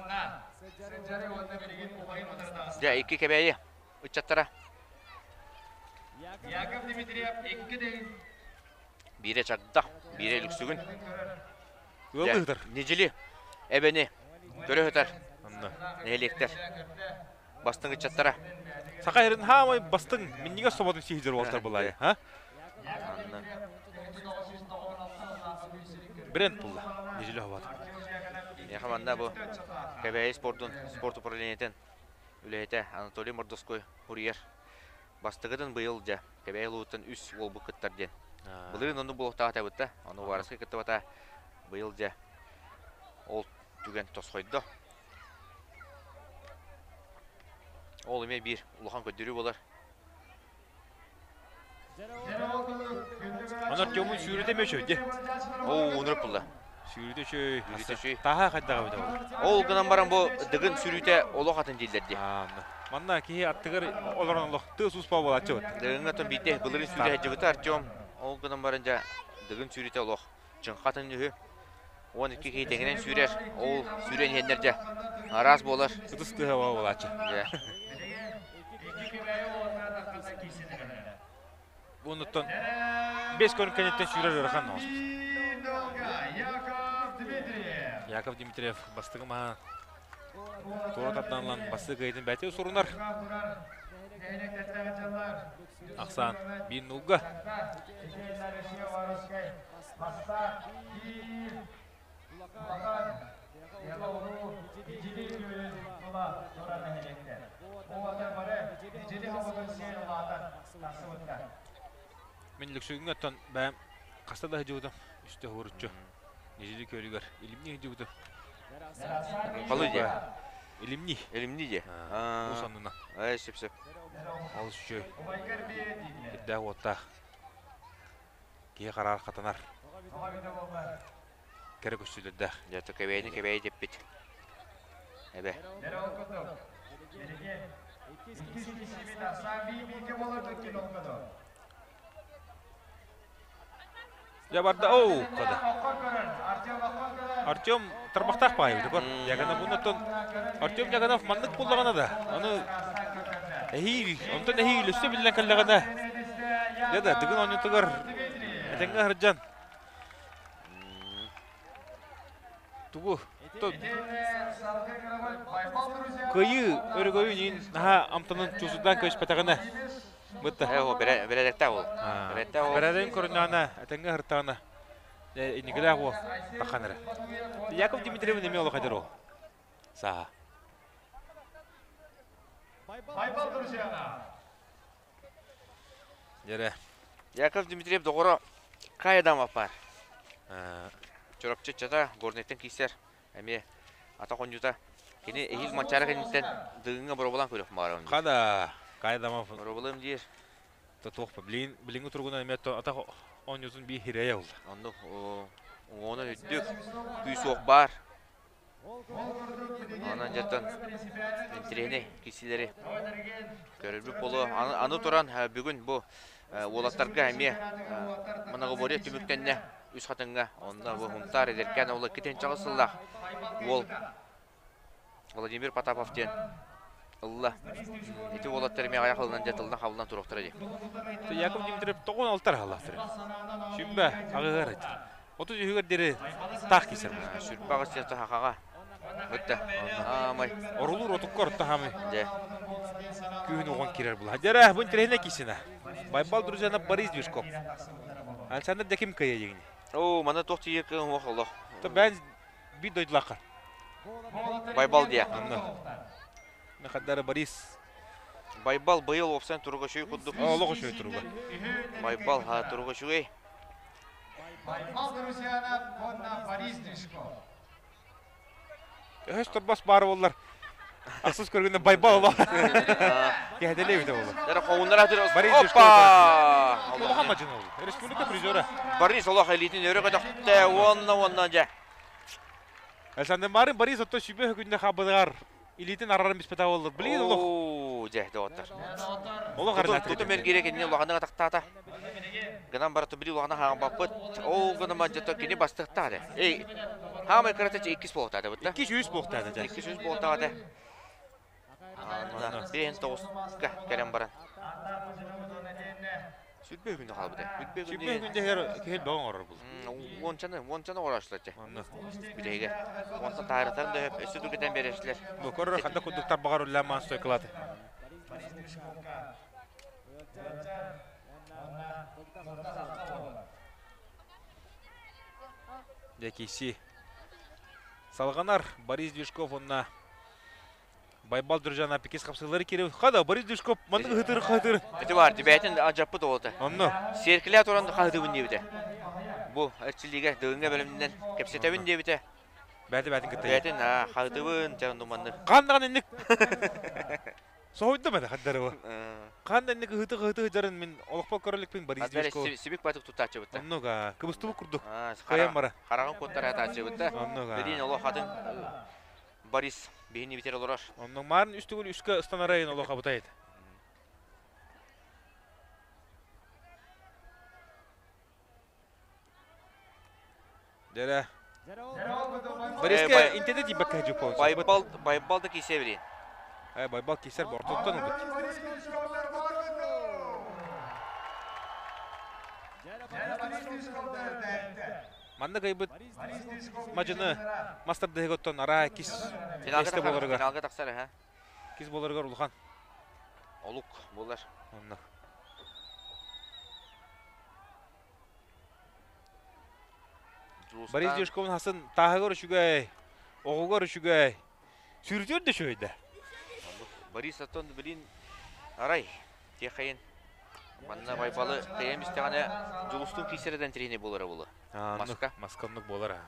Дьэ, икки кэбээйи ыччаттара. Яков Дмитриев икки день. Биирэ чагдах, биирэ лүксүгүн. Ыаллыы сытар. Нидьили эбэни көрө сытар Онно. нэһилиэктэр бастыҥ ыччаттара. Саха эрин хаамай бастыҥ минньигэс соботун сиһидер уолтар былайы, ha? Анна. Бренд булла. Нидьили хабат. Миэхэ манна бу Кэбээйи спордун спорт управлениетын үлэһитэ Анатолий Мордовской суруйар. Бастакытын быйыл дьэ Кэбээйи улууһуттан үс уолбут кыттар диэн. Былырыын оннук буолуохтаах этэ да, ону Уваровскай кыттыбата. Быйыл дьэ ол түгэн тосхойдо. Ол эмиэ биир улахан көрдөрүү буолар. Аны Артемун сүүрүтэ эмиэ үчүгэй дии. Оо, онурук булла. Сүүрүтэ үчүгэй. Сүүрүтэ үчүгэй. Таһаа хайдаҕа эбитэ буолар. Ол гынан баран бу Дыгын сүүрүүтэ олох атын дииллэр дии. Манна киһи аттыгар олорон олох тыас успа буолааччы бут. Дыгыҥҥа тон биирдэ былырыын сүүрэ сылдьыбыта Артем. Ол гынан баран дьэ Дыгын сүүрүүтэ олох чыҥха атын үһү. 12 киһи тэҥинэн сүүрэр. Ол сүүрэн иһэннэр дьэ араас буолар. Ытыс тыаһа буолааччы. Дьэ. Онуттан бес көрүҥ кэнниттэн сүүрэр ыарахан оҕуспут. Яков Дмитриев бастакы маһа туора тардан ылан бастакы кыайыытын бэйэтэ сурунар. Ахсаан биир нулга. Мин Лүксүгүҥҥэ оттон бэйэм хаста да сылдьыбытым, үстэ уһуруччу. Ньидьили күөлүгэр илимнии сылдьыбытым. Халый дии. Илимнии. Илимнии дии. Уус аннынан. Ай, сөп сөп. Олус үчүгэй. Ирдээх уоттаах. Киһи хараар хатанар. Кэрэ көстүүлэрдээх. Дьэ, кэбээйини кэбээйи дэппит. Эбэ. Дьэ барда оу када. Артем тарбахтаах баайы бит Яганов оннуттан Артем Яганов маннык буллаҕына да аны эһиил онтон эһиил өссө биллэн кэллэҕинэ дьэ да Дыгын оонньуутугар этэҥҥэ сылдьан тугу кыайыы өрөгөйүн иин наһаа амтанын чуусурдаан көспөтөҕүнэ бытта бэрээдэктээх ол бэрээдэктээх ол бэрээдэгин көрүннэҕинэ этэҥҥэ сыртаҕына инникилээх уол таххан эрэ Яков Дмитриевич эмиэ олох эдэр уол сааһа Дьэрэ. Яков Дмитриев доҕоро Кай Адамов баар. Чурапчы ыччата Горнайтан киирсэр эмиэ атах оонньуута. Кини эһиил Манчаары кэнниттэн Дыгыҥҥа боруобалаан көрүөх баҕарабын. Хада Кай Адамов боруобалыам диир. Туох билин билиҥҥи туругунан эмиэ атах оонньуутун биир хирэйэ буолла. Оннук уҥуоҕунан үрдүк, күүс уох баар. Онон дьонтон интэриэһинэй киирсиилэри көрөрбүт буолуо. Аны, аны туран бүгүн бу уолаттарга эмиэ многоборье түмүктэннэ үс хатыҥҥа. Онно бу Хунтаар эдэркээн уола икки сыллаах уол Владимир Потапов диэн ылла. Ити уолаттар эмиэ аҕыйах ылынан дьэ тылынан хабыллан туруохтара дии. Яков Дмитриев тоҕун алтар аһалаахтар. Сүбэ аҕыһыар этэ. 33-үгэр диэри таах киирсэр буолар. Сүрбэ аҕыс диэн сахаҕа. Бытта. Аамай. Орулуур отукка орто хаамай. Дьэ. Күүһүн уган киирэр була. Дьэрэ, бу интэриэһинэй киирсинэ. Байбал друзьяна Борис Движков. Александр Дяким кыайа дигини. Оо, мана туох тиийэр кыһын уох олох. То бээн биир дойдулаахха. Байбал диэ. Анна. Мехаддара Борис. Байбал быйыл уопсан туруга үчүгэй курдук. Олох үчүгэй туруга. Байбал ха туруга үчүгэй. Байбал Друзьянов уонна Борис Движков. Өһөс торбос баар буоллар. Ахсыс көргүнэ Байбал олох. Кэһэтэлиэбитэ буолуо. Дара хоһууннар атыр. Борис Опа! Улахан мадьын ол. Республика призера. Борис олох элитин өрө көтөхтө уонна уонна дьэ. Александр Марин Борис отто сүбэ күнне хабыдыгар илиитин араран биспэтэ буоллар. Билигин олох Оо, дьэ, доҕоттор. Олох арына Туту мергире кинини улаханнык атахтаата. Гынан барыта били улахана хаампаппыт. Ол гынан дьото кини бастыктаады. Эй, хаамай кырата иккис буолтаата бытта. Иккис үс буолтаата дьэ. Иккис үс буолтаата. Анна биэһин тоҕуска кэлэн баран. Сүрбэ күндэ хаалбыта. Сүрбэ күндэ иһэр киһи бөҕө оҥорор бұл. Уончаны, уончаны оҥороочулар дьэ. Бүтэһигэр. Уонтан таарытан да өссө түргэтэн биэрээччилэр. Бу көрөр ханна курдук тарбаҕар үллээн маан стойкалааты. Дьэ киси. Салҕанар Борис Движков уонна Байбал Дружан апикис хапсыылары киирэ. Хада Борис Движков маннык ыһытыр хаһытыр. Ити бар, дибээтин адьаппыт оҕото. Онно. Сиэркилэ туран хаһытыбын диэбитэ. Бу эрчиллиигэ дыгыҥҥа бэлэмнэнэн кэпсэтэбин диэбитэ. Бэйэтэ бэйэтин кытта. Бэйэтин хаһытыбын, дьэ онну маннык. Ханнаҕын инник Соһуйдум этэ хаддарыбы. Ханна инник ыһыты-ыһыты сылдьарын мин олохпор көрө иликпин Борис Движков. Сибик батык туттааччыбыт да. Оннук кыбыстыбыт курдук. Кыайан бара. Хараҕын куоттара атааччыбыт да. Оннук. Билин олох атын Борис биһини битэр олорор. Оннук маарын үс төгүл үскэ ыстанарайын олох абытайыт. Дэрэ. Бориске интеде тиийбэккэ дьуппа. Байбал Байбал да кисе билин. Э Байбал кисер бортуттан ылбыт. Манна кыйбыт мадьыны мастер дыһыгыттан араа кис миэстэ буоларыгар. Финалга тахсар, ха. Кис буоларыгар улахан. Олук буолар. Онно. Борис Дьюшковун хасын тааһыгар үчүгэй, оҕугар үчүгэй, сүрүтүөр да үчүгэй да. Борис оттон билин арай тиэхэйин манна Байбалы тэйэн истэҕинэ Дьулустуун киисэрдэн тириини буолара буолуо. Маска. Маска оннук буолар аа.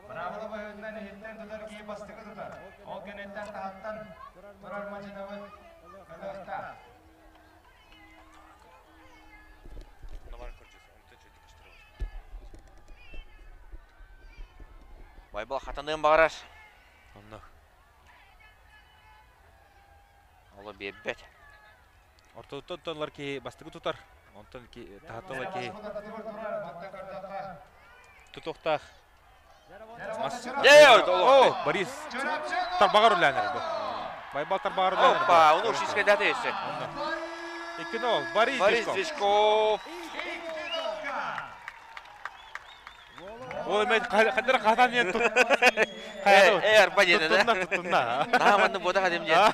Быраабыла быһыытынан иһиттэн тутар киһи бастакы тутар. Ол кэнниттэн таһыттан турар мадьынабыт ылыахтаах. Байбал хатаныан баҕарар. Онно. Оло биэрбэт. Ортотуттан тонлар киһи бастакы тутар. Онтон таһатталар киһи тутуохтаах. О, Борис тарбаҕар үлээнэр бу. Байбал тарбаҕар үлээнэр. Опа, ону ушиска дата өссө. Иккино, Борис Борис Движков. Ол эме хадара хатан диэн тут. Э, арба диэн да. Тутунна, тутунна. Наһаа манны бода хадим диэн.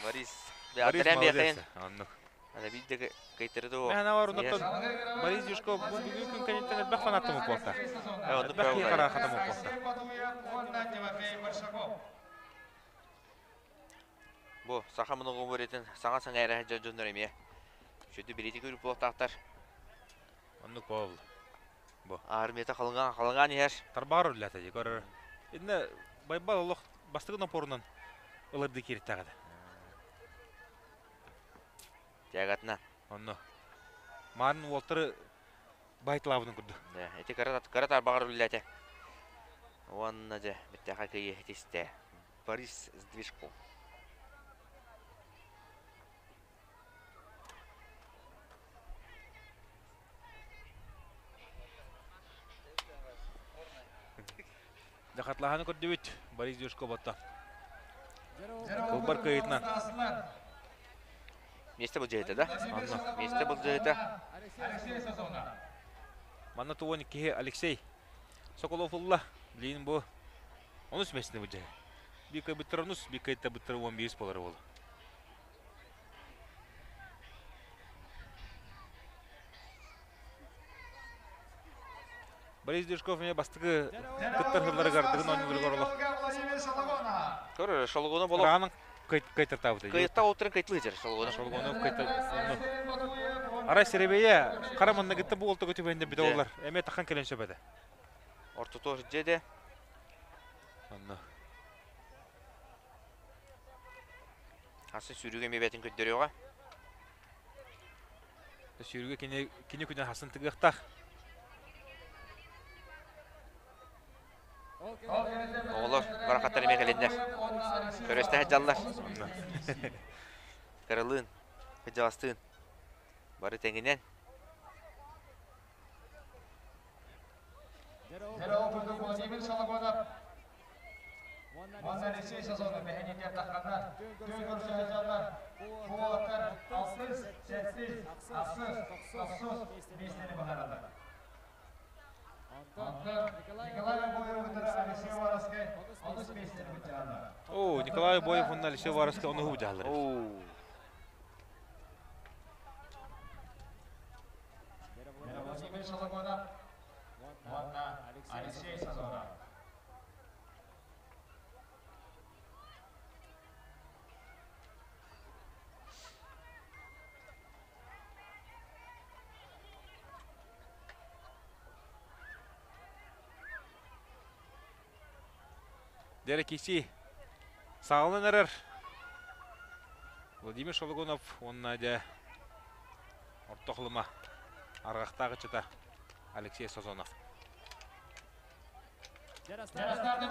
Борис. Борис молодец. Оннук. Ана биирдэ кыйтары дуо. Мен бар оннуктан Борис Юшков бу бүгүн күн кэнниттэн элбэх фанаттамыт буолта. Элбэх киһи хара хатамыт буолта. Бу саха мунугу мөрүтүн саҥа саҥа эрэ дьоннор эмиэ. Сүдү билити көрүп буолтаахтар. Оннук буол. Бу. Армията халыҥаан халыҥаан иһэр. Тарбаар үллэтэ дии көрөр. Инне Байбал олох бастыгы напорунан ылырды кииртэҕэ. Тягатына. Онно. Маарын уолтары байтылаабытын курдук. Да, ити кыра кыра тарбаҕар үллэтэ. Уонна дьэ, бүттэхэ кыйы тистэ. Борис Сдвижков. Дьахатлаһаны көрдүбүт Борис Дюшко ботта. Кылбар кыйытынан. Место былдьаһыта да? Анна. Место былдьаһыта. Манна туон киһи Алексей Соколов ылла. Билин бу онус месте былдьаһы. Би кыйбыттар онус, би кыйтта быттар 11 болар болу. Борис Дюшков эмиэ бастакы кыттар сылларыгар Дыгын оонньууларыгар олох Көрөр, шолгуну боло. Раанын кыйтыртаабыта. Кыйтта олтырын кыйтлы жер шолгуну. Шолгуну кыйта. Арай серебее қара мынныгытта бу олтугу түбэнде бите олар. Эме тахан келен сөбөдө. Ортото жеде. Онно. Асы сүүрүүгэ эмиэ бэйэтин көрдөрүөҕэ. Сүүрүүгэ кини кини күнэ хасын тыгыахтаах. Оҕолор барахаттар эмиэ кэлиннэр. Көрөстө сылдьаллар. Кыралыын, кырдьаҕастыын бары тэҥинэн. Владимир Шалагонов Уонна Алексей Сазонов мэхэньиитигэр тахханнар, күөн көрсө сылдьаллар. Бу уолаттар алтыс, сэттис, ахсыс, тохсус миэстэни баһараллар. Онтон Николай Обоев кытары Алексей Уваровскай онус миэстэни былдьаһаллар. О, Николай Обоев уонна Алексей Уваровскай онуһу былдьаһаллар. Владимир Шалагонов уонна Алексей Сазонов. Дэрэ киси саҕаланан эрэр Владимир Шологонов уонна дьэ Орто Халыма арҕахтаах ыччата Алексей Сазонов.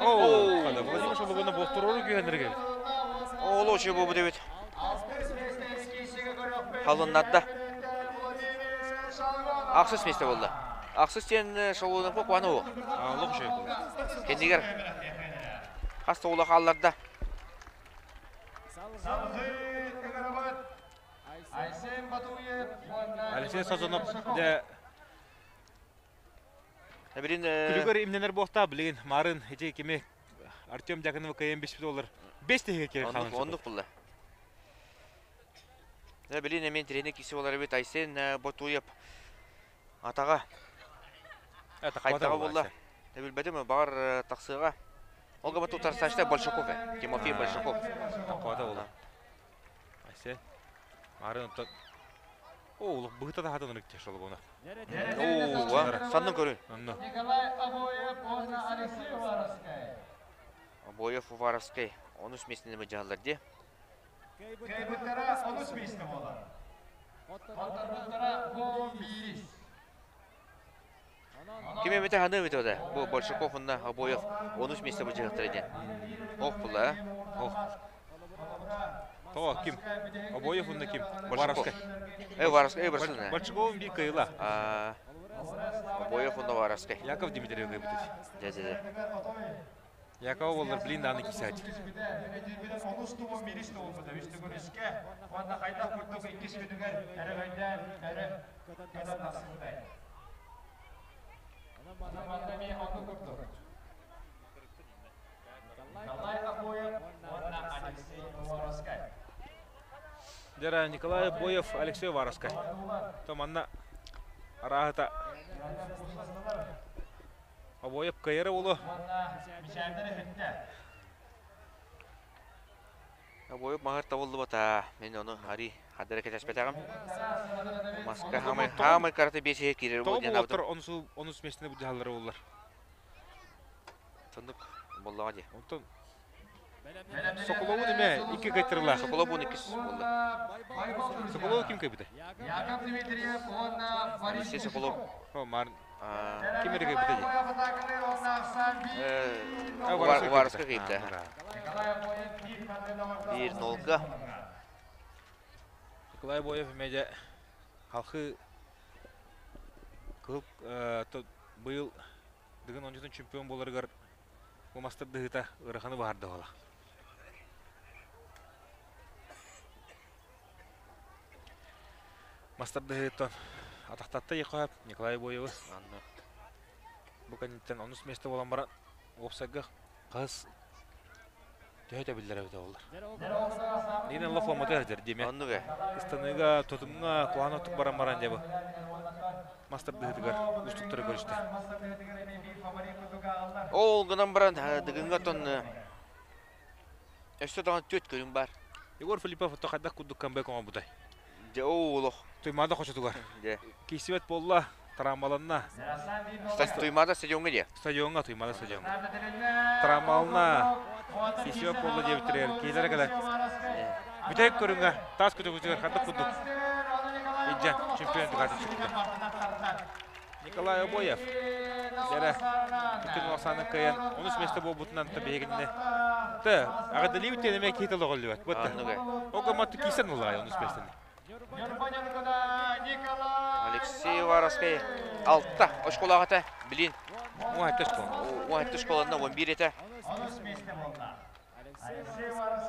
Оо, Владимир Шологонов буохтуруору күүһэннэргэ. Оолу очу буолбут эбит. Халыннарда. Ахсыс месте буолла. Ахсыс диэн Шологоновка куана уох. Олох үчүгэй буолла. Кэннигэр хас да ула хаалларда. Алексей Сазонов дьэ Билин Күлүгэр имнэнэр буохтаа билигин марын ити кими Артем Дьяконов кыайан биспит олор бес тиһигэ киирэн хаалан оннук булла. Билин эмиэн тренер киси болар эбит Айсен Ботуев атаҕа хайтаҕа булла. Билбэтим баҕар тахсыаҕа. Ол габат утарсаачта Большаков Тимофей Большаков. Таккота була. Айсен марын Оо, быһыта таһатын ырык шолгона. Оо, саннын көрүн. Онно. Николай Обоев уонна Алексей Уваровскай. Обоев Уваровскай онус миэстэни быдьаһаллар дии. Кыайбыттара онус миэстэ буолар. Хотторбуттара 11. Ким эмите ханы эбит ода. Бу Большаков уонна Обоев онус миэстэ быдьаһыктара диэн. Ох була. Ох. Тоҕо ким? Обоев уонна ким? Уваровскай. Э, Уваровскай, э, барсын. Большаков биир кыайыла. Обоев уонна Уваровскай. Яков Дмитриев кыайбыт. Дьэ, дьэ, дьэ. Яков боллар блин дааны кисээч. Онус тугун биирис тугун үс тугун үскэ уонна хайдах курдук иккис күнүгэр өрөгөйдөөн өрө көтөн тахсыбытай. Манна эмиэ оннук курдук. Николай Обоев уонна Алексей Уваровскай. Дьэ, Николай Обоев, Алексей Уваровскай. То манна арааһыта Обоев кыайара буолуо. Обоев маһыр табыллыбата. Мен ону ари хадара кэтэспэтэҕим. Маска хаамай хаамай карата биэсиһэ киирэр Тоҕо буол диэн буолуохтар онусу онус миэстэни былдьаһаллара буоллар. Тоннук боллоҕо дии. Онтон Соколовун эмэ икки кыайтарылаах. Соколов он иккис буолла. Соколов ким кыайбыта? Яков Дмитриев уонна Борис Алексей Соколов. О, Мар ким эрэ кыайбыта дии. Уваровскай кыайбыта. Биир нолга. Николай Боев эмэ дьэ халхы кыһыл быйыл Дыгын оонньуутун чемпион буоларыгар бу мастар дыһыыта ыараханы баһарда буола. Мастар дыһыыттан атахтатта Ехоап Николай Боевы. Бу кэнниттэн онус место буолан баран уопсайга хаһыс төһө тэбиллэр эбитэ буоллар. Нина Лофомата сылдьар диэме. Оннук ээ. Ыстаныыга, тутумҥа куһаҕан оттук баран баран дьэ бу мастар быһыытыгар уустуктары көрүстэ. Ол гынан баран Дыгыҥҥа оттон өссө даҕаны түөрт көрүҥ баар. Егор Филиппов ото хайдах курдук камбэк оҥорбутай? Дьэ оо олох. Туймаада хочотугар. Дьэ. Киирсибэт буолла, травмаланна. Туймаада стадиоҥҥа диэ. Стадиоҥҥа, Туймаада стадиоҥҥа. Травмаланна, киирсибэт буолла диэбиттэригэр киһилэрэ кэлэн. Бүтэһик көрүҥэ таас көтөҕүүтүгэр ханнык курдук илдьэн чемпион тугатын сүктэ. Николай Обоев дьэрэ бүтүн Оксана кыайан онус миэстэ буолбутунан то биһигинни Тэ, аҕадалиибит диэн эмиэ киһи толоҕоллубат. Бутта. Ол гыммат кисэн ыллаҕай онус миэстэни. Алексей Уваровскай алта очколоох этэ. Билин. Уон школа. Уон школанна 11 этэ.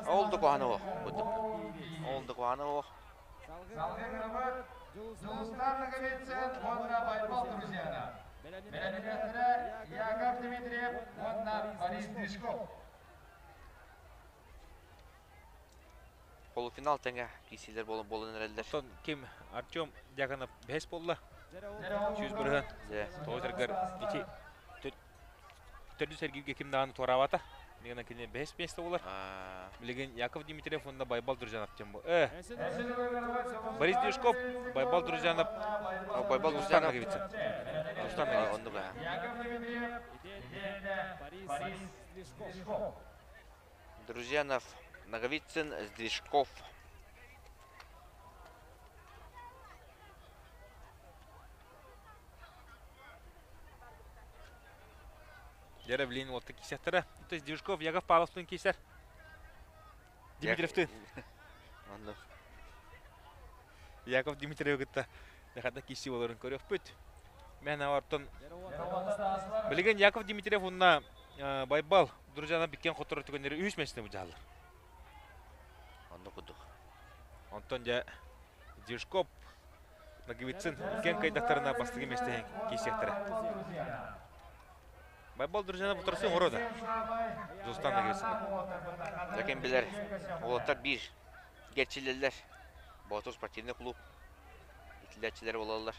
Ол да куһаҕана суох. Ол да куһаҕана суох. Дьулустаан Ноговицын уонна Байбал Друзьяна. Бэлэмнээхтэрэ Яков Дмитриев уонна Борис Движков. Полуфинал тэҥэ киирсиилэр буолан буолан эрэллэр. Оттон ким Артем Дьяконов бэһис буолла. 100%. Тоҕо ити төрдүс эргииргэ ким даҕаны туораабата. Билигин кини бэһис миэстэ буолар. Билигин Яков Дмитриев уонна Байбал Друзьянов диэн бу. Борис Движков, Байбал Друзьянов, Байбал Рустам Друзьянов. Ноговицын. Рустам Ноговицын. Оннук Борис Движков. Друзьянов, Ноговицын, Сдвижков. Дьэрэ билин уолта киисэхтэрэ. То есть Движков Яков Павловтын киисэр. Дмитриевтын. Оннук. Яков Дмитриев кытта хата кииси боларын көрүөхпүт. Мен ортон билигин Яков Дмитриев уонна Байбал друзьяна биккен хотторор түгэннери үһүс миэстэни быдьааллар. Оннук курдук. Онтон дьэ Движков Ноговицын иккиэн кыайдахтарына бастакы миэстэһин киирсиэхтэрэ. Байбал Друзьяна утарсын оҥоро да. Дьулустан Ноговицын. Дьэ билэр уолаттар биир герчилэллэр. Боотур спортивный клуб итилээччилэр буолаллар.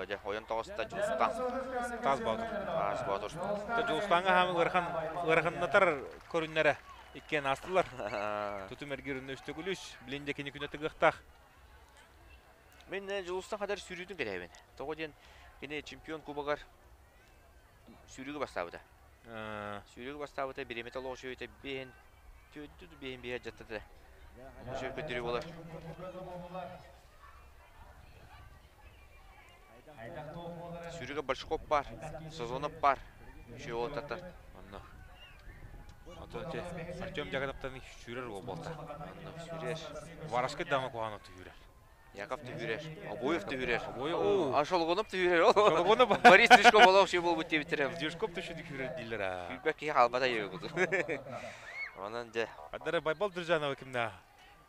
Дьэ, ойон тоҕуста Дьулустан. Таас Боотур. Таас Боотур. Дьулустаҥҥа хаамы ыарахан ыараханнатар көрүннэрэ иккиэн аастылар. Тутум эргииринэ үстөгүлүс. Билин дьэ кини күнэ тыгыахтаах. Мин Дьулустан хадar сүүрүүтүн кэтэһэбин. Тоҕо диэн кини чемпион кубогар сүүрүүгэ бастаабыта. Сүүрүүгэ бастаабыта бириэмэтэ олох үчүгэйдэ биэһин түөрдү биэһин биэһэ дьаттата. Үчүгэй көрдөрүү буолар. Сүүрүүгэ Большков бар, Сазонов бар. Үчүгэй уолаттар. Онно. Ото Артем Дьяконовтан сүүрэр уол буолта. Онно сүүрэр. Вараскай даҕаны куһаҕан түһүүрэр. Яков түһүүрэр. Обоев түһүүрэр. Обоев. А Шолгунов түһүүрэр. Шолгунов. Борис Движков олох үчүгэй буолбут диэбиттэрэ. Движков түһүү түһүүрэр дииллэр аа. Сүүрбэт киһи хаалбата диэбит курдук. Онон дьэ. Адара Байбал Дружанова кимнээх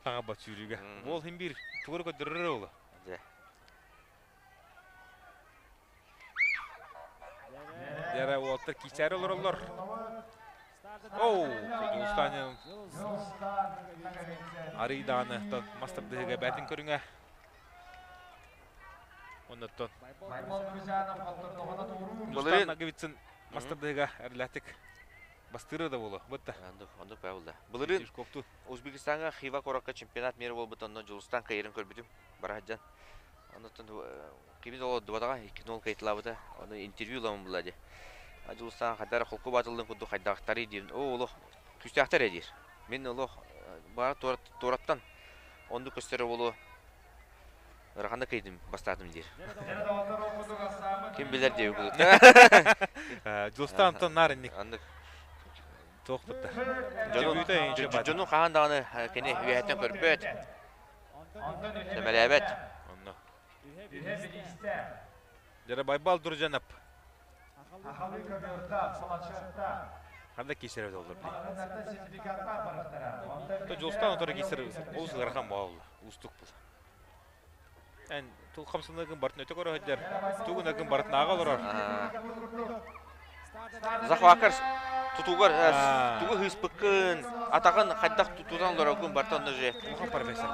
хаҥабат сүүрүүгэ. Уол хин биир тугу көрдөрөр оҕо. Дьэ. Дьэрэ уолаттар киисээри олороллор. Оу, Дьулустаан арый даҕаны мас тардыһыыга бээтин көрүҥэ. Оннуттан Дьулустаан Ноговицын мас тардыһыыга эрэлээхтик бастыыра да буолуо. Бытта. Оннук, оннук баа буолла. Былырыын Узбекистаҥҥа Хива куоракка чемпионат мира буолбут онно Дьулустаан кыайарын көрбүтүм. Бара сылдьан. Оннуттан кими да олордубатаҕа, 2-0 кыайталаабыта. Ону интервью ыламмын буолла дии. Дьулустаан хайдах эрэ холку баатыллын курдук хайдахтарый диэн, оо олох күүстээхтэр ээ диир. Мин олох баара туораттан оннук көстөрө буолуо ыараханнык кыйдым бастаатым диир. Ким билэр диэбит курдук. Дьулустаан онтон наар инник. Оннук. Туох бутта. Дьону хаһан даҕаны кини үөһэттэн көрбөт. Сэмэлээбэт. Онно. Дьэрэ Байбал Дружанов. Ханда киисэр эбит олор били. То Дьулустаан отор киисэр олус ыарахан буолла. Уустук була. Эн тул хамсаныгын бартын өтө көрө сылдьар. Тугун агын бартын ааҕа олорор. Захвакар тутугар тугу ыыспыккын, атаҕын хайдах тутан олороргун барыта онно же. Улахан профессор.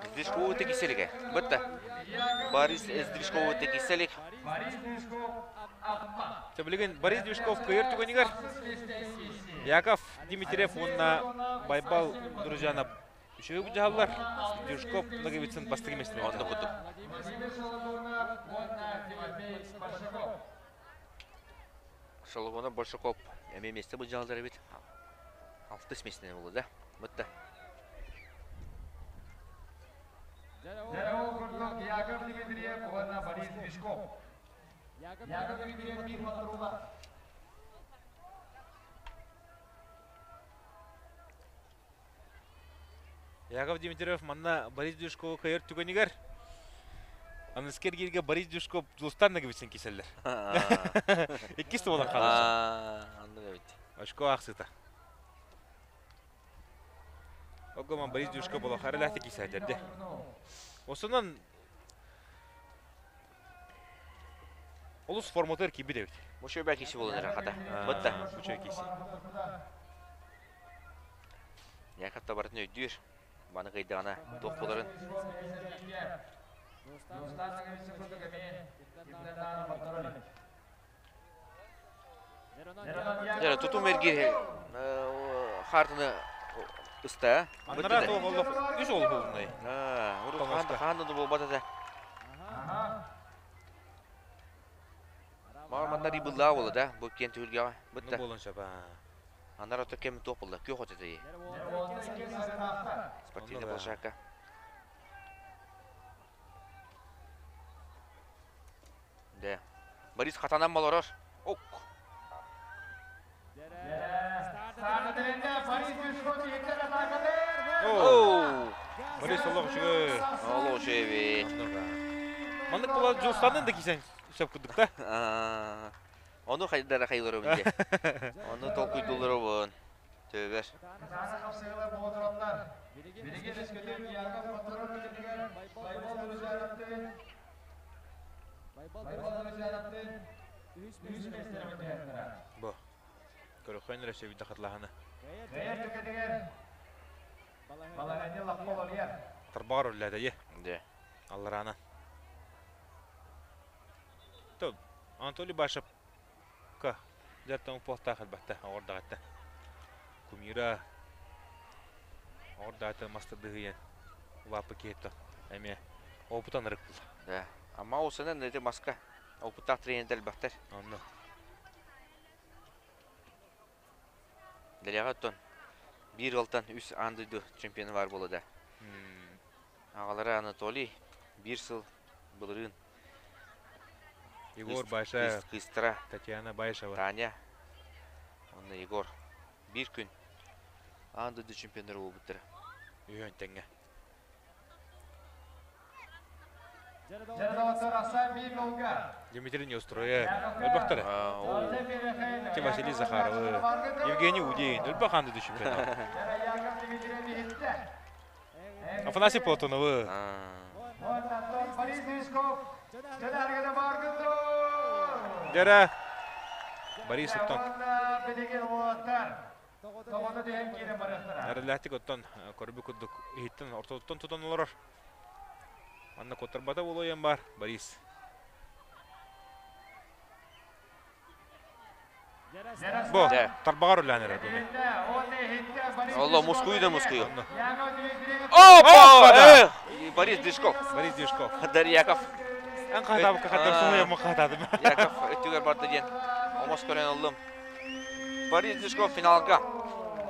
Сдвижкову текиселиге. Бытта. Борис Сдвижкову текиселик. Билигин Борис Движков кыйыр түгэнигэр Яков Дмитриев уонна Байбал Друзьянов Үчүгэй быдьаһаллар. Дюшков Ноговицын бастакы миэстэни Онно курдук. Шологона Большаков эмиэ миэстэ былдьааллар эбит. Алтыс миэстэни булла да. Бытта. Дьэ, ол курдук Яков Дмитриев уонна Борис Мешков. Яков Дмитриев биир хотторууга Яков Дмитриев манна Борис Дюшкову кыайар түгэнигэр аныскы эргииргэ Борис Дюшков Дьулустан Ноговицын киселлэр. Иккис буолан хаалар. Оннук эбит. Очко аахсыыта. Огоман Борис Дюшков буолан эрэлээхтик киисээдэрди. Осунан олус форматыгар киирбит эбит. Мучой киси буолан эрэр хата. Бытта. Мучой киси. Яков табарын өйдүүр. Маны кыйдаҕына туох буларын. Дьэ, тутум эргиир хаартыны ыста. Аннара туох олох үс ол буолунай. Урут хаан да буолбат этэ. Маар манна рибыллаа буола да, бу киэн түһүлгэҕэ. Бытта. Буолан сөп. Анар ото кэм туох буолла? Күөх от этэ. Спортивная площадка. Да. Борис хатанан олорор. Ок. Борис олох үчүгэй. Олох үчүгэй эбит. Маннык була Дьулустанын да кисэн сөп курдук да. Ону хайдара хайыларыбын дии. Ону толкуйдуулларыбын. Төбөр. Бу. Көрөхөн эрэ сөбүдэ хатылаһаны. Тарбаҕар үллээтэйи. Дэ. Аллараана. То Анатолий Башевка дьартан уппуохтаах элбэхтэ оҕордаҕатта. Кумира оҕордаата мастардыһыйан улааппыт киһиттэн эмиэ опытан ырык була. Да. Ама осынан эти маска опыттаах тренердер элбэхтэр. Онно. Дэлэҕэ оттон биир ыалтан үс аан дойду чемпиона баар буолла да. Аҕалара Анатолий биир сыл былырыын Егор Байшаев, кыыстара Татьяна Байшева. Таня уонна Егор биир күн аан дойду чемпионнара буолбуттара. Үһүөн тэҥҥэ. Дмитрий Неустроев, өлбөхтөрө. Ти Василий Захаров, Евгений Удин, өлбөх аан дойду чемпиона. Афанасий Платоновы. Дьэрэ Борис оттон эрэллээхтик оттон көрбүт курдук иһиттэн ортотуттан тутан олорор. Манна куттарбата буолуойан баар Борис. Бу тарбаҕар үлээн эрэр буну. Алла мускую да мускую. Опа! Борис Движков. Борис Движков. Дарьяков. Эн хаһытаабыкка хаттар сумуйа му хаһытаатым. Яков өттүгэр барда диэн омос көрөн ыллым. Борис Движков финалга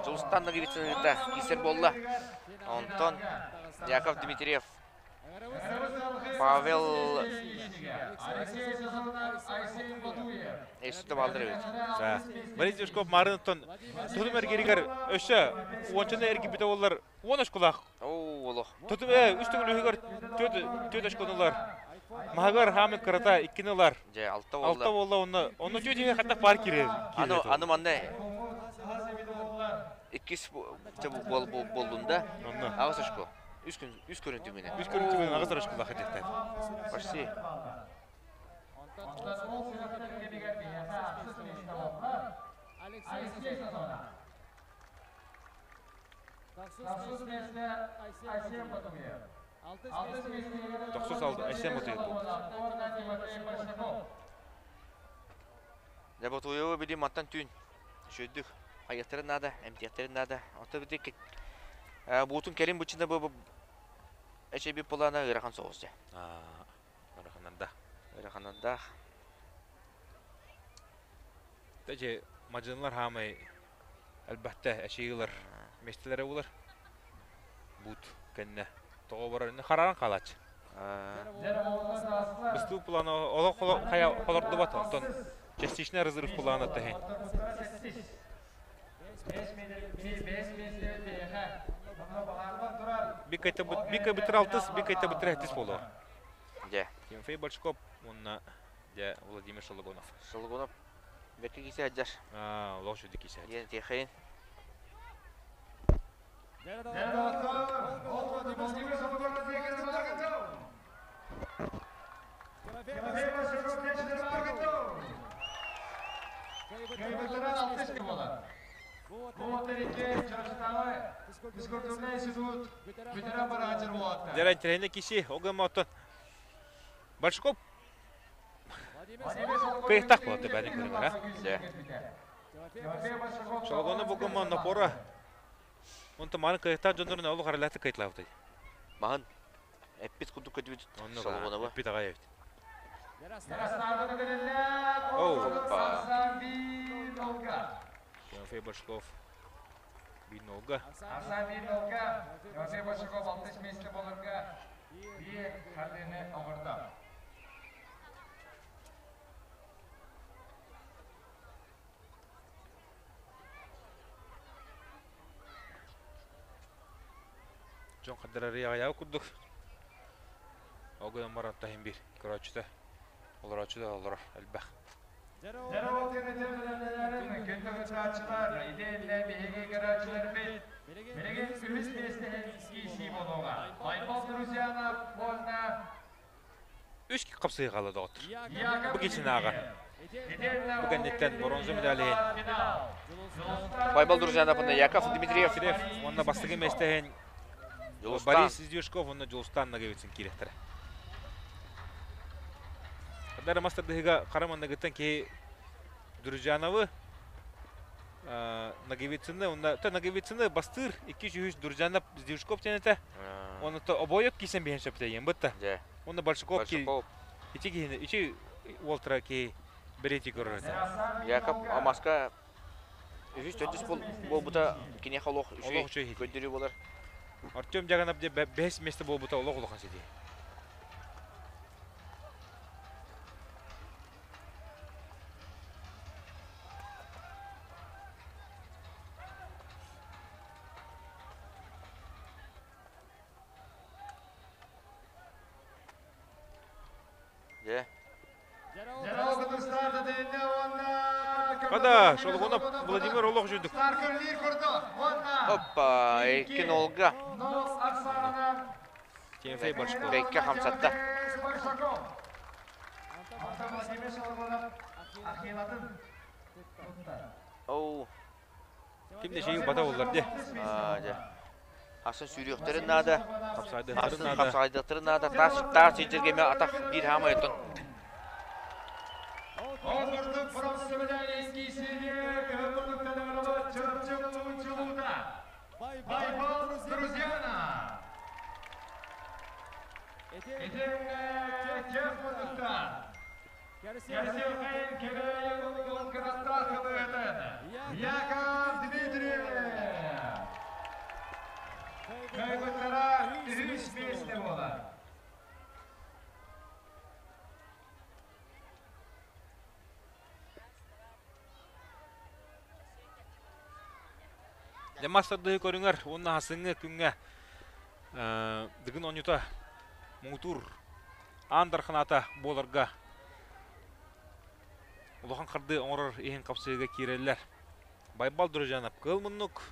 Дьулустан Ноговицын кытта киирсэр буолла. Онтон Яков Дмитриев Павел Эсүтэ бааллар эбит. Да. Борис Дюшков маарыттан тутум эргиригэр өссө уончаны эргиппитэ буоллар уон очколаах. Оо, олох. Тутум үс төгүл үһүгэр түөрт очкону ылар. Маһыгар хаамыт кырата иккини ылар. Дьэ, алта буолла. Алта буолла онно онно түөрт иһэ хаттах баар киирэр. Аны аны манна иккис буоллун да. Онно. Аҕыс очко. Үс күн үс көрүн түмүнэ. Үс көрүн түмүнэ аҕыс очколаах этиэхтээх. Почти. Тохсус алды Айсен Ботуев буолбут. Дьэ Ботуевы били мантан түүн үчүгэйдик хайыахтарын наада, эмтиэхтэрин наада. Оттон бити буутун кэлин быччына бу эчэйбит былаана ыарахан соҕус дьэ. Ыараханнардаах. Ыараханнардаах. Тэжи мадьынылар хаамай элбэхтэ эчийилэр миэстэлэрэ булар. Бут кэннэ тоҕо барар хараран хаалааччы. Быстуу плана олох хайа холордубат онтон частичный разрыв плана тэһин. Бика бытыр алтыс, бика бытыр хеттис болуо. Дьэ. Тимофей Большков уонна дьэ Владимир Шологонов. Шологонов бэкки кисе сылдьар. Аа, олох сүдү кисе. Диэн тиэхэйин. Дьэ, интэриэһинэй киси, ол гына оттон Большаков кыйыктаах буолла бэйэтин көрүҥэр, а? Дьэ. Шологону бугума напора. Онтон маны кыйыктаах дьоннорун олох аралааты кыйтлаабытай. Маһын эппит курдук көтүбүт Шологонова. Эппит аҕай эбит. Опа. Тимофей Башков биир нолга. Дьон хаддарарыйаҕайаа курдук. Ол гынан баран таһын биир көрөөччүтэ, олорооччу да олорор элбэх. Үс хапсыһыы хаалла доҕоттор. Бу кичин ааҕа. Бу кэнниттэн боронза медаль иһин Байбал Друзьянов уонна Яков Дмитриев. Дмитриев уонна бастакы миэстэ иһин Дьулустан. Борис Издюшков уонна Дьулустан Ноговицын киириэхтэрэ. Дары мас тардыһыыга хара манныгыттан киһи Друзьяновы Ноговицыны уонна Ноговицыны бастыыр 2-3 Друзьянов Издюшков диэн этэ. Уонна обоев кисэн биһэн сөптөйен бытта. Уонна Большаков ити киһини ити уолтара киһи бэриэти көрөр этэ. Яков Амаска үһүс төрдүс буолбута киниэхэ олох үчүгэй көрдөрүү буолар. Артем Дьаганов дьэ бэһис миэстэ буолбута олох улахан ситиһии. Дьэ. Хада, Шолгунов Владимир олох жүдүк. Оппа, икки нолга. Тимофей Большков. Бэккэ хамсатта. Оу. Ким да шейі бата боллар де. Дьэ. Асын сүүрүөхтэрин наада. Хапсаайдыахтарын Асын наада. хапсаайдыахтарын наада. Таас таас сирдэргэ атах биир хаамай оттон. Дьэ мастардыһы көрүҥэр уонна хасыҥҥы күҥҥэ Дыгын оонньуута муҥутуур аан дарханаата буоларга улахан хардыы оҥорор иһин хапсыһыыга киирэллэр. Байбал Дружанов кыыл муннук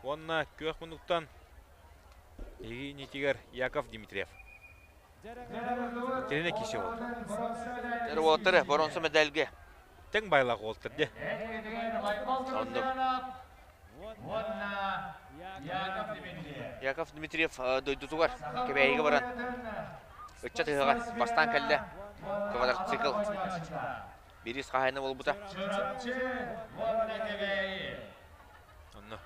уонна күөх муннуктан эһиги иннитигэр Яков Дмитриев. Кирина кисе болду. Тэр уолаттары боронсо медальге. Тең байлақ уолаттар де. Оннук. Яков Дмитриев дойдутугар Кэбээйигэ баран ыччат ыһыаҕар бастаан кэллэ. Квадроцикл бириис хаһаайына буолбута. Онно.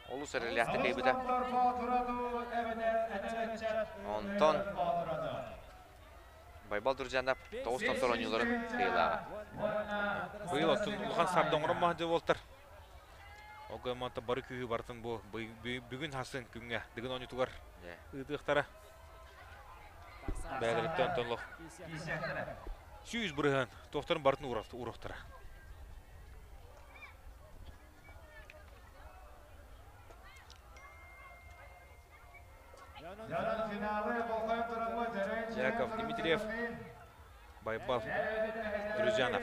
Олус эрэлээхтик кыайбыта. Онтон Байбал Друзьянов тоҕус томтор оонньууларын кыайыылааҕа. Быйыл оттон улахан сарда оҥорон маһын буолтар. Ол манта бары күүһү барытын бу бүгүн хасын күҥҥэ Дыгын оонньуутугар ыытыахтара. Бэйэлэриттэн онтон олох 100% туохтарын барытын уурахтара. Яков Дмитриев, Байбал Друзьянов.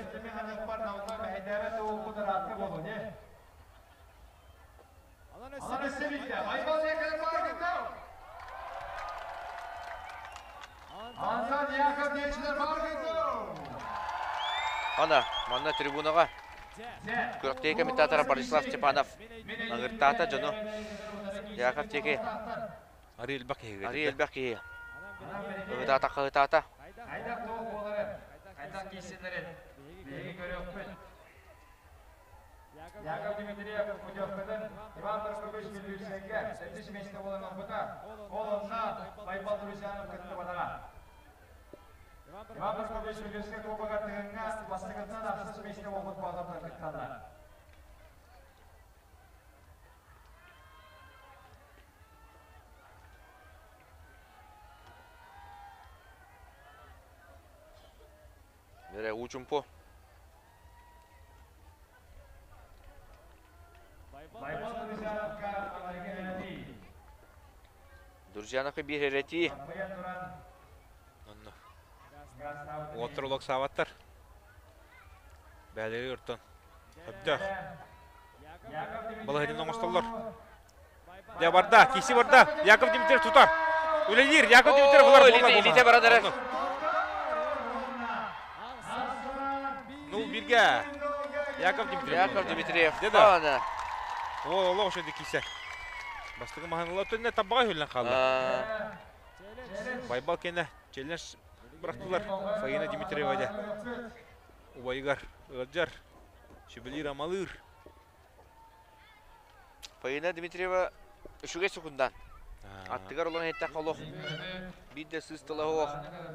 Ана, манна трибунаҕа күрэхтэһии комментатора Борислав Степанов ыҥыртаата дьону. Яков диэки Арыы элбэх киһи. Арыы элбэх киһи. Ыһытаата, хаһытаата. Яков Дмитриев путевкатын Иван Прокопьевич Бүлүүсэйгэ сэттис миэстэ буолан ылбыта. Ол онно Байбал Друзьянов кыттыбатаҕа. Иван Прокопьевич Бүлүүскэ кубогар Тыгыҥҥа бастакыттан ахсыс миэстэ буолбут боотурдар кытталлар. Эрэ уучумпу. Друзьяновка биир эрэтии. Онно. Уоттар олох саабаттар. Бээлери өртөн. Хөптөөх. Балаһыйдын оҥостоллор. Дьэ барда, киси барда. Яков Дмитриев тутар. Үлэлиир. Яков Дмитриев ылар. Илиитэ баран эрэр. Ну, бирге. Яков Дмитриев. Яков Дмитриев. Деді. О, олох ошо кисе. Бастыгы маһаныла түнне табаға хүллен қалды. Байбал кене челлендж бырақтылар. Фаина Дмитриева де. Убайыгар ыалдьар. Сүбэлиир амалыыр. Фаина Дмитриева үчүгэй сукундан. Аттыгар олорон эттэххэ олох биир да сыыс тыла суох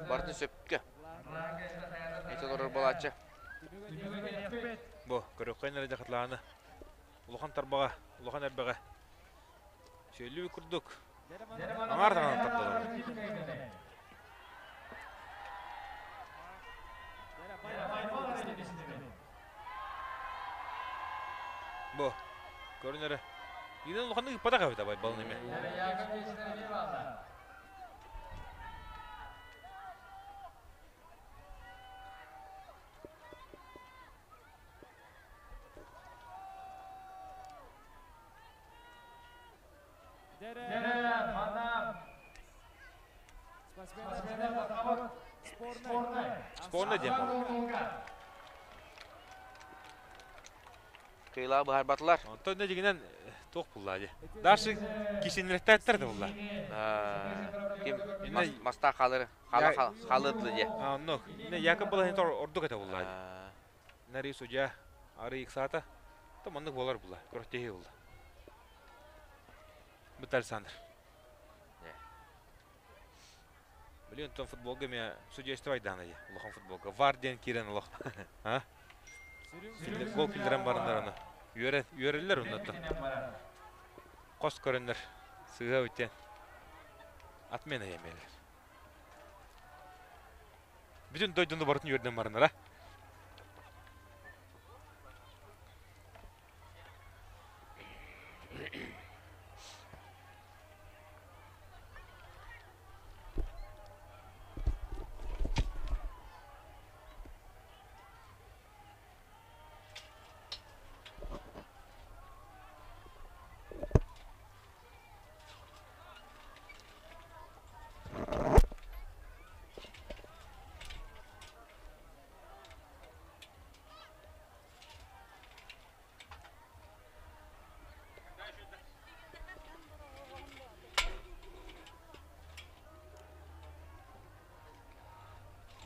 барытын сөпкө этэ олорор буолааччы. Бу көрөххө эрэ дьахатлааны улахан тарбаҕа, улахан эрбэҕэ сүөллүү курдук аҥаар таҥанан тардалар. Бу, көрүн эрэ. Инэн улаханнык ыппатах эбит абай балын эме. Спорный диэн буолар. Кыйла быһарбатылар. Онтон не дигинен туох булла дии. Дальше кисинилэхтээттэр да булла. Ким маста халыр халыдлы дии. Оннук. Не якобы была ордук это булла. Нари судья ары иксата. То маннык болар була. Көрөктеһи булла. Бут Александр. Блин, том футболга мен судейство айдаана дии. Улахан футболга. Вар диэн киирэн олох. А? Гол киллэрэн бараннар аны. Үөрэллэр оннуттан. Хос көрөннөр. Сыыһа үттен. Отмена емелер. Бүтүн дойдуну барытын үөрдэн бараннар, а?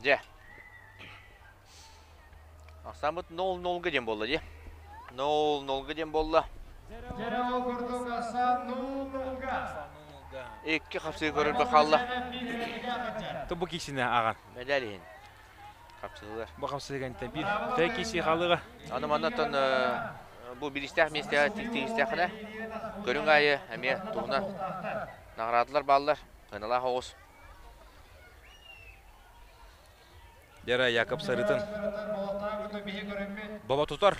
Дьэ. Ахсааммыт 0-0-га диэн буолла дии. 0-0-га диэн буолла. Дьэ ол курдук Асан 0-0-га. Икки хапсыы көрөрбө хаалла. Тобу кисине аған. Медаль иһин. Хапсыһыылар. Бу хапсыһыгантан биир үтэй киси халыга. Аны маннаттан бу биристээх миэстэҕэ тигистэххинэ көрүҥ аайы эмиэ туһунан наҕараадалар бааллар. Ыналаах оҕус. Дьара Якоб Сарытын баба тутар.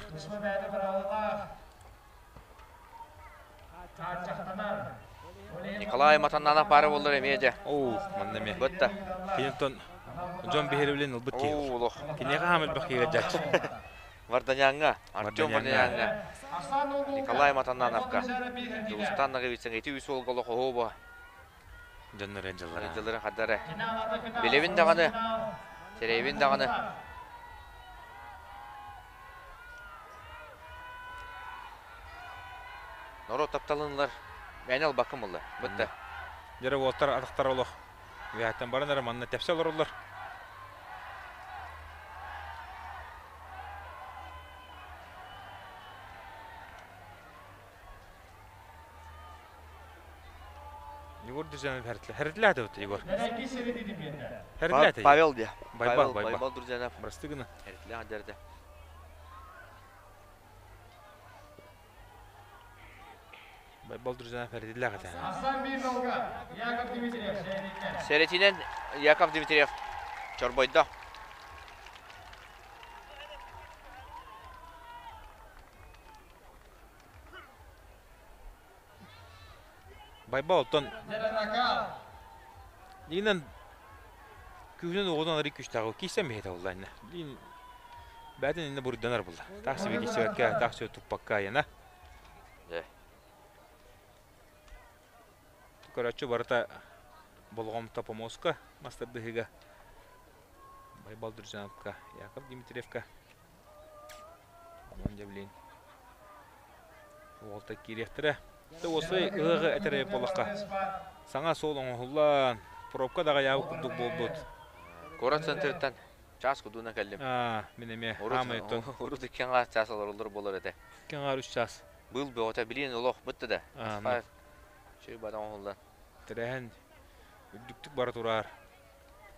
Николай Матаннанов баара буоллар эмиэ дьэ. Оо, манна эмиэ. Бытта. Киниттэн дьон биһирэбилин ылбыт киһи. Оо, олох. Киниэхэ хаам элбэх киһи дьач. Варданяҥҥа, Артем Варданяҥҥа, Николай Матаннановка, Дьулустан Ноговицын ити үс уолга олох оһуобу Дьоннор дьыллара. Дьыллара хардара. Билэбин даҕаны, сэрэйбин даҕаны. Норуот тапталынылар мээнэ албакка мылла. Бытта. Дьэрэ уолтар атахтар олох. Үөһэттэн баран эрэ манна тэпсэ олороллор. Егор Друзьянов Хэртлээтэ Егор. Хэртлээтэ. Павел де. Байбал, Байбал. Байбал Друзьянов. Просты гына. Хэртлээх дэрдэ. Байбал Друзьянов хэртлээх этэ. Сэрэтинэн Яков Дмитриев чорбойдо. Байбал оттон Нинан күүһүнэн оҕотун арый күстээҕи киирсэн биһэтэ буолла иннэ. Бээтин иннэ буруйданар буолла. Таах себе киирсибэккэ, таах себе туппакка айана. Көрөөччү барыта болҕомто помоска мастардыһыыга Байбал Друзьяновка, Яков Дмитриевка Онон дьэ билигин уолта киириэхтэрэ. Дьэ уосай ыһыаҕы этэр буоллахха саҥа суол оҥоһуллан, пробка даҕайаабыт курдук буолбут. Куорат центрыттан чаас кудууна кэллим. Аа, мин эмиэ хаамай оттон. Урут икки аҥаар чаас олороллор буолар этэ. Икки аҥаар үс чаас. Быыл бөҕөтө билиэн олох бытта да. Чүй бата оҥоһуллан. Тэрээһин үрдүктүк бара турар.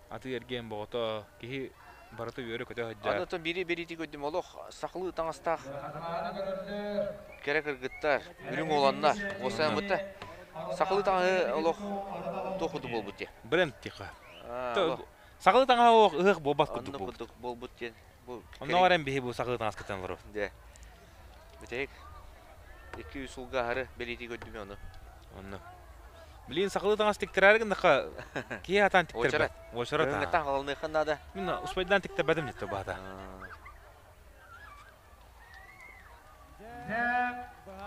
Атыы-эргиэн боҕото, киһи барыта үөрэ-көтө сылдьар. Аны оттон биири бириити көрдүм олох сахалыы таҥастаах кэрэ кыргыттар, үрүҥ уоланнар, уосайан бытта сахалыы таҥаһы олох туох курдук буолбут диye. Бренд тиха. Сахалыы таҥаһа олох ыһыах буолбат курдук буолбут. курдук буолбут диэн. Бу Оннооҕор эн биһи бу сахалыы таҥас кытан олорор. Дьэ. Бүтэһик 2-3 сылга аһары бэлиэтии көрдүм ону. Онно. Билигин сахалыы таҥас тиктэрээри гыннахха киһи атаан тиктэрбэт. Уочарат. Уочарат. Халаныахха наада. Мин успайдаан тиктэрбэтим дьэ баата.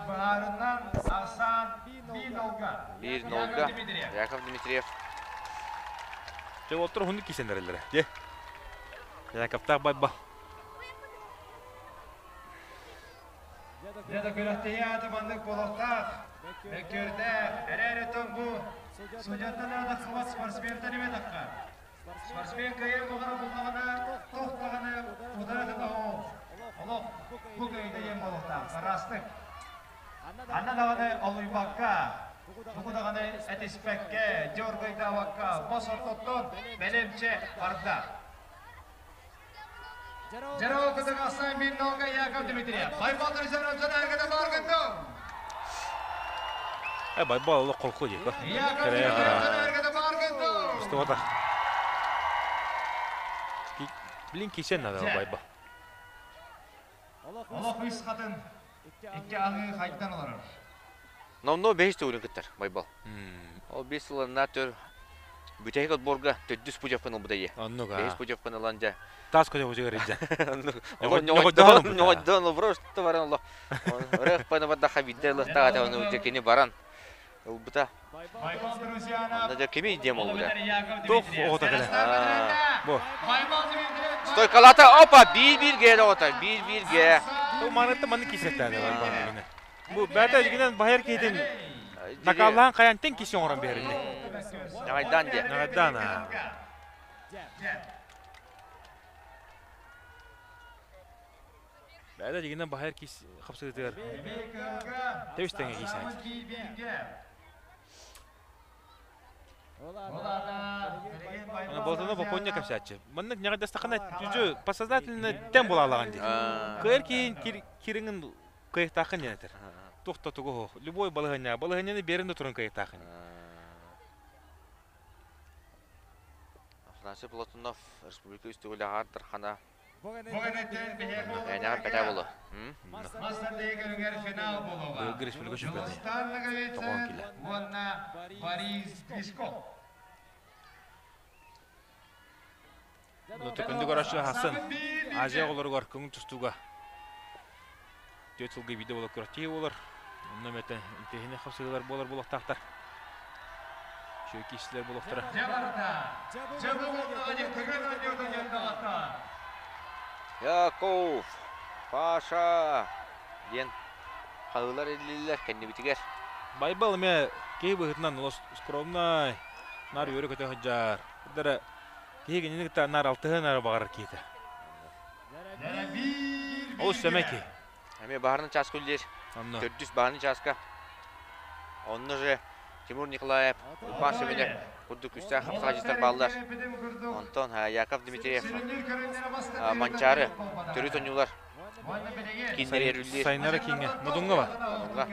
Баарынан Асан Бинолга. Биир нолга Яков Дмитриев. Дьэ уолтар уһуннук кисэн эрэллэрэ. Дьэ. Яковтаах байба. Дьэ да күрэхтэһии аата маннык буолуохтаах. Мөккүөрдээх, эрээри бу судьяттан эрэ тахсыбат спортсментан эмэ тахха. Спортсмен кыайан баҕара буллаҕына, туох даҕаны утары оһох, олох бу кыайда диэн буолуохтаах. Араастык. Анна даҕаны олуйбакка, тугу даҕаны этиспэккэ, дьоргойдаабакка, бос ортоттон бэлэмчэ барда. Дьоро кытыгаса Миннога Яков Дмитриев. Байбал Друзьянов дьон бар гындым. Э, Байбал олох холку дии. Яков Дмитриев дьон бар гындым. Устубата. Блин, кисен надо Байбал. Олох үс хатын икки аҥыы хайдан олорор. Номнуо бэһис төгүлүн кыттар Байбал. Ол биэс сылларына төр бүтэһик отборга төрдүс путевканы ылбыта ийэ. Оннук Бэһис путевканы ылан дьэ. Таас көтө көтө Оннук. Ньоҕойдоон ньоҕойдоон просто баран олох. Ырыах паны бардаха биирдэ ылыахтаах этэ ону дьэ кини баран ылбыта. Байбал Друзьянов. Онно дьэ кими диэм олбута. Туох оҕото кэлэ. Бу. Стойкалата опа биир-бииргэ оҕото биир-бииргэ. Бу манытта маннык кисэттээн Байбал Бу бэйэтэ илигинэн баһыйар киһитин накаллаан хайантан киси оҥорон биэринни. Наҕайдаан диэ. Наҕайдаан аа. Бэйэтэ илигинэн баһыйар кис хапсыытыгар тэбис тэҥэ киисээт. Аны Болтуна Боппуонньа кэпсээччи. Маннык ньаҕайдастаххына түдьү подсознательно тэн булаалаҕын дии. Кыайар киһин кириҥин кыайыктааххын диэн этэр. Туох да тугу суох. Любой балаһыанньа, балаһыанньаны биэрэн да туран кыайыктааххын. Афанасий Платонов республика үс төгүл аҕаар Дархана Мээнэҕэ пэтэ буолуо. Быйылгы республика чемпионата. Тоҕоон килэ. Төкөндүк көрөөччү хассын Азия оҕолоругар көҥүл тустууга түөрт сылга биирдэ буолар күрэхтэһии буолар. Онно эмэтэ интэриэһинэй хапсыһыылар буолар буолуохтаахтар. Үчүгэй киирсиилэр буолуохтара. Яков, Паша диэн хаһыылар иллилэр кэннибитигэр. Байбал эмиэ киһи быһыытынан олус скромнай, наар үөрэ-көтө сылдьар. Дара киһи кинини кытта наар алтыһыан эрэ баҕарар киһитэ. Олус сэмэй киһи. Эмиэ баһарны чааска үллиир. Онно. Төрдүс баһарны чааска. Онно же Тимур Николаев, Уйбаан Семенов курдук күүстээх хапсаҕайдьыттар бааллар. Онтон Яков Дмитриев, Манчаары төрүт оонньуулар кииннэригэр үллиир. Сайыннара кииҥҥэ. Модуҥҥа ба? Модуҥҥа.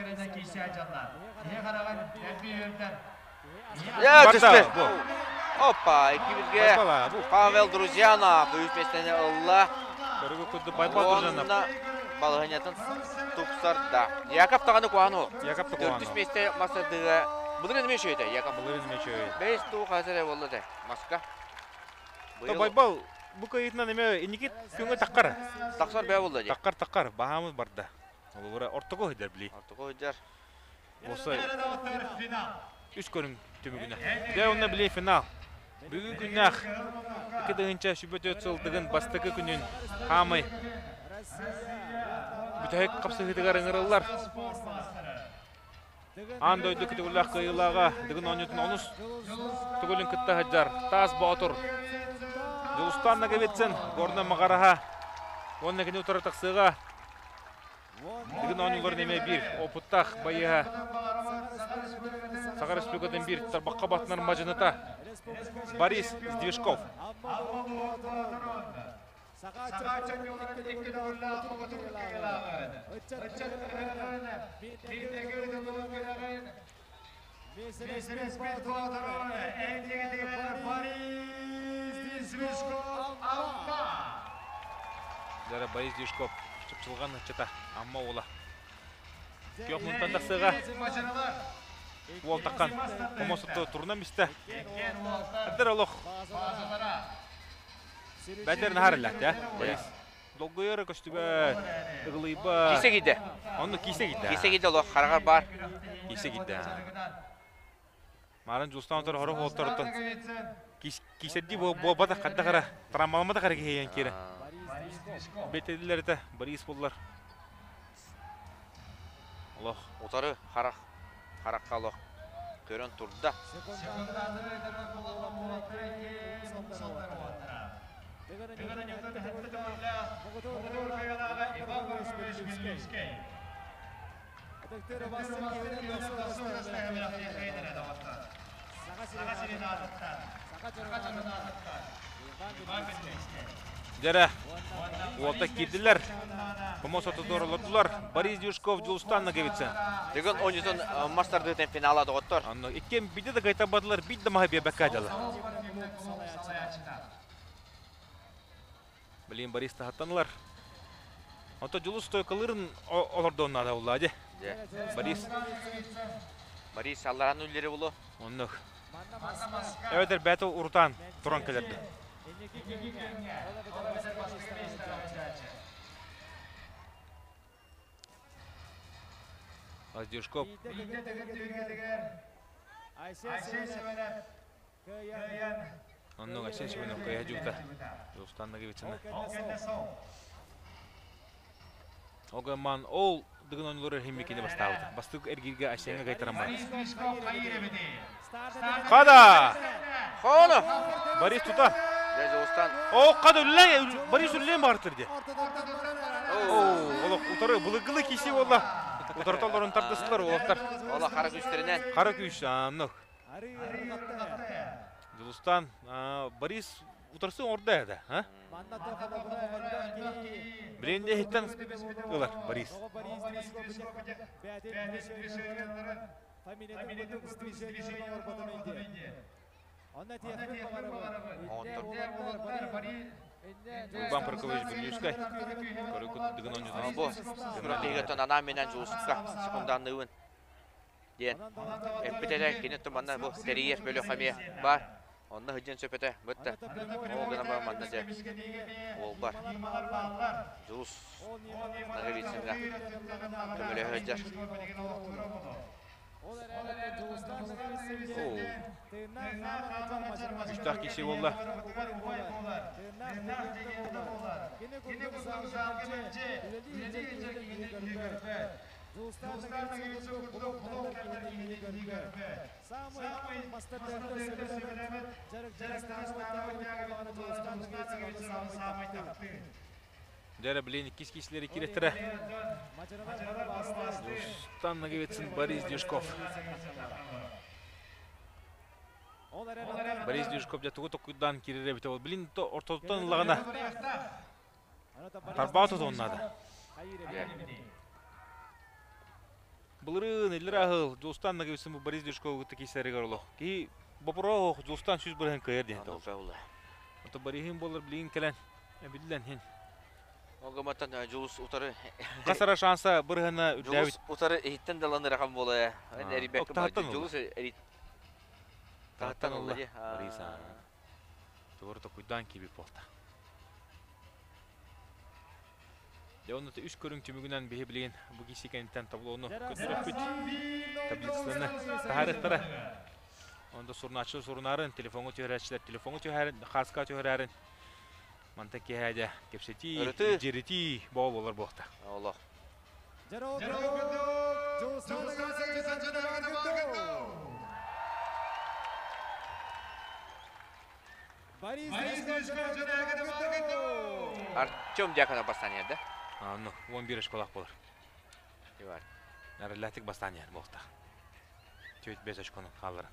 Барда, бу. Опа, иккибитгэ Павел Друзьянов үс миэстэни ылла. Көрүгү курдук Байбал Друзьянов. Балаһынньатын тупсарда. Яков даҕаны куһаҕан ол. Яков да куһаҕан Төрдүс миэстэ мастардыга былырыын эмиэ үчүгэй этэ Яков. Былырыын эмиэ үчүгэй. Бэйэс туу хаһыс эрэ буолла этэ маска. То Байбал бу кыайыытынан эмиэ инники күҥҥэ таххар. Тахсар бэйэ буолла дии. Таххар таххар баһаамыт барда. Олугура ортоку сылдьар били. Ортоку сылдьар. Уопсай үс көрүҥ түмүгүнэ. Дьэ уонна били финал. Бүгүн күннээх 2024 сылдыгын бастакы күнүн хаамай бүтэһик хапсыһыытыгар ыҥырыллар. Аан дойду күтүгүлээх кыайыылааҕа Дыгын оонньуутун онус төгүлүн кытта сылдьар Таас Боотур Дьулустаан Ноговицын Горнай Маҕараһа уонна кини утары тахсыаҕа Бүгүн оонньууларын эмиэ биир опыттаах байыаһа Саха Республикатын биир тарбахха батынар мадьыныта Борис Сдвижков. Дара Борис Дюшков чыпчылҕан ыччата Амма уола. Күөх мунтан тахсыаҕа уол таххан хомосуту турунан бистэ. Әддер олох бәтер нахар илляхтэ. Борис Долгуйара көстүбэт, ыгылыйбат. Киисэ киирдэ. Онно киисэ киирдэ. Киисэ киирдэ олох хараҕар баар. Киисэ киирдэ. Маарын Дьулустаан отор хорох уолтаруттан киисэрдии буолбатах хаддах эрэ траммаламматах эрэ киһи киирэ. Бэтэллэр этэ Борис буллар. Олох. Утары харах харахха олох көрөн турда. Дьэрэ, уолта киирдилэр. Помос отутугар олордулар. Борис Дюшков, Дьулустан Ноговицын. Дыгын оонньуутун мас тардыытын финала доҕоттор. Онно иккиэн биирдэ да кыайтарбатылар, биир да маһы биэрбэккэ дьала. Блин, Борис таһаттанылар. Онто Дьулус стойкалыырын олордуон наада буолла дьэ. Борис. Борис алларан үллэри булу. Оннук. Эбэтэр бэйэтэ урутаан туран кэлэрдэ. Аздюшков. Оннук Айсен Семенов кыайа дьуута. Дьулустан Ноговицына. Огаман ол дыгын оонньуулары химмикини бастаабыта. Бастык эргииргэ Айсеҥҥа кайтараммат. Хада! Хоно! Борис тута. Дьэ, Дьулустан. О, хада үллээн, Борис үллээн баҕартыр дии. Оо, олох утары былыргылыы киирсии буолла. Утарыта олорон тардыстылар уолаттар. Ола хара күүстэринэн. Хара күүс, аннык. Дьулустаан Борис утарсы оҥордо это, а? Билин иһиттэн ылар Борис. Уйбан Паркович Бүлүүскэй көрүкүт дыгын оонньуутун Бу Күрэхтэһиигэ анаан минээн Дьулуска секунданныыбын диэн эппит этэ. Кини манна бу тэрийэр бөлөх эмиэ баар. Онно сылдьан сөп этэ. Бытта. Ол гынан баран манна дьэ уолбар Дьулус Ноговицыҥҥа көмөлөһө сылдьар. Күүстээх киирсии буолла. Дьэ блин, иккис киисилэри кииреттэрэ. Дьулустан Ноговицын, Борис Дюшков. Борис Дюшков дьэ тугу токуйдаан киирэр эбитэ ол. Блин, то ортотуттан ыллаҕына тарбаҕа тутуон наада. Былырыын иллэр аһыл Дьулустан Ноговицын бу Борис Дюшкову кытта киирсэригэр олох. Киһи бопуруоһуох Дьулустан 100% кыайар диэн этэ ол. Ото Бориһын буолар билигин кэлэн Эбиллэн иһин. Ол гыматтан Дьулус утары Хас шанса бырыһына үрдээбит. Дьулус утары иһиттэн далан ырахан буола. Эрийбэккэ Таһыттан Дьулус эри Таһыттан таһыттан ылла ылла. дии. Бориса. Тугур токуйдаан киби буолта. Дьэ онно үс көрүҥ түмүгүнэн биһи билигин бу киси кэнниттэн таблону көрдөрөппүт. Таблицаны таһаарыахтара. Онда сурунааччы сурунарын, телефоҥҥа түһэрээччилэр телефоҥҥа түһэрин, хааска түһэрээрин Манта киэһэ дьэ кэпсэтии, Ырытыы. дьиритии боо буолар буолта. Олох. Артем Дьяконов бастаан иһэр да? Ну, 11 очколаах буолар. Ивар. Нарыллаатык бастаан иһэр буолта. 4-5 очкону хаалларан.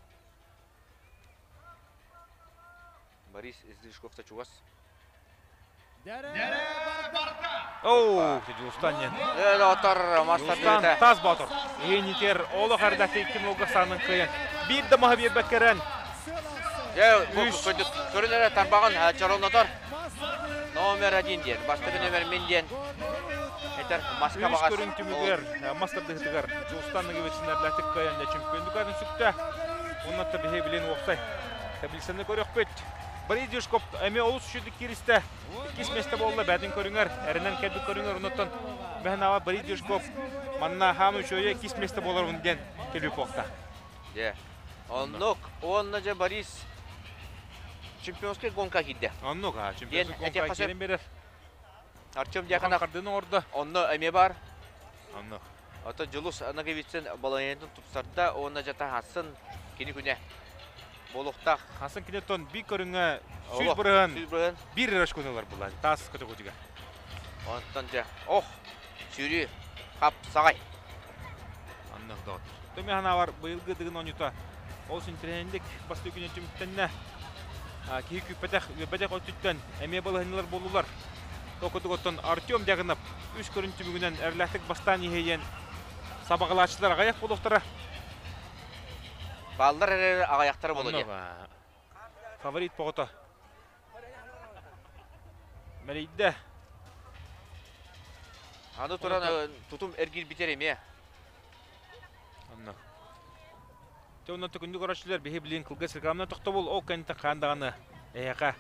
Борис Сдвижков-то чугас. Оу, Дьулустан диэн. Отор Дьулустан тас боотур. Иһинитер олох эрдэ икки муга санын кыайан. Биир да маһы биэрбэккэрэн. Дьэ, көрүн эрэ тарбаҕын чороннотор. Номер один диэн, бастакы номер мин диэн. Этер маска Үс баҕас. көрүҥ түмүгэр мас тардыһытыгар Дьулустан Ноговицын кыайан чемпион дүкатын сүктэ. Оннотто биһи билин уопсай таблицаны көрөхпүт. Борис Дюшков эмиэ олус үчүгдүк кииристэ. Иккис миэстэ буолла бээтин көрүҥэр, эрэнэн кэлбит көрүҥэр оннуттан Бэһнаава Борис Дюшков манна хаам үчүөйэ иккис миэстэ буоларбын диэн кэлбит буолта. Дьэ. Оннук уонна дьэ Борис чемпионскай гонка киирдэ. Оннук, а чемпионскай гонка киирэн берер. Артем Дьяконов хардыны оҥордо. Онно эмиэ бар. Оннук. Ото Дьулус Ноговицын балаһыанньатын тупсарда уонна дьата хасын кини күнэ буолуохтаах. Хасын кинеттон би көрүҥҥэ 100% биир эрэ очкону ылар булла. Таас көтөгүтүгэр. Онтон дьэ, ох, сүүрүү, хап, саҕай. Аннык доҕоттор. Төмө ханаабар быйылгы дыгын оонньуута олус интэриэһинэйдик бастакы күнүн түмүктэннэ. Киһи күүппэтэх, үөрбэтэх өттүттэн эмиэ балаһыанньалар буоллулар. Токутук оттон Артем Дягынов үс көрүн түмүгүнэн эрэлээхтик бастаан иһийэн сабаҕалааччылар аҕыйах буолуохтара. Бааллар эрэ аҕыйахтара буолуо диye. Фаворит поҕото. Мэлийдэ. Аны туран тутум эргирбитер эмиэ. Онно. Те онно төкүндү көрөөччүлэр биһи билин кылгас рекламна тохтобул ол кэнниттэн хаан даҕаны эһиэхэ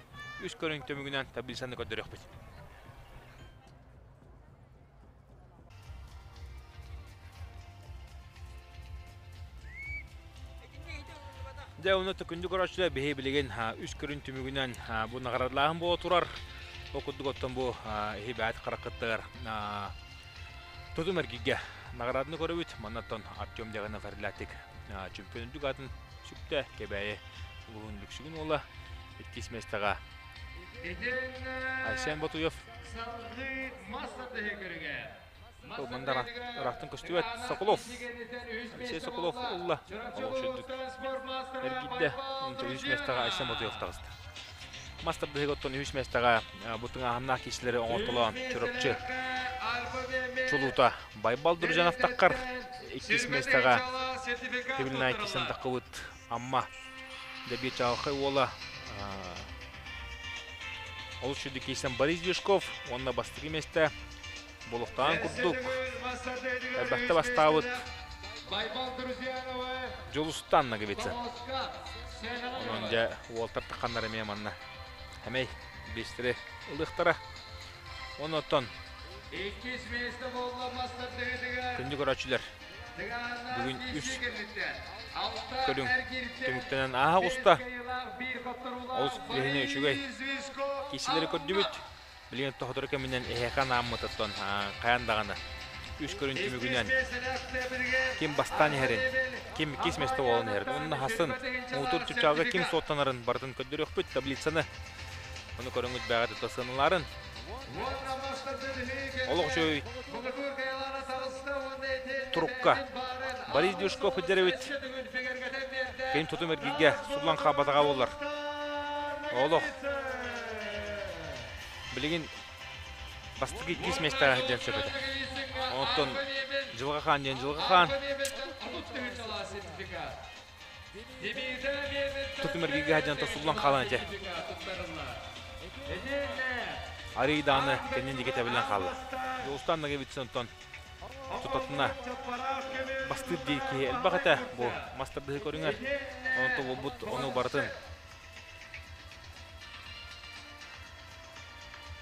үс көрүҥ түмүгүнэн таблицаны көрдөрүөхпүт. Дьэ, онно төкүндү көрөөччүлэр биһи билигин үс көрүн түмүгүнэн бу наҕараадалааһын буола турар. Ол курдук оттон бу иһи бэйэт хараххыттыгар тутум эргийгэ наҕарааданы көрөбүт. Маннаттан Артем Дягынов эрэллээхтик чемпион үрдүк аатын сүктэ. Кэбээйи улууһун Лүксүгүн уола иккис миэстэҕэ Айсен Ботуев. Салгыы мас тардыһыы көрүҥэ. Тылмандар ыраахтан көстүбэт Соколов. Алексей Соколов ылла. Олох үчүгдүк эргийдэ. Үһүс миэстэҕэ Айсен Ботуев таҕыста. Мас тардыһыыга оттон үһүс миэстэҕэ бу тыҥааһыннаах киисилэри оҥортолоон Чурапчы чулуута Байбал Дружанов таххар. Иккис миэстэҕэ Хибилнай кисэн таххыбыт Амма Дэбиэ Чаҕылхай уола олус үчүгдүк киирсэн Борис Дюшков уонна бастакы миэстэ Болохтоон курдук элбэхтэ бастаабыт Дьулустан Ноговицын. Онон дьэ уолтар тахханнар эмиэ манна эмэй биэстэри ылыахтара. Онон күндү көрөөччүлэр бүгүн үс көрүҥ түмүктэнэн ааһа оҕуста. Олус билиһини үчүгэй киисилэри көрдүбүт. Билигин сотору кэминэн эһиэхэ анааммытыттан хайаан даҕаны үс көрүн түмүгүнэн ким бастаан иһэрин, ким иккис миэстэ буолан иһэрин, уонна хасын муҥутуур чыпчаалга ким суоттанарын барытын көрдөрүөхпүт таблицаны. Ону көрөҥҥүт бэҕэ тута сыаналаарын. Олох үчүгэй турукка Борис Дюшков эдэр Ким тутум эргииргэ суллан хаалбатаҕа буоллар. Олох Билигин бастакы иккис миэстэҕэ сылдьан сөп этэ. Онтон Дьылҕа Хаан диэн Дьылҕа Хаан тутум эргииргэ сылдьан тосуллан хаалан этэ. Арый даҕаны кэннин диэки тэбиллэн хаалла. Дьулустаан Ноговицын онтон тутатына бастыыр диир киһи элбэх этэ бу мас тардыһыы көрүҥэр. Онтон буолбут ону барытын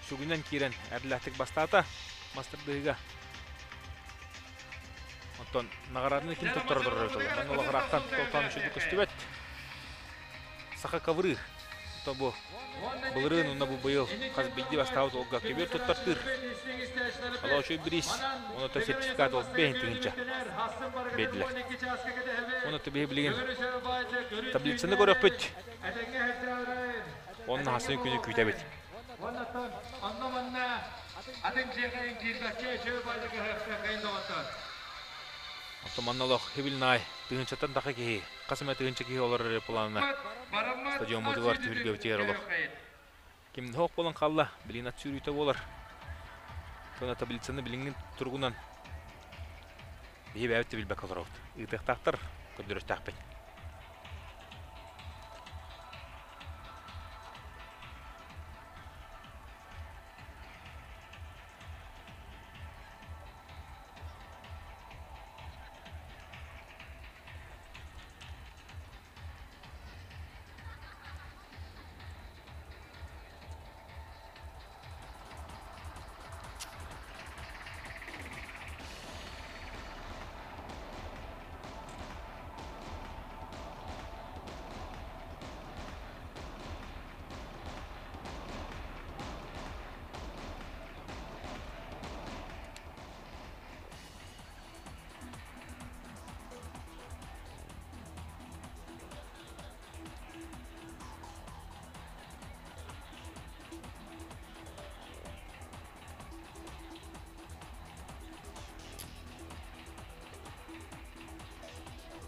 Сүгүнэн киирэн эрлээхтик бастаата мас тардыһыыга. Оттон наҕарааданы ким туттара турар эбит ол? Манна улахараахтан толтоон үчүгэй көстүбэт. Саха ковры. То бу былырыын уонна бу быйыл хас биирдии бастаабыт уолга көбүөр туттартыыр. Ала үчүгэй бириис, уонна сертификат ол бэйин тыһыынча биэрдилэр. Уонна биһи билигин таблицаны көрөхпүт. Онно хасын күнү күүтэбит. Оттон манна олох хибилнаай тыһыынчаттан таха киһи, хас эмэ тыһыынча киһи олорор эрэ планына стадиоммутугар түһүлгэбитигэр олох ким да суох буолан хаалла, билигин ат сүүрүүтэ буолар. Туона таблицаны билиҥҥи туругунан биһи бэйэбит да билбэккэ олоробут. Ыытыахтаахтар, көрдөрүөхтээхпит.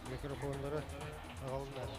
Микрофоннары аҕалыннар.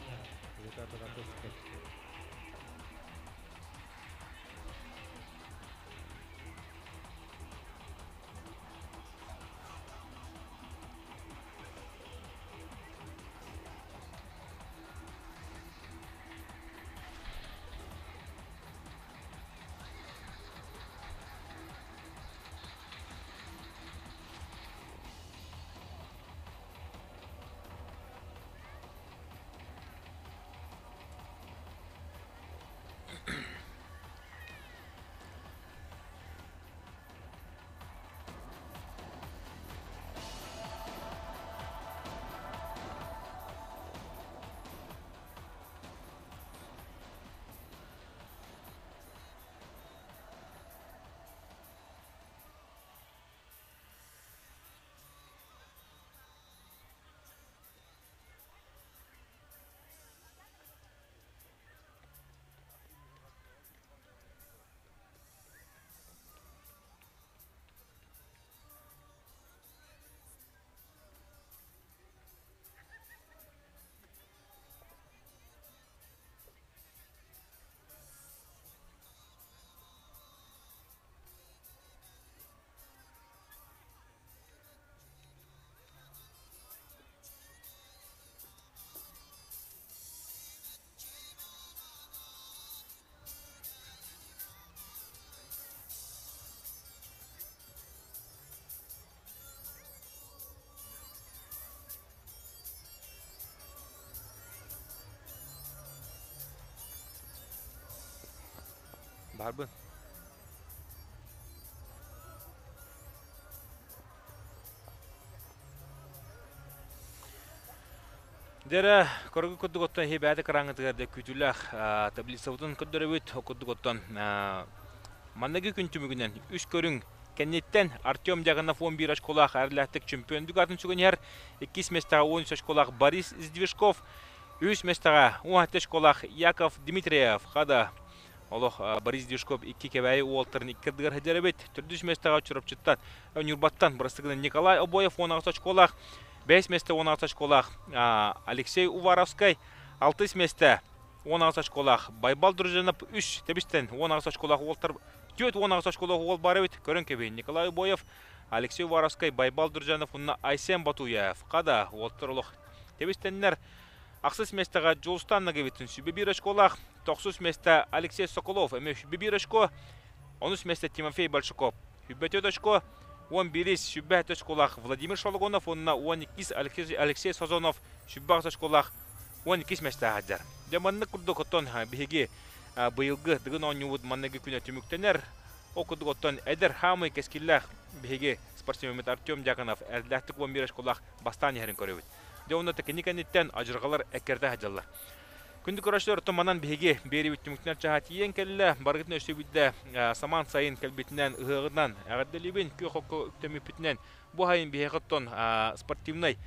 Баарбын. Дьэрэ, көргө курдук оттон иһи бэйэтэ кыраҥытыгар да күүтүүлээх таблицабытын көрдөрөбүт. Ол курдук оттон манныгы күн түмүгүнэн үс көрүҥ кэнниттэн Артем Дьяконов 11 очколаах эрлээхтик чемпиондук атын сүгэн иһэр. Иккис миэстэҕэ 13 очколаах Борис Сдвижков, үс миэстэҕэ 17 очколаах Яков Дмитриев. Хада олох Борис Дюшков икки Кэбээйи уолтарын икки ардыгар сылдьар эбит. Төрдүс миэстэҕэ Чурапчыттан, Ньурбаттан бырастыгынан Николай Обоев 18 очколаах, бэһис миэстэ 16 очколаах Алексей Уваровскай, алтыс миэстэ 16 очколаах Байбал Дружинов үс тэбистэн 16 очколаах уолтар 4 16 очколаах уол бар эбит. Көрөн кэбиһин Николай Обоев, Алексей Уваровскай, Байбал Дружинов уонна Айсен Батуев. Хада уолтар олох тэбистэннэр Ахсыс миэстэҕэ Дьулустан Ноговицын сүбэ биир очколаах, тохсус миэстэ Алексей Соколов эмиэ сүбэ биир очко, онус миэстэ Тимофей Большаков сүбэ түөрт очко, 11-ис сүбэ сэттэ очколаах Владимир Шологонов уонна 12-ис Алексей Созонов сүбэ аҕыс очколаах 12-ис миэстэҕэ сылдьар. Дьэ маннык курдук оттон биһиги быйылгы Дыгын оонньуубут манныгы күнэ түмүктэнэр. Ол курдук оттон эдэр хаамый кэскиллээх биһиги спортсмеммит Артем Дьяконов эрдээхтик 11 очколаах бастаан иһэрин көрөбүт. Дьэ уонна кини кэнниттэн адьырҕалар эккирэтэ сылдьаллар. Күндү көрөөччүлэр, оттон манан биһиги биэриибит түмүктэнэр чааһа тиийэн кэллэ. Барыгытын өссө биирдэ самаан сайын кэлбитинэн, ыһыаҕынан эҕэрдэлиибин, күөх окко үктэммиппитинэн бу сайын биһиэхэ оттон спортивнай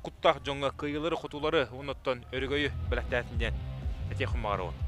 куттаах дьоҥҥо кыайыылары-хотуулары уонна оттон өрөгөйү бэлэхтээтин диэн этиэхпин баҕарабын.